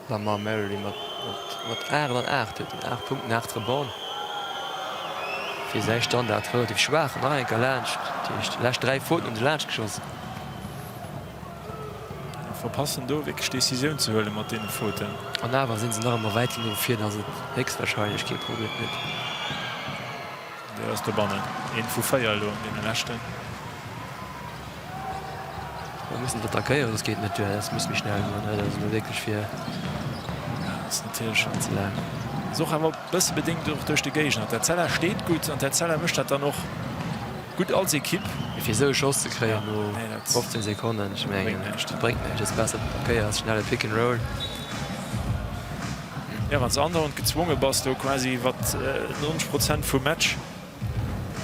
Lamar Marley mat 8 an 8 huet en 8 Punkten, 8 Rebonds. Fir säi Standard relativ schwaach. Nach eng Kéier laanscht, dat heescht déi lescht 3 Fauten hunn se laanscht geschoss. Verpassen do wierklech Decisioun ze huelen mat deene Fauten. An awer sinn se nach ëmmer wäit genuch vir, dass et héchstwahrscheinlech kee Problem gëtt. Déi ass dobannen. Een vu 4 elo an deene leschten. Mir mussen attackéieren, soss geet et net duer. Dat muss méi schnell goen. Dat ass elo wierklech fir ass natierlech ze laang. Ass och awer e bësse bedéngt och duerch de Géigner. D'Etzella steet gutt an d'Etzella mécht dat dann och gutt als Ekipp. Mee fir esou e Schoss ze kréien no 15 Sekonnen, ech mengen, dat bréngt näischt. Et ass besser, du attackéiers, schnelle Pick and Roll. Jo, wann s de andauernd gezwonge bass, do quasi iwwer 90 Prozent vum Match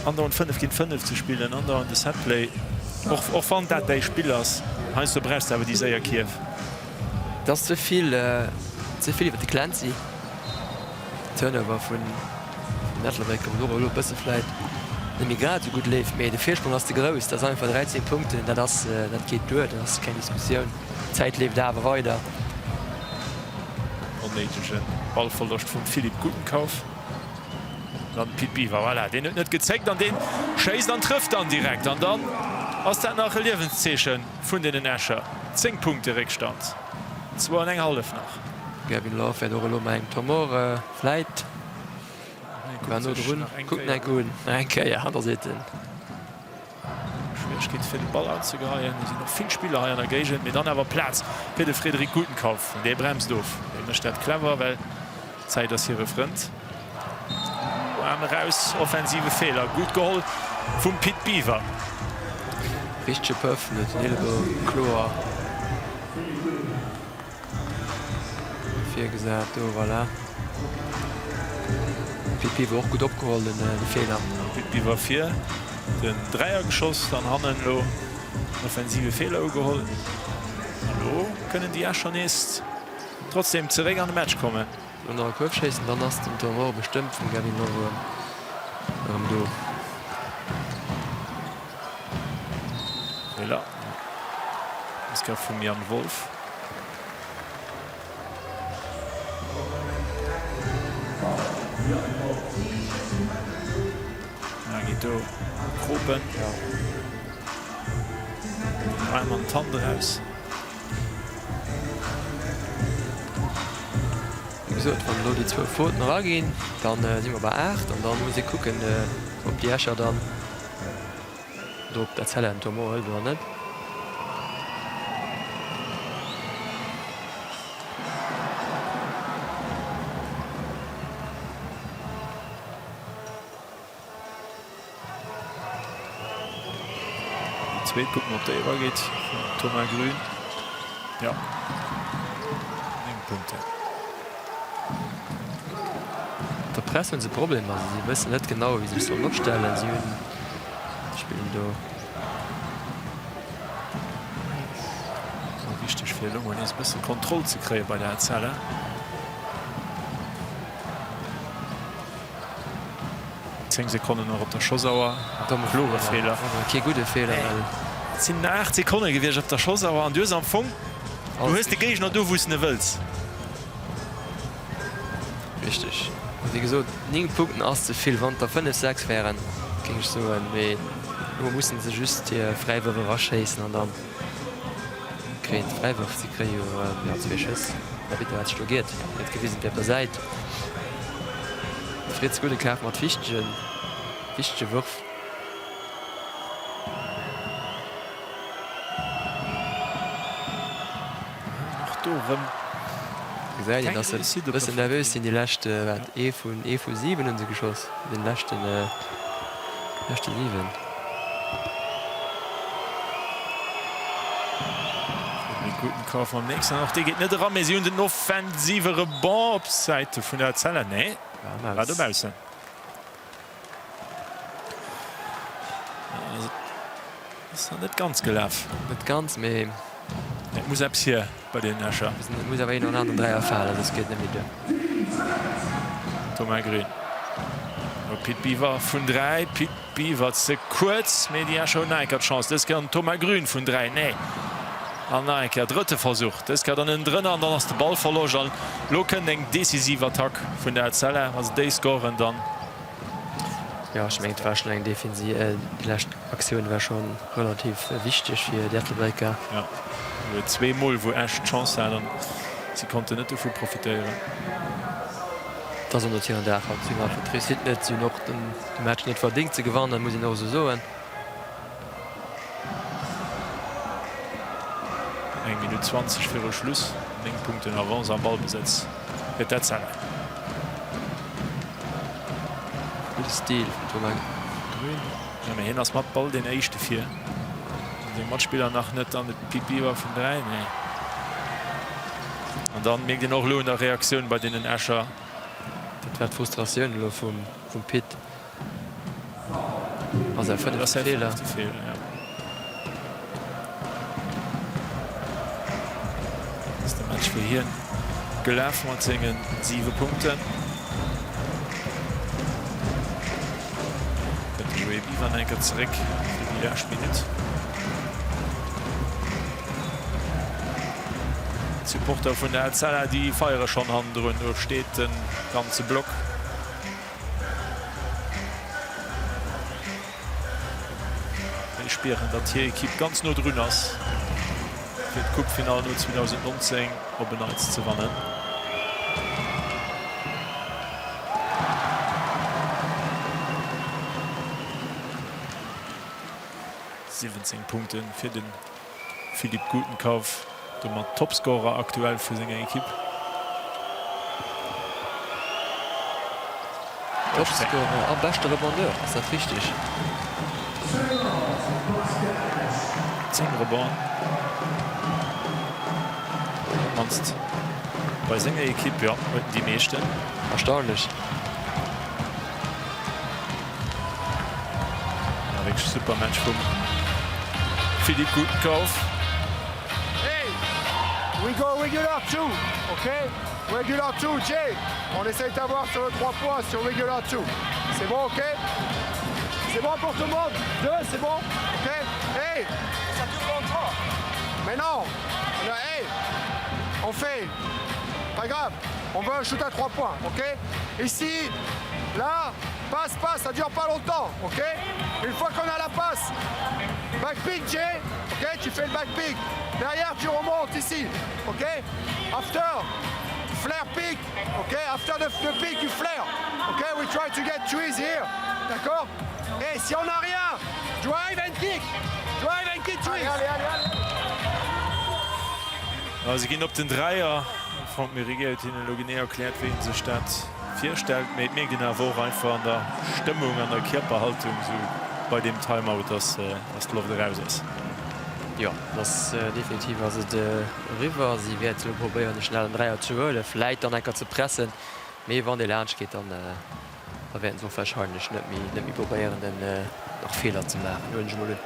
andauernd 5 géint 5 ze spillen, andauernd de Setplay, och, och wann dat däi Spill ass, heiansdo brauchs de awer déi séier Kierf. Et ass ze vill, ze vill iwwer de Clancy. Turnover vun Ettelbréck gouf och elo e bësse vläit. Net méi grad esou gutt leeft, mee de Virsprong ass ze grouss. Dat ass einfach 13 Punkten, dat ass, dat geet duer, dat ass keng Diskussioun. D'Zäit leeft awer weider. Onnéidege Ballverloscht vum Philipp Gutenkauf. Dann de Pit Biwer, voilà, deen huet net gezéckt an deen schéisst an trëfft dann direkt. An dann ass dat nach e Liewenszeeche vun deenen Escher. 10 Punkte Réckstand, zwou an eng hallef nach. Gavin Love wäert och elo mat engem Temps mort vläit war no drun. Kuckt en enk un, nach eng Kéier an da seet en. Schwieregkeete fir de Ball anzegeheien. Do sinn och vill Spiller hei an der Géigend, mee dann awer Plaz fir de Frédéric Gutenkauf. Dee bremst of, dee mécht dat clever, well d'Zäit ass hire Frënd. Aarm eraus, offensive Feeler, gutt geholl vum Pit Biwer. Richtege Pëff, en huet den Eelebou kloer. Virgesat do, voilà. Pit Biwer och gutt opgeholl den Feeler. Pit Biwer vir den Dräier geschoss, dann hannen elo en offensive Feeler ugeholl. An elo kënnen déi Escher nees trotzdem zeréck an de Match kommen. Elo nach e Kuerf schéissen, dann ass den Tournoi bestëmmt vum Gavin Love erëm do. Feeler Oscar vum Jan Wolff. Da geet do Kropen den Aarm an d'Hand eraus. Wéi gesot, wann elo déi zwou Fauten eraginn, da si mer bei 8 an da muss ee kucken, ob déi Escher dann Oder ob d'Etzella en Tour hëlt oder net. Déi zweet, kucken ob déi erageet vum Thomas Grün. Jo, 9 Punkten. Mat der Press hunn se Problemer. Si wëssen net genau wéi se sech sollen opstellen. Si hunn spillen do. Wichteg fir elo mol nees e bësse Kontroll ze kréie bei der Etzella. 10 Sekonnen nach op der Schossauer. Domme Klore Feeler. Kee gudde Feeler, well. Et sinn nach 8 Sekonne gewiescht op der Schossauer an du hues am Fong, du hues de Géigner do wou s de e wëlls. Richteg. Wéi gesot, 9 Punkten ass ze vill. Wann et der 5, 6 wären, géing ech soen, mee elo musse se just hir Fräiwërf eraschéissen an da kréien se Fräiwërf. Si kréie jo, jo, zwee Schëss. Da bitt wat sech do geet. Huet gewisen, wéi op der Säit. Fritz Gudekaf mat wichtege, wichtege Wërf. Och do erëm Gesäit een, dass se e bëssen nervös sinn. Déi lescht, wat, ee vun, ee vu 7 hunn se geschoss, an deene leschten, leschte 7. Frédéric Gutenkauf mam nächsten an och dee geet net eran, mee si hunn den offensive Rebond op Säite vun der Etzella. Nee, war dobaussen. Ass nach net ganz gelaf. Net ganz, mee. Et muss eppes hier bei den Escher. Et muss awer een oder aneren Dräier falen, soss geet et net méi duer. Thomas Grün op Pit Biwer vun 3. Pit Biwer ze kuerz, mee déi Escher hunn nach eng Kéier d'Chance. Dës Kéier den Thomas Grün vun 3. Nee. An nach eng Kéier drëtte Versuch. Dës Kéier dann ënnendrënner an dann ass de Ball verloscht. An elo kënnt eng decisiv Attack vun der Etzella. Wa se déi scoren, dann. Jo, ech mengen, et war schonn eng defensi-, déi lescht Aktioun war scho relativ wichteg fir d'Ettelbrécker. Jo, elo zweemol, wou Esch d'Chance hat an si konnten net dovu profitéieren. Et ass och net hiren Dag haut. Si hunn einfach d'Réussite net. Si hunn och de Match net verdéngt ze gewannen, muss een och esou soen. Eng Minutt 20 viru Schluss, 9 Punkten Avance am Ballbesëtz fir d'Etzella. Gudde Steal vum Thomas Grün. Jo, mee hien ass mat Ball deen éischte vir. An seng Matspiller nach net an de Pit Biwer vun 3, nee. An dann mierkt een och elo un der Reaktioun bei deenen Escher. Dat war d'Frustratioun elo vum Pit. Ass säi fënnefte Feeler. Ass de Match fir hien gelaf mat sengen 7 Punkten. Kënnt de Joé. Joé Biver nach eng Kéier zeréck fir déi lescht Minutt. D'Supporter vun der Etzella, déi feiere schonn hannendrun. Do steet de ganze Block. Déi spieren, datt hir Ekipp ganz no drun ass, fir d'Coupefinall no 2019 op en Neits ze wannen. 17 Punkte fir de Philippe Gutenkauf, domat Topscorer aktuell vu senger Ekipp. Topscorer a beschte Rebondeur, ass dat richteg? 10 Rebonds, op d'mannst bei senger Ekipp, jo, huet en déi meeschten. Erstaunlech. Ja, wierklech super Match vum Philippe Gutenkauf. Hey, we go regular two, ok? Regular two, Jay, on essaye t'avoir sur le 3 points sur regular two. C'est bon, ok? C'est bon pour tout le monde? Deux, c'est bon? Ok? Hey! Ça dure longtemps. Mais non! Hey! On fait. Pas grave. On veut un shoot à 3 points, ok? Ici, là, passe, passe, ça dure pas longtemps, ok? Une fois qu'on a la passe, back pick, Jay, ok? Tu fais le back pick. Derrière, tu remontes ici, ok? After, flare pick, ok? After the, the pick, you flare, ok? We try to get trees here, d'accord? Et si on n'a rien, drive and kick, drive and kick trees. Allez, allez, allez. Ja, se ginn op den Dräier. De Franck Mériguet huet hinnen elo genee erkläert, wéi ee sech dat virstellt. Mee et mierkt een awer och einfach an der Stëmmung, an der Kierperhaltung esou bei deem Timeout, dass d'Loft eraus ass. Jo, et ass definitiv ass et eriwwer. Si wäerte elo probéieren, de schnellen Dräier ze huelen, vläit dann enker ze pressen. Mee wann dee laanscht geet, dann Da wäerten se och warscheinlech net méi net méi probéieren den nach Feeler ze maachen, huelen ech emol un.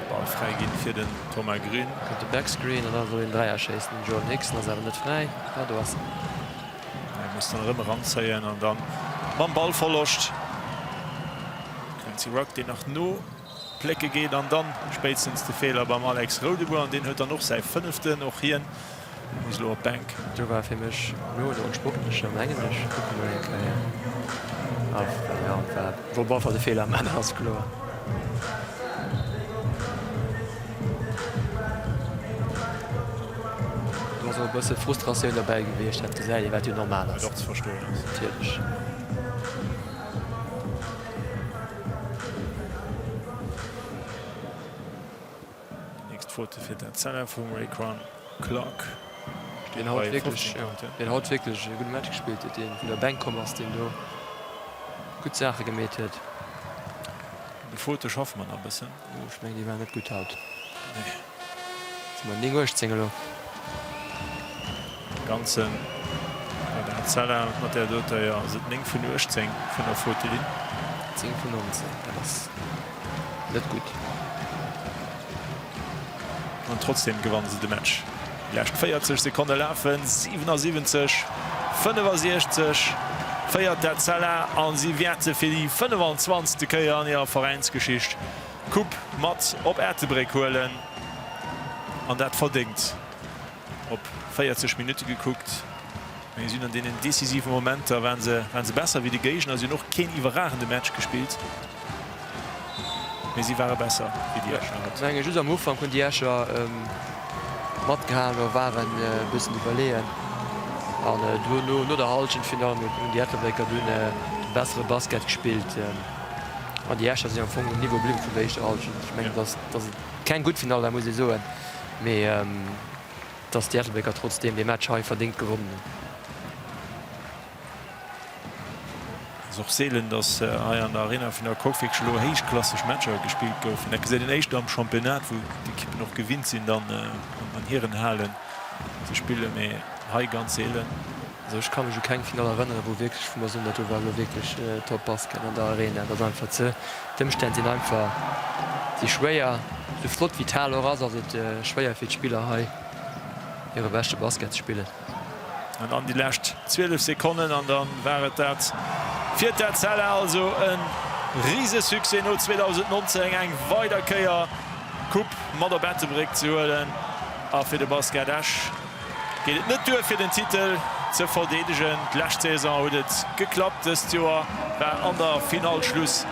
Ball fräi ginn fir den Thomas Grün. Kënnt de Backscreen an da soll een Dräier schéissen. Den Jordan Hickson ass awer net fräi. Ah, do ass en. Hie muss dann erëm eranzéien an dann mam Ballverloscht. Quincy Rock, deen nach no. Plécke geet an dann spéitstens de Feeler beim Alex Roudebour an deen huet dann och säi fënneften. Och hien muss elo op d'Bänk. Do war fir mech elo den sportleche mengen ech. Kucke mol eng Kéier. Enfin jo, et war op alle Fall de Feeler am Enn, ass kloer. Do ass och e bësse Frustratioun derbäi gewiescht, dat gesäit een, wat jo normal ass. Wat och ze verstoen ass. Natierlech. Nächst Faute fir d'Etzella vum Rayquan Clark. Deen haut wierklech, jo, deen haut wierklech e gudde Match gespillt huet, deen vun der Bänk komm ass, deen do gutt Saache gemeet huet. De Faute schaffe mer nach e bëssen. Oh, ech mengen, déi war net gutt haut. Nee. Si mer 9, 18 elo. Ganzen bei der Etzella mat där doter, jo, ass et 9 vun 18 vun der Faute-Linn. 10 vun 19, dat ass net gutt. An trotzdem gewanne se de Match. Déi lescht 40 Sekonne lafen, 77, 65 féiert d'Etzella a si wäerte fir déi 25. Kéier an hirer Veräinsgeschicht d'Coupe mat op Ettelbréck huelen an dat verdéngt. Op 40 Minutte gekuckt, mee si hunn an deenen decisive Momenter waren se waren se besser wéi de Géigner. Si hunn och keen iwwerragende Match gespillt, mee si ware besser wéi déi Escher haut. Ech menge just am Ufank hunn déi Escher matgehalen oder waren e bëssen iwwerleeën an duerno, no der Hallschent virun allem, hunn déi Ettelbrécker dunn de bessere Basket gespillt an déi Escher sinn am Fong um Niveau bliwwen vun der éischter Hallschent. Ech mengen, datt datt et keng gutt Finall war, muss ee soen. Mee dass déi Ettelbrécker trotzdeem dee Match hei verdéngt gewonnen hunn. Et ass och seelen, dass hei an der Arena vun der Coque wierklech elo héichklasseg Matcher gespillt goufen. Dat gesäit een éischter am Championnat, wou d'Ekippen och gewinnt sinn, dann an hiren Halen ze spillen, mee hei ganz seelen. Also ech ka mech u keng Finall erënneren, wou wierklech, wou mer soen, dat do war elo wierklech Top Basket an der Arena. Dat ass einfach ze, d'Ëmstänn sinn einfach, si schwéier. Sou flott wéi d'Hal och ass, ass et schwéier fir d'Spiller hei hire beschte Basket ze spillen. An dann déi lescht 12 Sekonnen an dann war et dat fir d'Etzella. Also e Risesuccès no 2019 eng weider Kéier d'Coupe mat op Ettelbréck ze huelen. A fir de Basket Esch geet et net duer fir den Titel ze verdeedegen. D'lescht Saison huet et geklappt, dëst Joer war an der Finall Schluss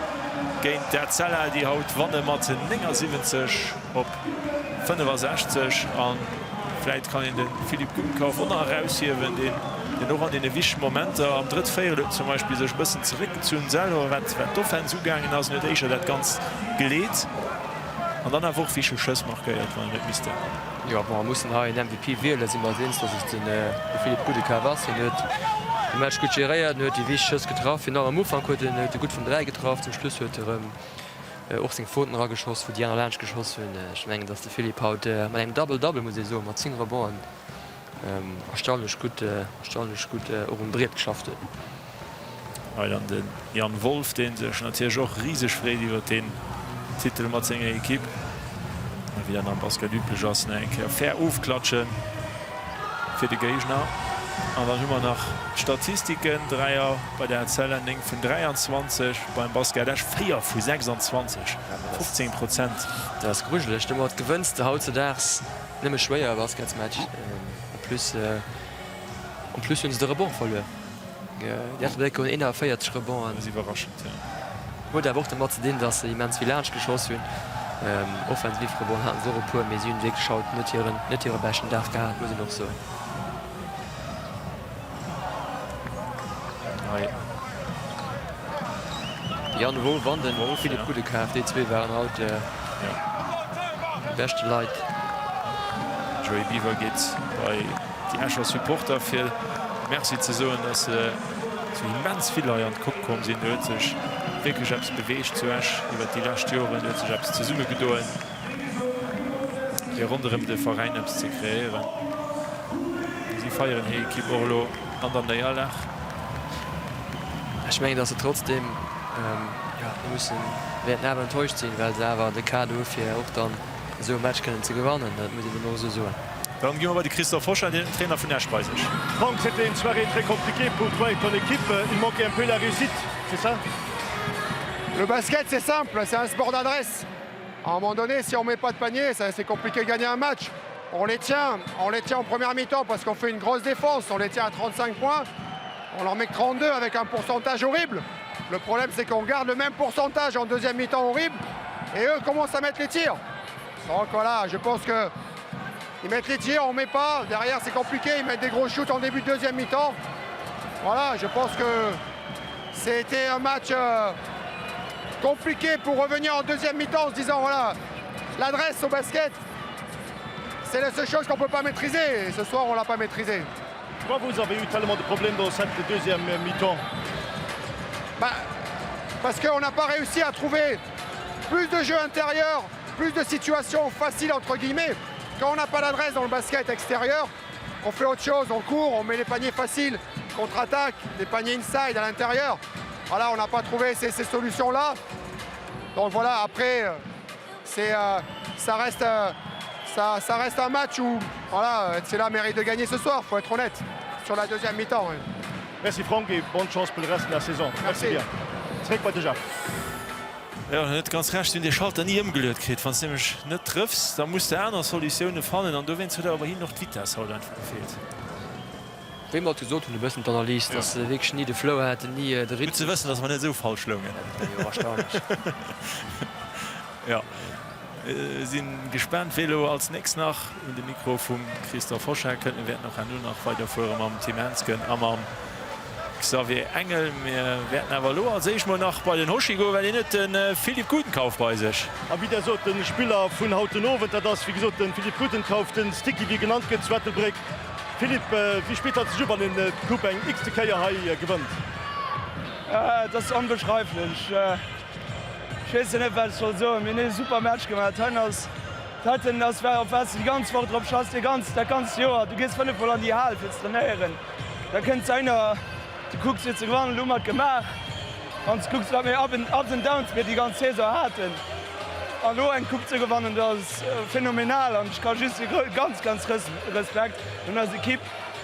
géint d'Etzella, déi haut wanne mat 79 op 65. A vläit kann een de Philippe Gutenkauf och nach eraushiewen, deen deen och an deene wichtege Momenter am drëtt Véierel huet zum Beispill sech e bëssen zeréckgezunn selwer, wat d'Offense ugaangen ass, en huet éischer dat Ganzt geleet. An dann awer och wichteg Schëss markéiert, wann en huet missten. Jo, bon, mer mussen hei en MVP wielen, si mer eis eens, dass et de Philippe Gudekav ass. Hien huet de Match gutt geréiert, en huet déi wichteg Schëss getraff. Virun allem am Ufank huet en huet e gutt vun 3 getraff, zum Schluss huet e rëm och seng Fauten erageschoss, wou déi aner laanscht geschoss hunn. Ech mengen, dass de Philippe haut mat engem Double-Double, muss ee soen, mat 10 Rebonds'en erstaunlech gutt, erstaunlech gutt och um Briet geschafft huet. Hei dann de Jan Wolff, dee sech natierlech och riseg freet iwwer deen Titel mat senger Ekipp. A wéi dat am Basket üblech ass, nach eng Kéier fair ofklatschen fir de Géigner. An dann hu mer nach d'Statistiken, Dräier bei der Etzella, 9 vun 23, beim Basket Esch 4 vu 26, 15 Prozent. Dat ass grujeleg. Domat gewënns de hautzedaags nëmme schwéier e Basketsmatch. En plus, en plus hunn se de Rebond verluer. Déi Ettelbréck hunn 41 Rebonds'en. Dat ass iwwerraschend, jo. Huet awer och domat ze dinn, datt se immens vill laanscht geschoss hunn. Offensiv Rebonds'en haten se och e puer, mee si hunn wierklech haut net hiren, net hire beschten Dag gehat, muss een och soen. Hei. De Yann Wolff an de Philippe Gudekaf, déi zwee waren haut déi beschte Leit. Joey Biwer geet bei déi Escher Supporter fir Merci ze soen, dass se sou immens vill hei an d'Coupe komm sinn. Do huet sech wierklech eppes beweegt zu Esch iwwert déi lescht Joren. Do huet sech eppes zesummegedoen, fir ronderëm de Veräin eppes ze kreéieren. Si feieren hir Ekipp och elo an der Néierlag. Ech mengen, dass se trotzdeem, jo, mussen, wäerten awer enttäuscht sinn, well se awer de Kader hu fir och dann esou e Match kënnen ze gewannen. Dat muss een dann och esou soen. Dann gi mer bei de Christophe Hochard, deen huet den Trainer vun Esch bei sech. Franck, c'était une soirée très compliquée pour toi et ton équipe, il manquait un peu la réussite, c'est ça? Le basket c'est simple, c'est un sport d'adresse. À un moment donné, si on met pas de panier, c'est compliqué de gagner un match. On les tient, on les tient en première mi-temps parce qu'on fait une grosse défense, on les tient à 35 points. On leur met que 32 avec un pourcentage horrible. Le problème c'est qu'on garde le même pourcentage en deuxième mi-temps horrible et eux commencent à mettre les tirs. Donc voilà, je pense que ils mettent les tirs, on met pas. Derrière, c'est compliqué. Ils mettent des gros shoots en début de deuxième mi-temps. Voilà, je pense que c'était un match euh, compliqué pour revenir en deuxième mi-temps en se disant voilà, l'adresse au basket, c'est la seule chose qu'on ne peut pas maîtriser. Et ce soir, on ne l'a pas maîtrisé. Pourquoi vous avez eu tellement de problèmes dans cette deuxième mi-temps bah, Parce qu'on n'a pas réussi à trouver plus de jeux intérieurs, plus de situations faciles entre guillemets. Quand on n'a pas l'adresse dans le basket extérieur, on fait autre chose, on court, on met les paniers faciles, contre-attaque, des paniers inside à l'intérieur. Voilà, on n'a pas trouvé ces, ces solutions-là. Donc voilà, après, euh, c'est, euh, ça, reste, euh, ça, ça reste un match où voilà, Etzella mérite de gagner ce soir, faut être honnête, sur la deuxième mi-temps. Oui. Merci Franck et bonne chance pour le reste de la saison. Merci, Merci bien. Zréck bei de Jeff. Jo, en huet ganz Recht, si hunn dee Schalter ni ëmgeluet kritt. Wann s de nämlech net trëffs, da muss de aner Solutioune fannen an dowéinst huet awer hinnen och d'Vitess haut einfach gefeelt. Wéi mer et gesot hunn, e bëssen d'Analys, dass se wierklech ni de Flow haten, ni de Rhythmus. Gutt ze wëssen, dass mer net esou falsch loungen. Jo, erstaunlech. Jo. Sinn gespaant wee elo als nächst nach un de Mikro vum Christophe Hochard kënnt. Mir wäerten och herno nach weiderfuere mam Tim Hensgen a mam Xavier Engel. Mir wäerten awer elo als éischt mol nach bei den Hoshi goen, well hien huet de Philippe Gudenkauf bei sech. A wéi der sot, de Spiller vun haut den Owend, dat ass wéi gesot de Philippe Gudenkauf, den Sticky wéi e genannt gëtt zu Ettelbréck. Philippe, wéi spillt dat sech u wann een d'Coupe eng x-te Kéier hei gewënnt? Et ass onbeschreiflech. Ech weess jo net wat ech soll soen. Mir hunn ee super Match gemaach. D'Hein ass, d'Heiten ass war op wat s de déi ganz Woch drop schaffs, déi ganz, dat ganzt Joer. Du gees 5 mol an déi Hal fir ze trainéieren. Da kënnt einer, du kucks fir ze gewannen, elo hu mer et gemaach. Wann s de kucks wat mir Up and, Ups and Downs mir déi ganz Saison haten. An elo eng Coupe ze gewannen, dat ass phänomenal an ech ka just ganz, ganz Respekt hunn eis Ekipp.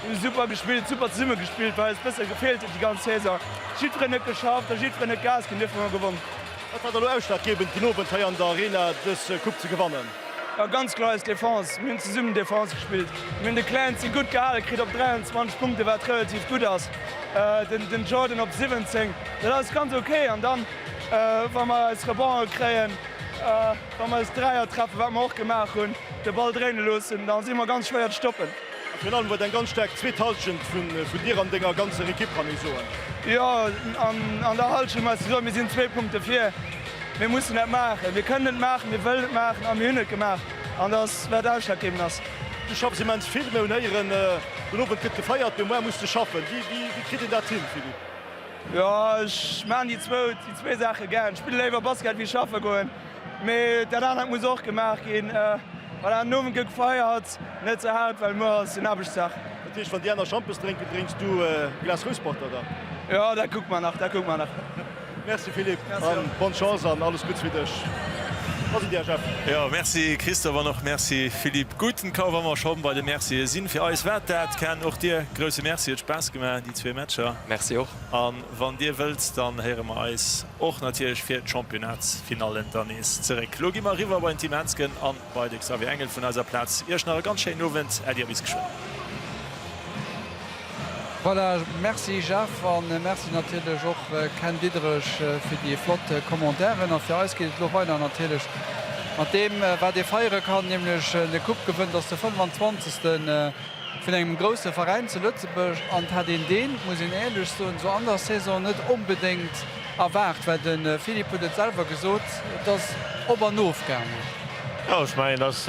Mir hu super gespillt, super zesumme gespillt, wat eis bësse gefeelt huet déi ganz Saison. Jiddwereen huet geschafft a jiddwereen huet Gas ginn, duerfir hu mer gewonn. Wat war da elo ausschlaggebend den Owend hei an der Arena dës Coupe ze gewannen? Jo, ganz kloer eis Defense. Mir hunn zesummen Defense gespillt. Mir hunn de Clancy gutt gehale kritt op 23 Punkte, wat relativ gutt ass. Den Jordan op 17, dat ass ganz ok. An dann, wa mer eis Rebonde kréien, wa mer eis Dräier treffen, wat mer och gemaach hunn, de Ball dréine loossen, da si mer ganz schwéier ze stoppen. A virun allem huet eng ganz staark zweet Hallschent vun dir an denger ganzer Ekipp, kann ee soen. Jo, an der Hallschent muss ech soen, mir sinn zwee Punkte vir. Mir mussen dat maachen. Mir kënnen et maachen, mir wëllen et maachen a mir hunn et gemaach. An dat ass, wat ausschlaggebend ass. Du schaffs immens vill. Mir hunn héieren, den Owend gëtt gefeiert, mee muar muss de schaffen. Wéi kritt een dat hin, Philippe? Jo, ech maachen déi zwou, déi zwee Saache gär. Ech spille léiwer Basket wéi schaffe goen. Mee dat anert muss och gemaach ginn. Voilà, den Owend gëtt gefeiert, net ze haart, well muer ass en Aarbechtsdag. Dat heescht, wann déi aner Schampes drénken, drénks du e Glas Rousperter dann? Jo, dat kucke mer nach, dat kucke mer nach. Merci Philippe an bonne Chance an alles Gudds fir dech. Wa sinn dir, Jeff? Jo, merci Christophe an och merci Philippe Gutenkauf. Wa mer scho bei de Mercië sinn, fir eis war dat Ken. Och dir grousse Merci, huet Spaass gemaach déi zwee Matcher. Merci och. A wann dir wëllt, dann héiere mer eis och natierlech fir d'Championnats-Finallen dann nees zeréck. Lo gi mer eriwwer bei den Tim Hensgen an bei de Xavier Engel vun eiser Plaz. Iech nach e ganz schéinen Owend, Äddi a bis geschwënn. Voilà, merci Jeff a merci natierlech och Ken Diederich fir déi flott Commentairen. A fir eis geet et elo weider natierlech mat deem wat ee feiere kann, nämlech e Coupe gewënnt ass de 25. Vun engem grousse Veräin zu Lëtzebuerg an et hat een deen, muss een éierlech soen, esou an der Saison net onbedéngt erwaart, well de Philippe huet et selwer gesot, et ass op an of gaangen. Jo, ech mengen, et ass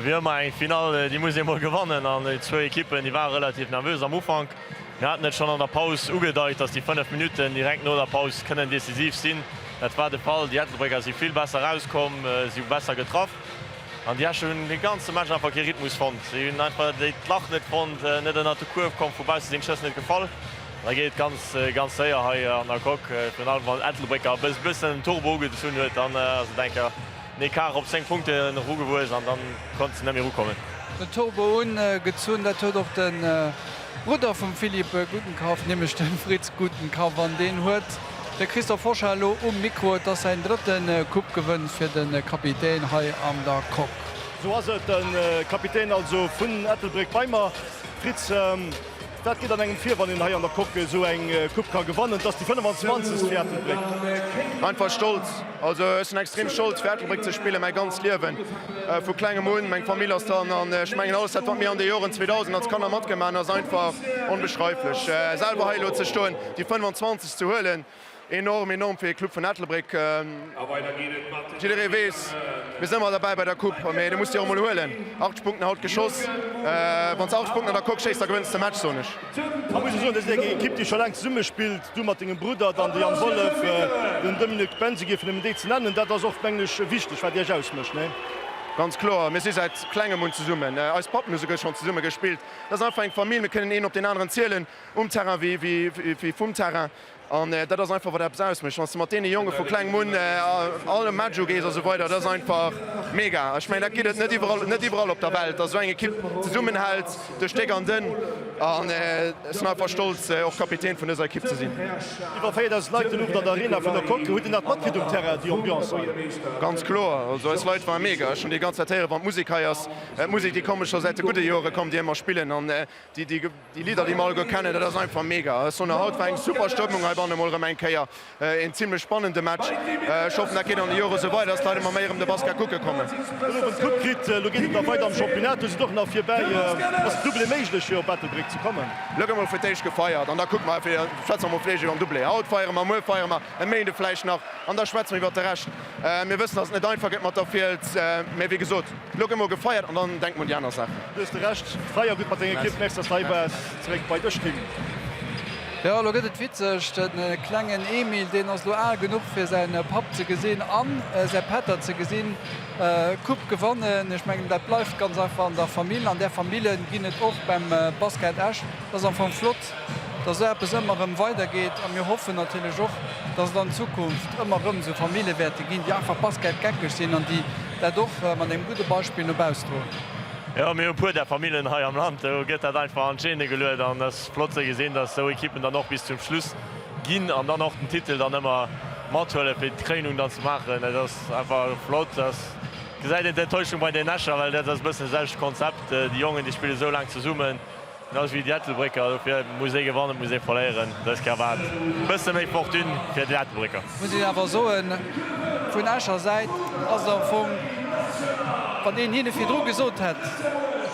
wéi ëmmer eng Finall, déi muss ee mol gewannen an déi zwou Ekippen, déi ware relativ nervös am Ufank. Mir haten et schonn an der Paus ugedeit, datt déi 5 Minutten direkt no der Paus kënnen decisiv sinn. Dat war de Fall. Déi Ettelbrécker si vill besser erauskomm, si hu besser getraff. An déi Escher hunn de ganze Match einfach kee Rhythmus fonnt. Si hunn einfach d'Lach net fonnt, net ënnert de Kuerf komm, vu bausse sinn d'Schëss net gefall. An da geet et ganz, ganz séier hei an der Coque. Virun allem wann Ettelbrécker e bëssen den Turbo ugezunn huet, dann ass et eng Kéier den Ecart op 10 Punkten erugewuess an dann konnt se net méi erukommen. Den Turbo ugezunn, dat huet och de Brudder vum Philippe Gutenkauf, nämlech de Fritz Gutenkauf. An deen huet de Christophe Hochard elo um Mikro. Et ass säin drëtte Coupe-Gewënn fir de Kapitän hei an der Coque. Sou ass et, de Kapitän also vun Ettelbréck bei mer. Fritz, wat geet an engem vir, wann een hei an der Coque esou eng Coupe ka gewannen? Et ass déi 25. fir Ettelbréck. Einfach stolz. Also ech sinn extrem stolz fir Ettelbréck ze spillen, mäi ganzt Liewen vu klengem un. Meng Famill ass dran an ech mengen alles dat wat mir an de Joren 2000 als Kanner matgemaach hunn ass einfach onbeschreiflech. Selwer hei elo ze stoen, déi 25 ze huelen, enorm, enorm fir ee Club vun Ettelbréck. Jidderee weess, mir sinn ëmmer derbäi bei der Coupe, mee du muss déi och emol huelen. 80 Punkten haut geschoss, wann s de 80 Punkten an der Coque schéiss, da gewënns de Match, soen ech. A muss ee soen, dat ass eng Ekipp déi scho laang zesummespillt, du mat dengem Brudder, dann de Jan Wollef, den Dominique Benzeguer, fir nëmmen déi ze nennen. Dat ass och, mengen ech, wichteg, wat Iech ausmécht, nee? Ganz kloer, mir si säit klengem un zesummen. Eis Pappen hu souguer schonn zesumme gespillt. Dat ass einfach eng Famill, mir kënnen een op deen aneren zielen, um Terrain wéi vum Terrain. An dat ass einfach, wat eppes ausmécht, wann s de mat deene Jonge vu klengem un all e Match ugees a sou weider. Dat ass einfach mega. Ech mengen, dat gëtt et net iwwerall, net iwwerall op der Welt, datt esou eng Ekipp zesummenhält duerch déck an dënn. An ech sinn einfach stolz, och Kapitän vun dëser Ekipp ze sinn. Iwwer 4.000 Leit den Owend an der Arena vun der Coque. Hutt Dir dat matkritt um Terrain, déi Ambiance hei? Ganz kloer. Also eis Leit ware mega. Ech hunn déi ganz Zäit héieren, wann d'Musek hei ass. D'Musek, déi komme scho säit de gudde Jore komm déi ëmmer spillen. An déi. Déi Lidder déi mer alleguer kennen, dat ass einfach mega. Ech soen haut war eng super Stëmmung heibanne mol erëm eng Kéier. Een zimlech spannende Match. Ech hoffen dat geet an de Jore sou weider, dass d'Leit ëmmer méi erëm de Basket kucke kommen. Den Owend d'Coupe kritt, elo geet et nach weider am Championnat. Do sidd och nach virbäi. Ass den Doublé méiglech fir op Ettelbréck ze kommen? Elo gëtt mol fir d'éischt gefeiert an da kucke mer, schwätze mer mol vläicht iwwer den Doublé. Haut feiere mer, muer feiere mer, e Méinde vläicht nach an da schwätze mer iwwer de Rescht. Mir wëssen, dass et net einfach gëtt mat der Fiels, mä wéi gesot, elo gëtt mol gefeiert an dann denke mer un déi aner Saachen. Du hues de Rescht. Feier gutt mat denger Ekipp. Merci, dass de hei waars. Zeréck bei dech, Tim. Jo, elo gëtt et witzeg. De klengen Emil, deen ass elo al genuch fir säi Papp ze gesinn an säi Pätter ze gesinn Coupe gewannen. Ech mengen, dat bleift ganz einfach an der Famill. An där Famille ginn et och beim Basket Esch. Dat ass am Fong flott, dass esou eppes ëmmer erëm weidergeet. A mir hoffen natierlech och, dass et an Zukunft ëmmer erëm esou Famille wäerte ginn, déi einfach basketgeckeg sinn an déi dat och mat engem gudde Beispill no bauss droen. Jo, mir hu puer där Famillen hei am Land, do gëtt dat einfach an d'Gene geluet an et ass flott ze gesinn, dass esou Ekippen dann och bis zum Schluss ginn an dann och den Titel dann ëmmer mathuelen, fir d'Kréinung dann ze maachen. Et ass einfach flott. Et gesäit een d'Enttäuschung bei den Escher, well dat ass e bëssen e selwecht Konzept. Déi Jongen, déi spille sou laang zesummen. Genau sou wéi déi Ettelbrécker. Dofir muss ee gewannen, muss ee verléieren. Dës Kéier war et e bësse méi Fortune fir déi Ettelbrécker. Muss een awer soen, vun Escher Säit ass et am Fong, wann een hinne virdru gesot hätt,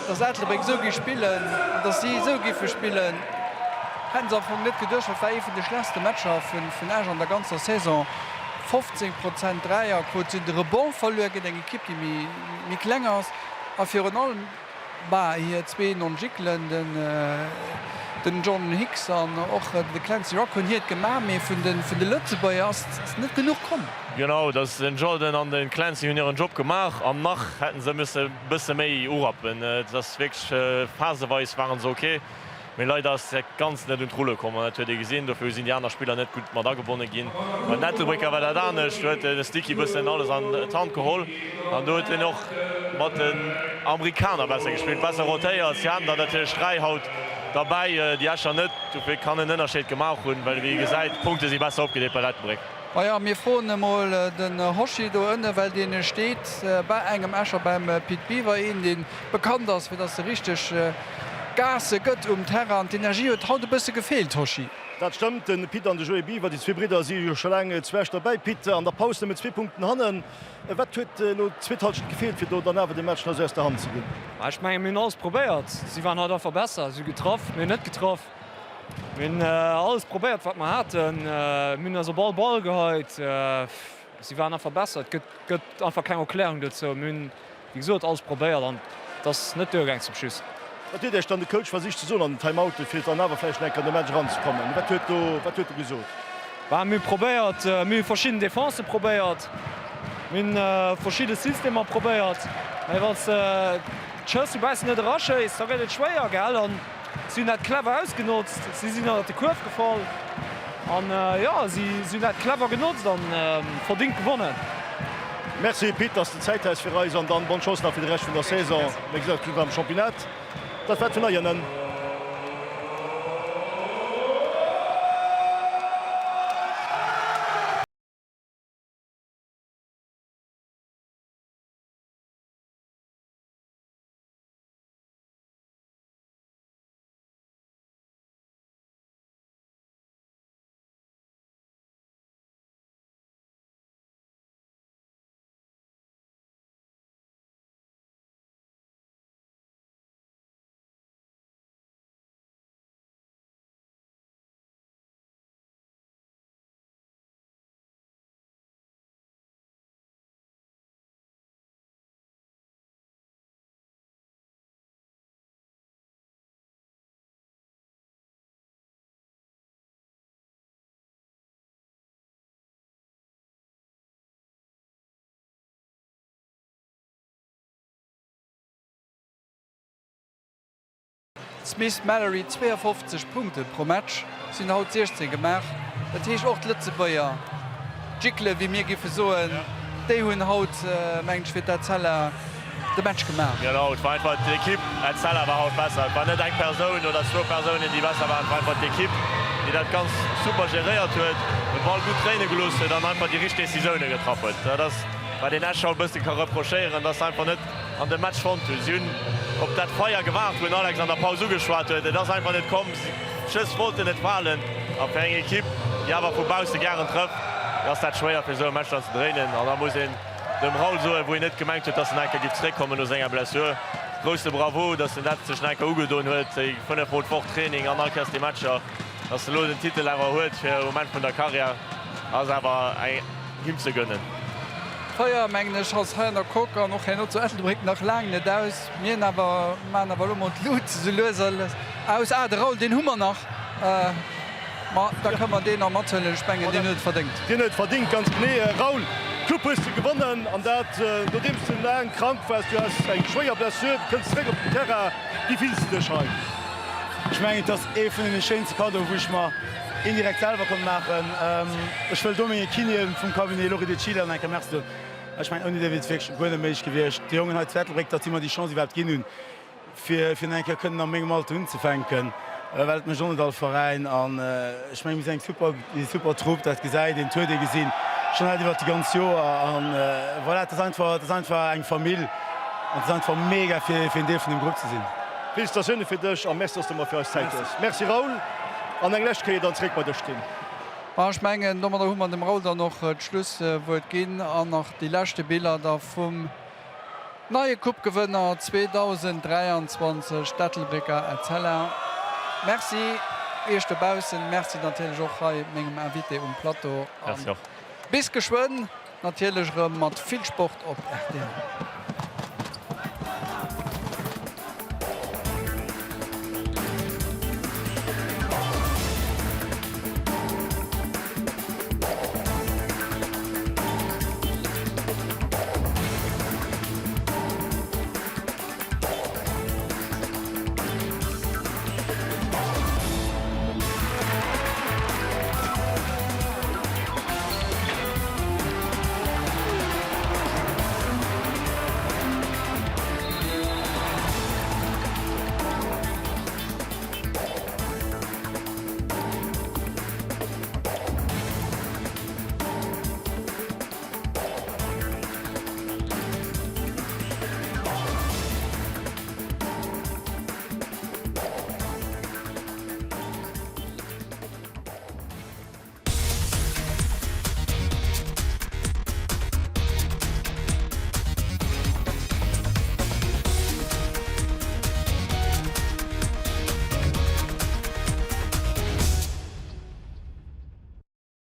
datt Ettelbréck esou géif spillen an datt si esou géife spillen, hätten se am Fong net geduecht. Dat war ee vun de schlechtste Matcher vun Esch an der ganzer Saison. 15 Prozent Dräierquot, si hunn de Rebond verluer géint eng Ekipp, déi méi kleng ass a virun allem, Bah, hir zwee Non-Jickelen, den John Hicks an och de Clancy Rock hunn hiert gemaach, mee vun de Lëtzebuerger ass net genuch komm. Genau, dass den Jordan an den Clancy hunn hiren Job gemaach an nach hätten se misse bësse méi urappen. Et ass wierklech phaseweis waren se ok. Mee leider ass dat Ganzt net un d'Rulle komm an dat huet ee gesinn. Dofir sinn déi aner Spiller net gutt mat agebonne ginn. Bei den Ettelbrécker war dat anescht. Do huet de Sticky bëssen alles an d'Hand geholl an do huet en och mat den Amerikaner besser gespillt, besser rotéiert. Si haten der natierlech 3 haut derbäi, déi Escher net. Dofir kann en Ënnerscheed gemaach hunn, well wéi ee gesäit, d'Punkte si besser opgedeelt bei Ettelbréck. Maja, mir froen emol den Hoshi do ënne, well dee steet bei engem Escher, beim Pit Biwer, een dee bekannt ass fir dass e richteg Gas gëtt um Terrain. An d'Energie huet haut e bësse gefeelt, Hoshi. Dat stëmmt, de Pit an de Joé Biwer, déi zwee Bridder, si jo scho laang zu Esch derbäi. Pit, an der Paus nëmmen zwee Punkten hannen. Wat huet elo d'zweet Hallschent gefeelt, fir do dann awer de Match nach esou aus der Hand ze ginn? Ech mengen, mir hunn alles probéiert. Si waren haut einfach besser. Si hu getraff, mir hunn net getraff. Mir hunn alles probéiert, wat mer haten. Mir hunn eis op all Ball geheit. Si waren einfach besser. Et gëtt einfach keng Erklärung dozou. Mir hunn, wéi gesot, alles probéiert an et ass net duergaang zum Schluss. Wat huet Iech dann de Coach versicht ze soen an den Timeoute, fir dann awer vläicht nach eng Kéier an de Match eranzekommen? Wat huet do, wat huet e gesot? Bah, mir hu probéiert, mir hu verschidden Defensë probéiert, mir hunn verschidde Systemer probéiert. Mä wann s de d'Schëss dobaussen net eraschéiss, da gëtt et schwéier, gell? An Si hunn dat clever ausgenotzt, si sinn ënnert de Kuerf gefall an jo, si hunn dat clever genotzt an verdingt gewonnen. Merci Pit, dass de Zäit has fir eis an dann bonne Chance nach fir de Rescht vun der Saison, wéi gesot am Championnat. Dat war et vun Eieren. Smith Mallory 52 Punkte pro Match, sinn haut 16 gemaach. Dat heescht och d'Lëtzebuerger Jickele wéi mir giffe soen, déi hunn haut mengen ech fir d'Etzella de Match gemaach. Genau, et war einfach d'Ekipp. Etzella war haut besser. Et war net eng Persoun oder zwou Persounen, déi besser waren. Et war einfach d'Ekipp, déi dat ganz super geréiert huet, de Ball gutt dréine gelooss huet an einfach déi richteg Decisioune getraff huet. Dat ass, wat een Esch haut e bësse ka reprochéieren, dass se einfach net an de Match fonnt hunn. Si hunn op dat Feier gewaart, wou den Alex an der Paus ugeschwat huet. Et ass einfach net komm. D'Schëss wollten net falen. A fir eng Ekipp, déi awer vu bausse gären trëfft, ass dat schwéier, fir esou e Match dann ze dréinen. An da muss een dem Raoul soen, wou een net gemengt huet, dass en enker giff zréckkommen no senger Blessur, grousse Bravo, dass en dat sech nach enker ugedoen huet, déi 5 mol d'Woch Training an all Kéiers déi Matcher, dass en elo den Titel awer huet fir um Enn vun der Karriär, ass awer him ze gönnen. D'Feier, mengen ech, ass hei an der Coque an och herno zu Ettelbréck nach laang net aus. Mir hunn awer, maachen awer elo mol d'Lut esou lues aus. Ah, de Raoul, deen hu mer nach. Ma da kënne mer deen nach mathuelen. Ech mengen, deen huet et verdéngt. Deen huet et verdéngt, ganz genee. Raoul, d'Coupe hues de gewonnen an dat nodeems de laang krank waars. Du has eng schwéier Blessure, du kënns zeréck op den Terrain. Wéi fills de dech hei? Ech mengen, et ass ee vun deene schéinste Cadeaue wou ech mer indirekt selwer konnt maachen. Ech wëll do menge Kinéen vum Cabinet Lori De Chile an enker Merci soen. Ech mengen, ouni déi wier et wierklech guer net méiglech gewiescht. Déi Jongen hei zu Ettelbréck, datt si mer déi Chance iwwerhaapt ginn hunn, fir fir nach eng Kéier kënnen a mengem Alter unzefänken, well et mécht och net all Veräin. An ech mengen, mir sinn eng super, super Trupp, dat gesäit een, et huet ee gesinn, schonn alt iwwert déi ganz Joer. An voilà, et ass einfach, et ass einfach eng Famill an et ass einfach mega, fir fir en Deel vun deem Grupp ze sinn. Felicitatioune fir dech a Merci, dass de mer fir eis Zäit hues. Merci Raoul, an eng lescht Kéier dann zeréck bei dech, Tim. Ma ech mengen, domadder hu mer dem Raoul dann och d'Schlusswuert ginn an nach déi leschte Biller da vum neie Coupe-Gewënner 2023, d'Ettelbrécker Etzella. Merci Iech dobaussen, Merci natierlech och hei mengem Invité um Plateau a bis geschwënn natierlech erëm mat vill Sport op rtl.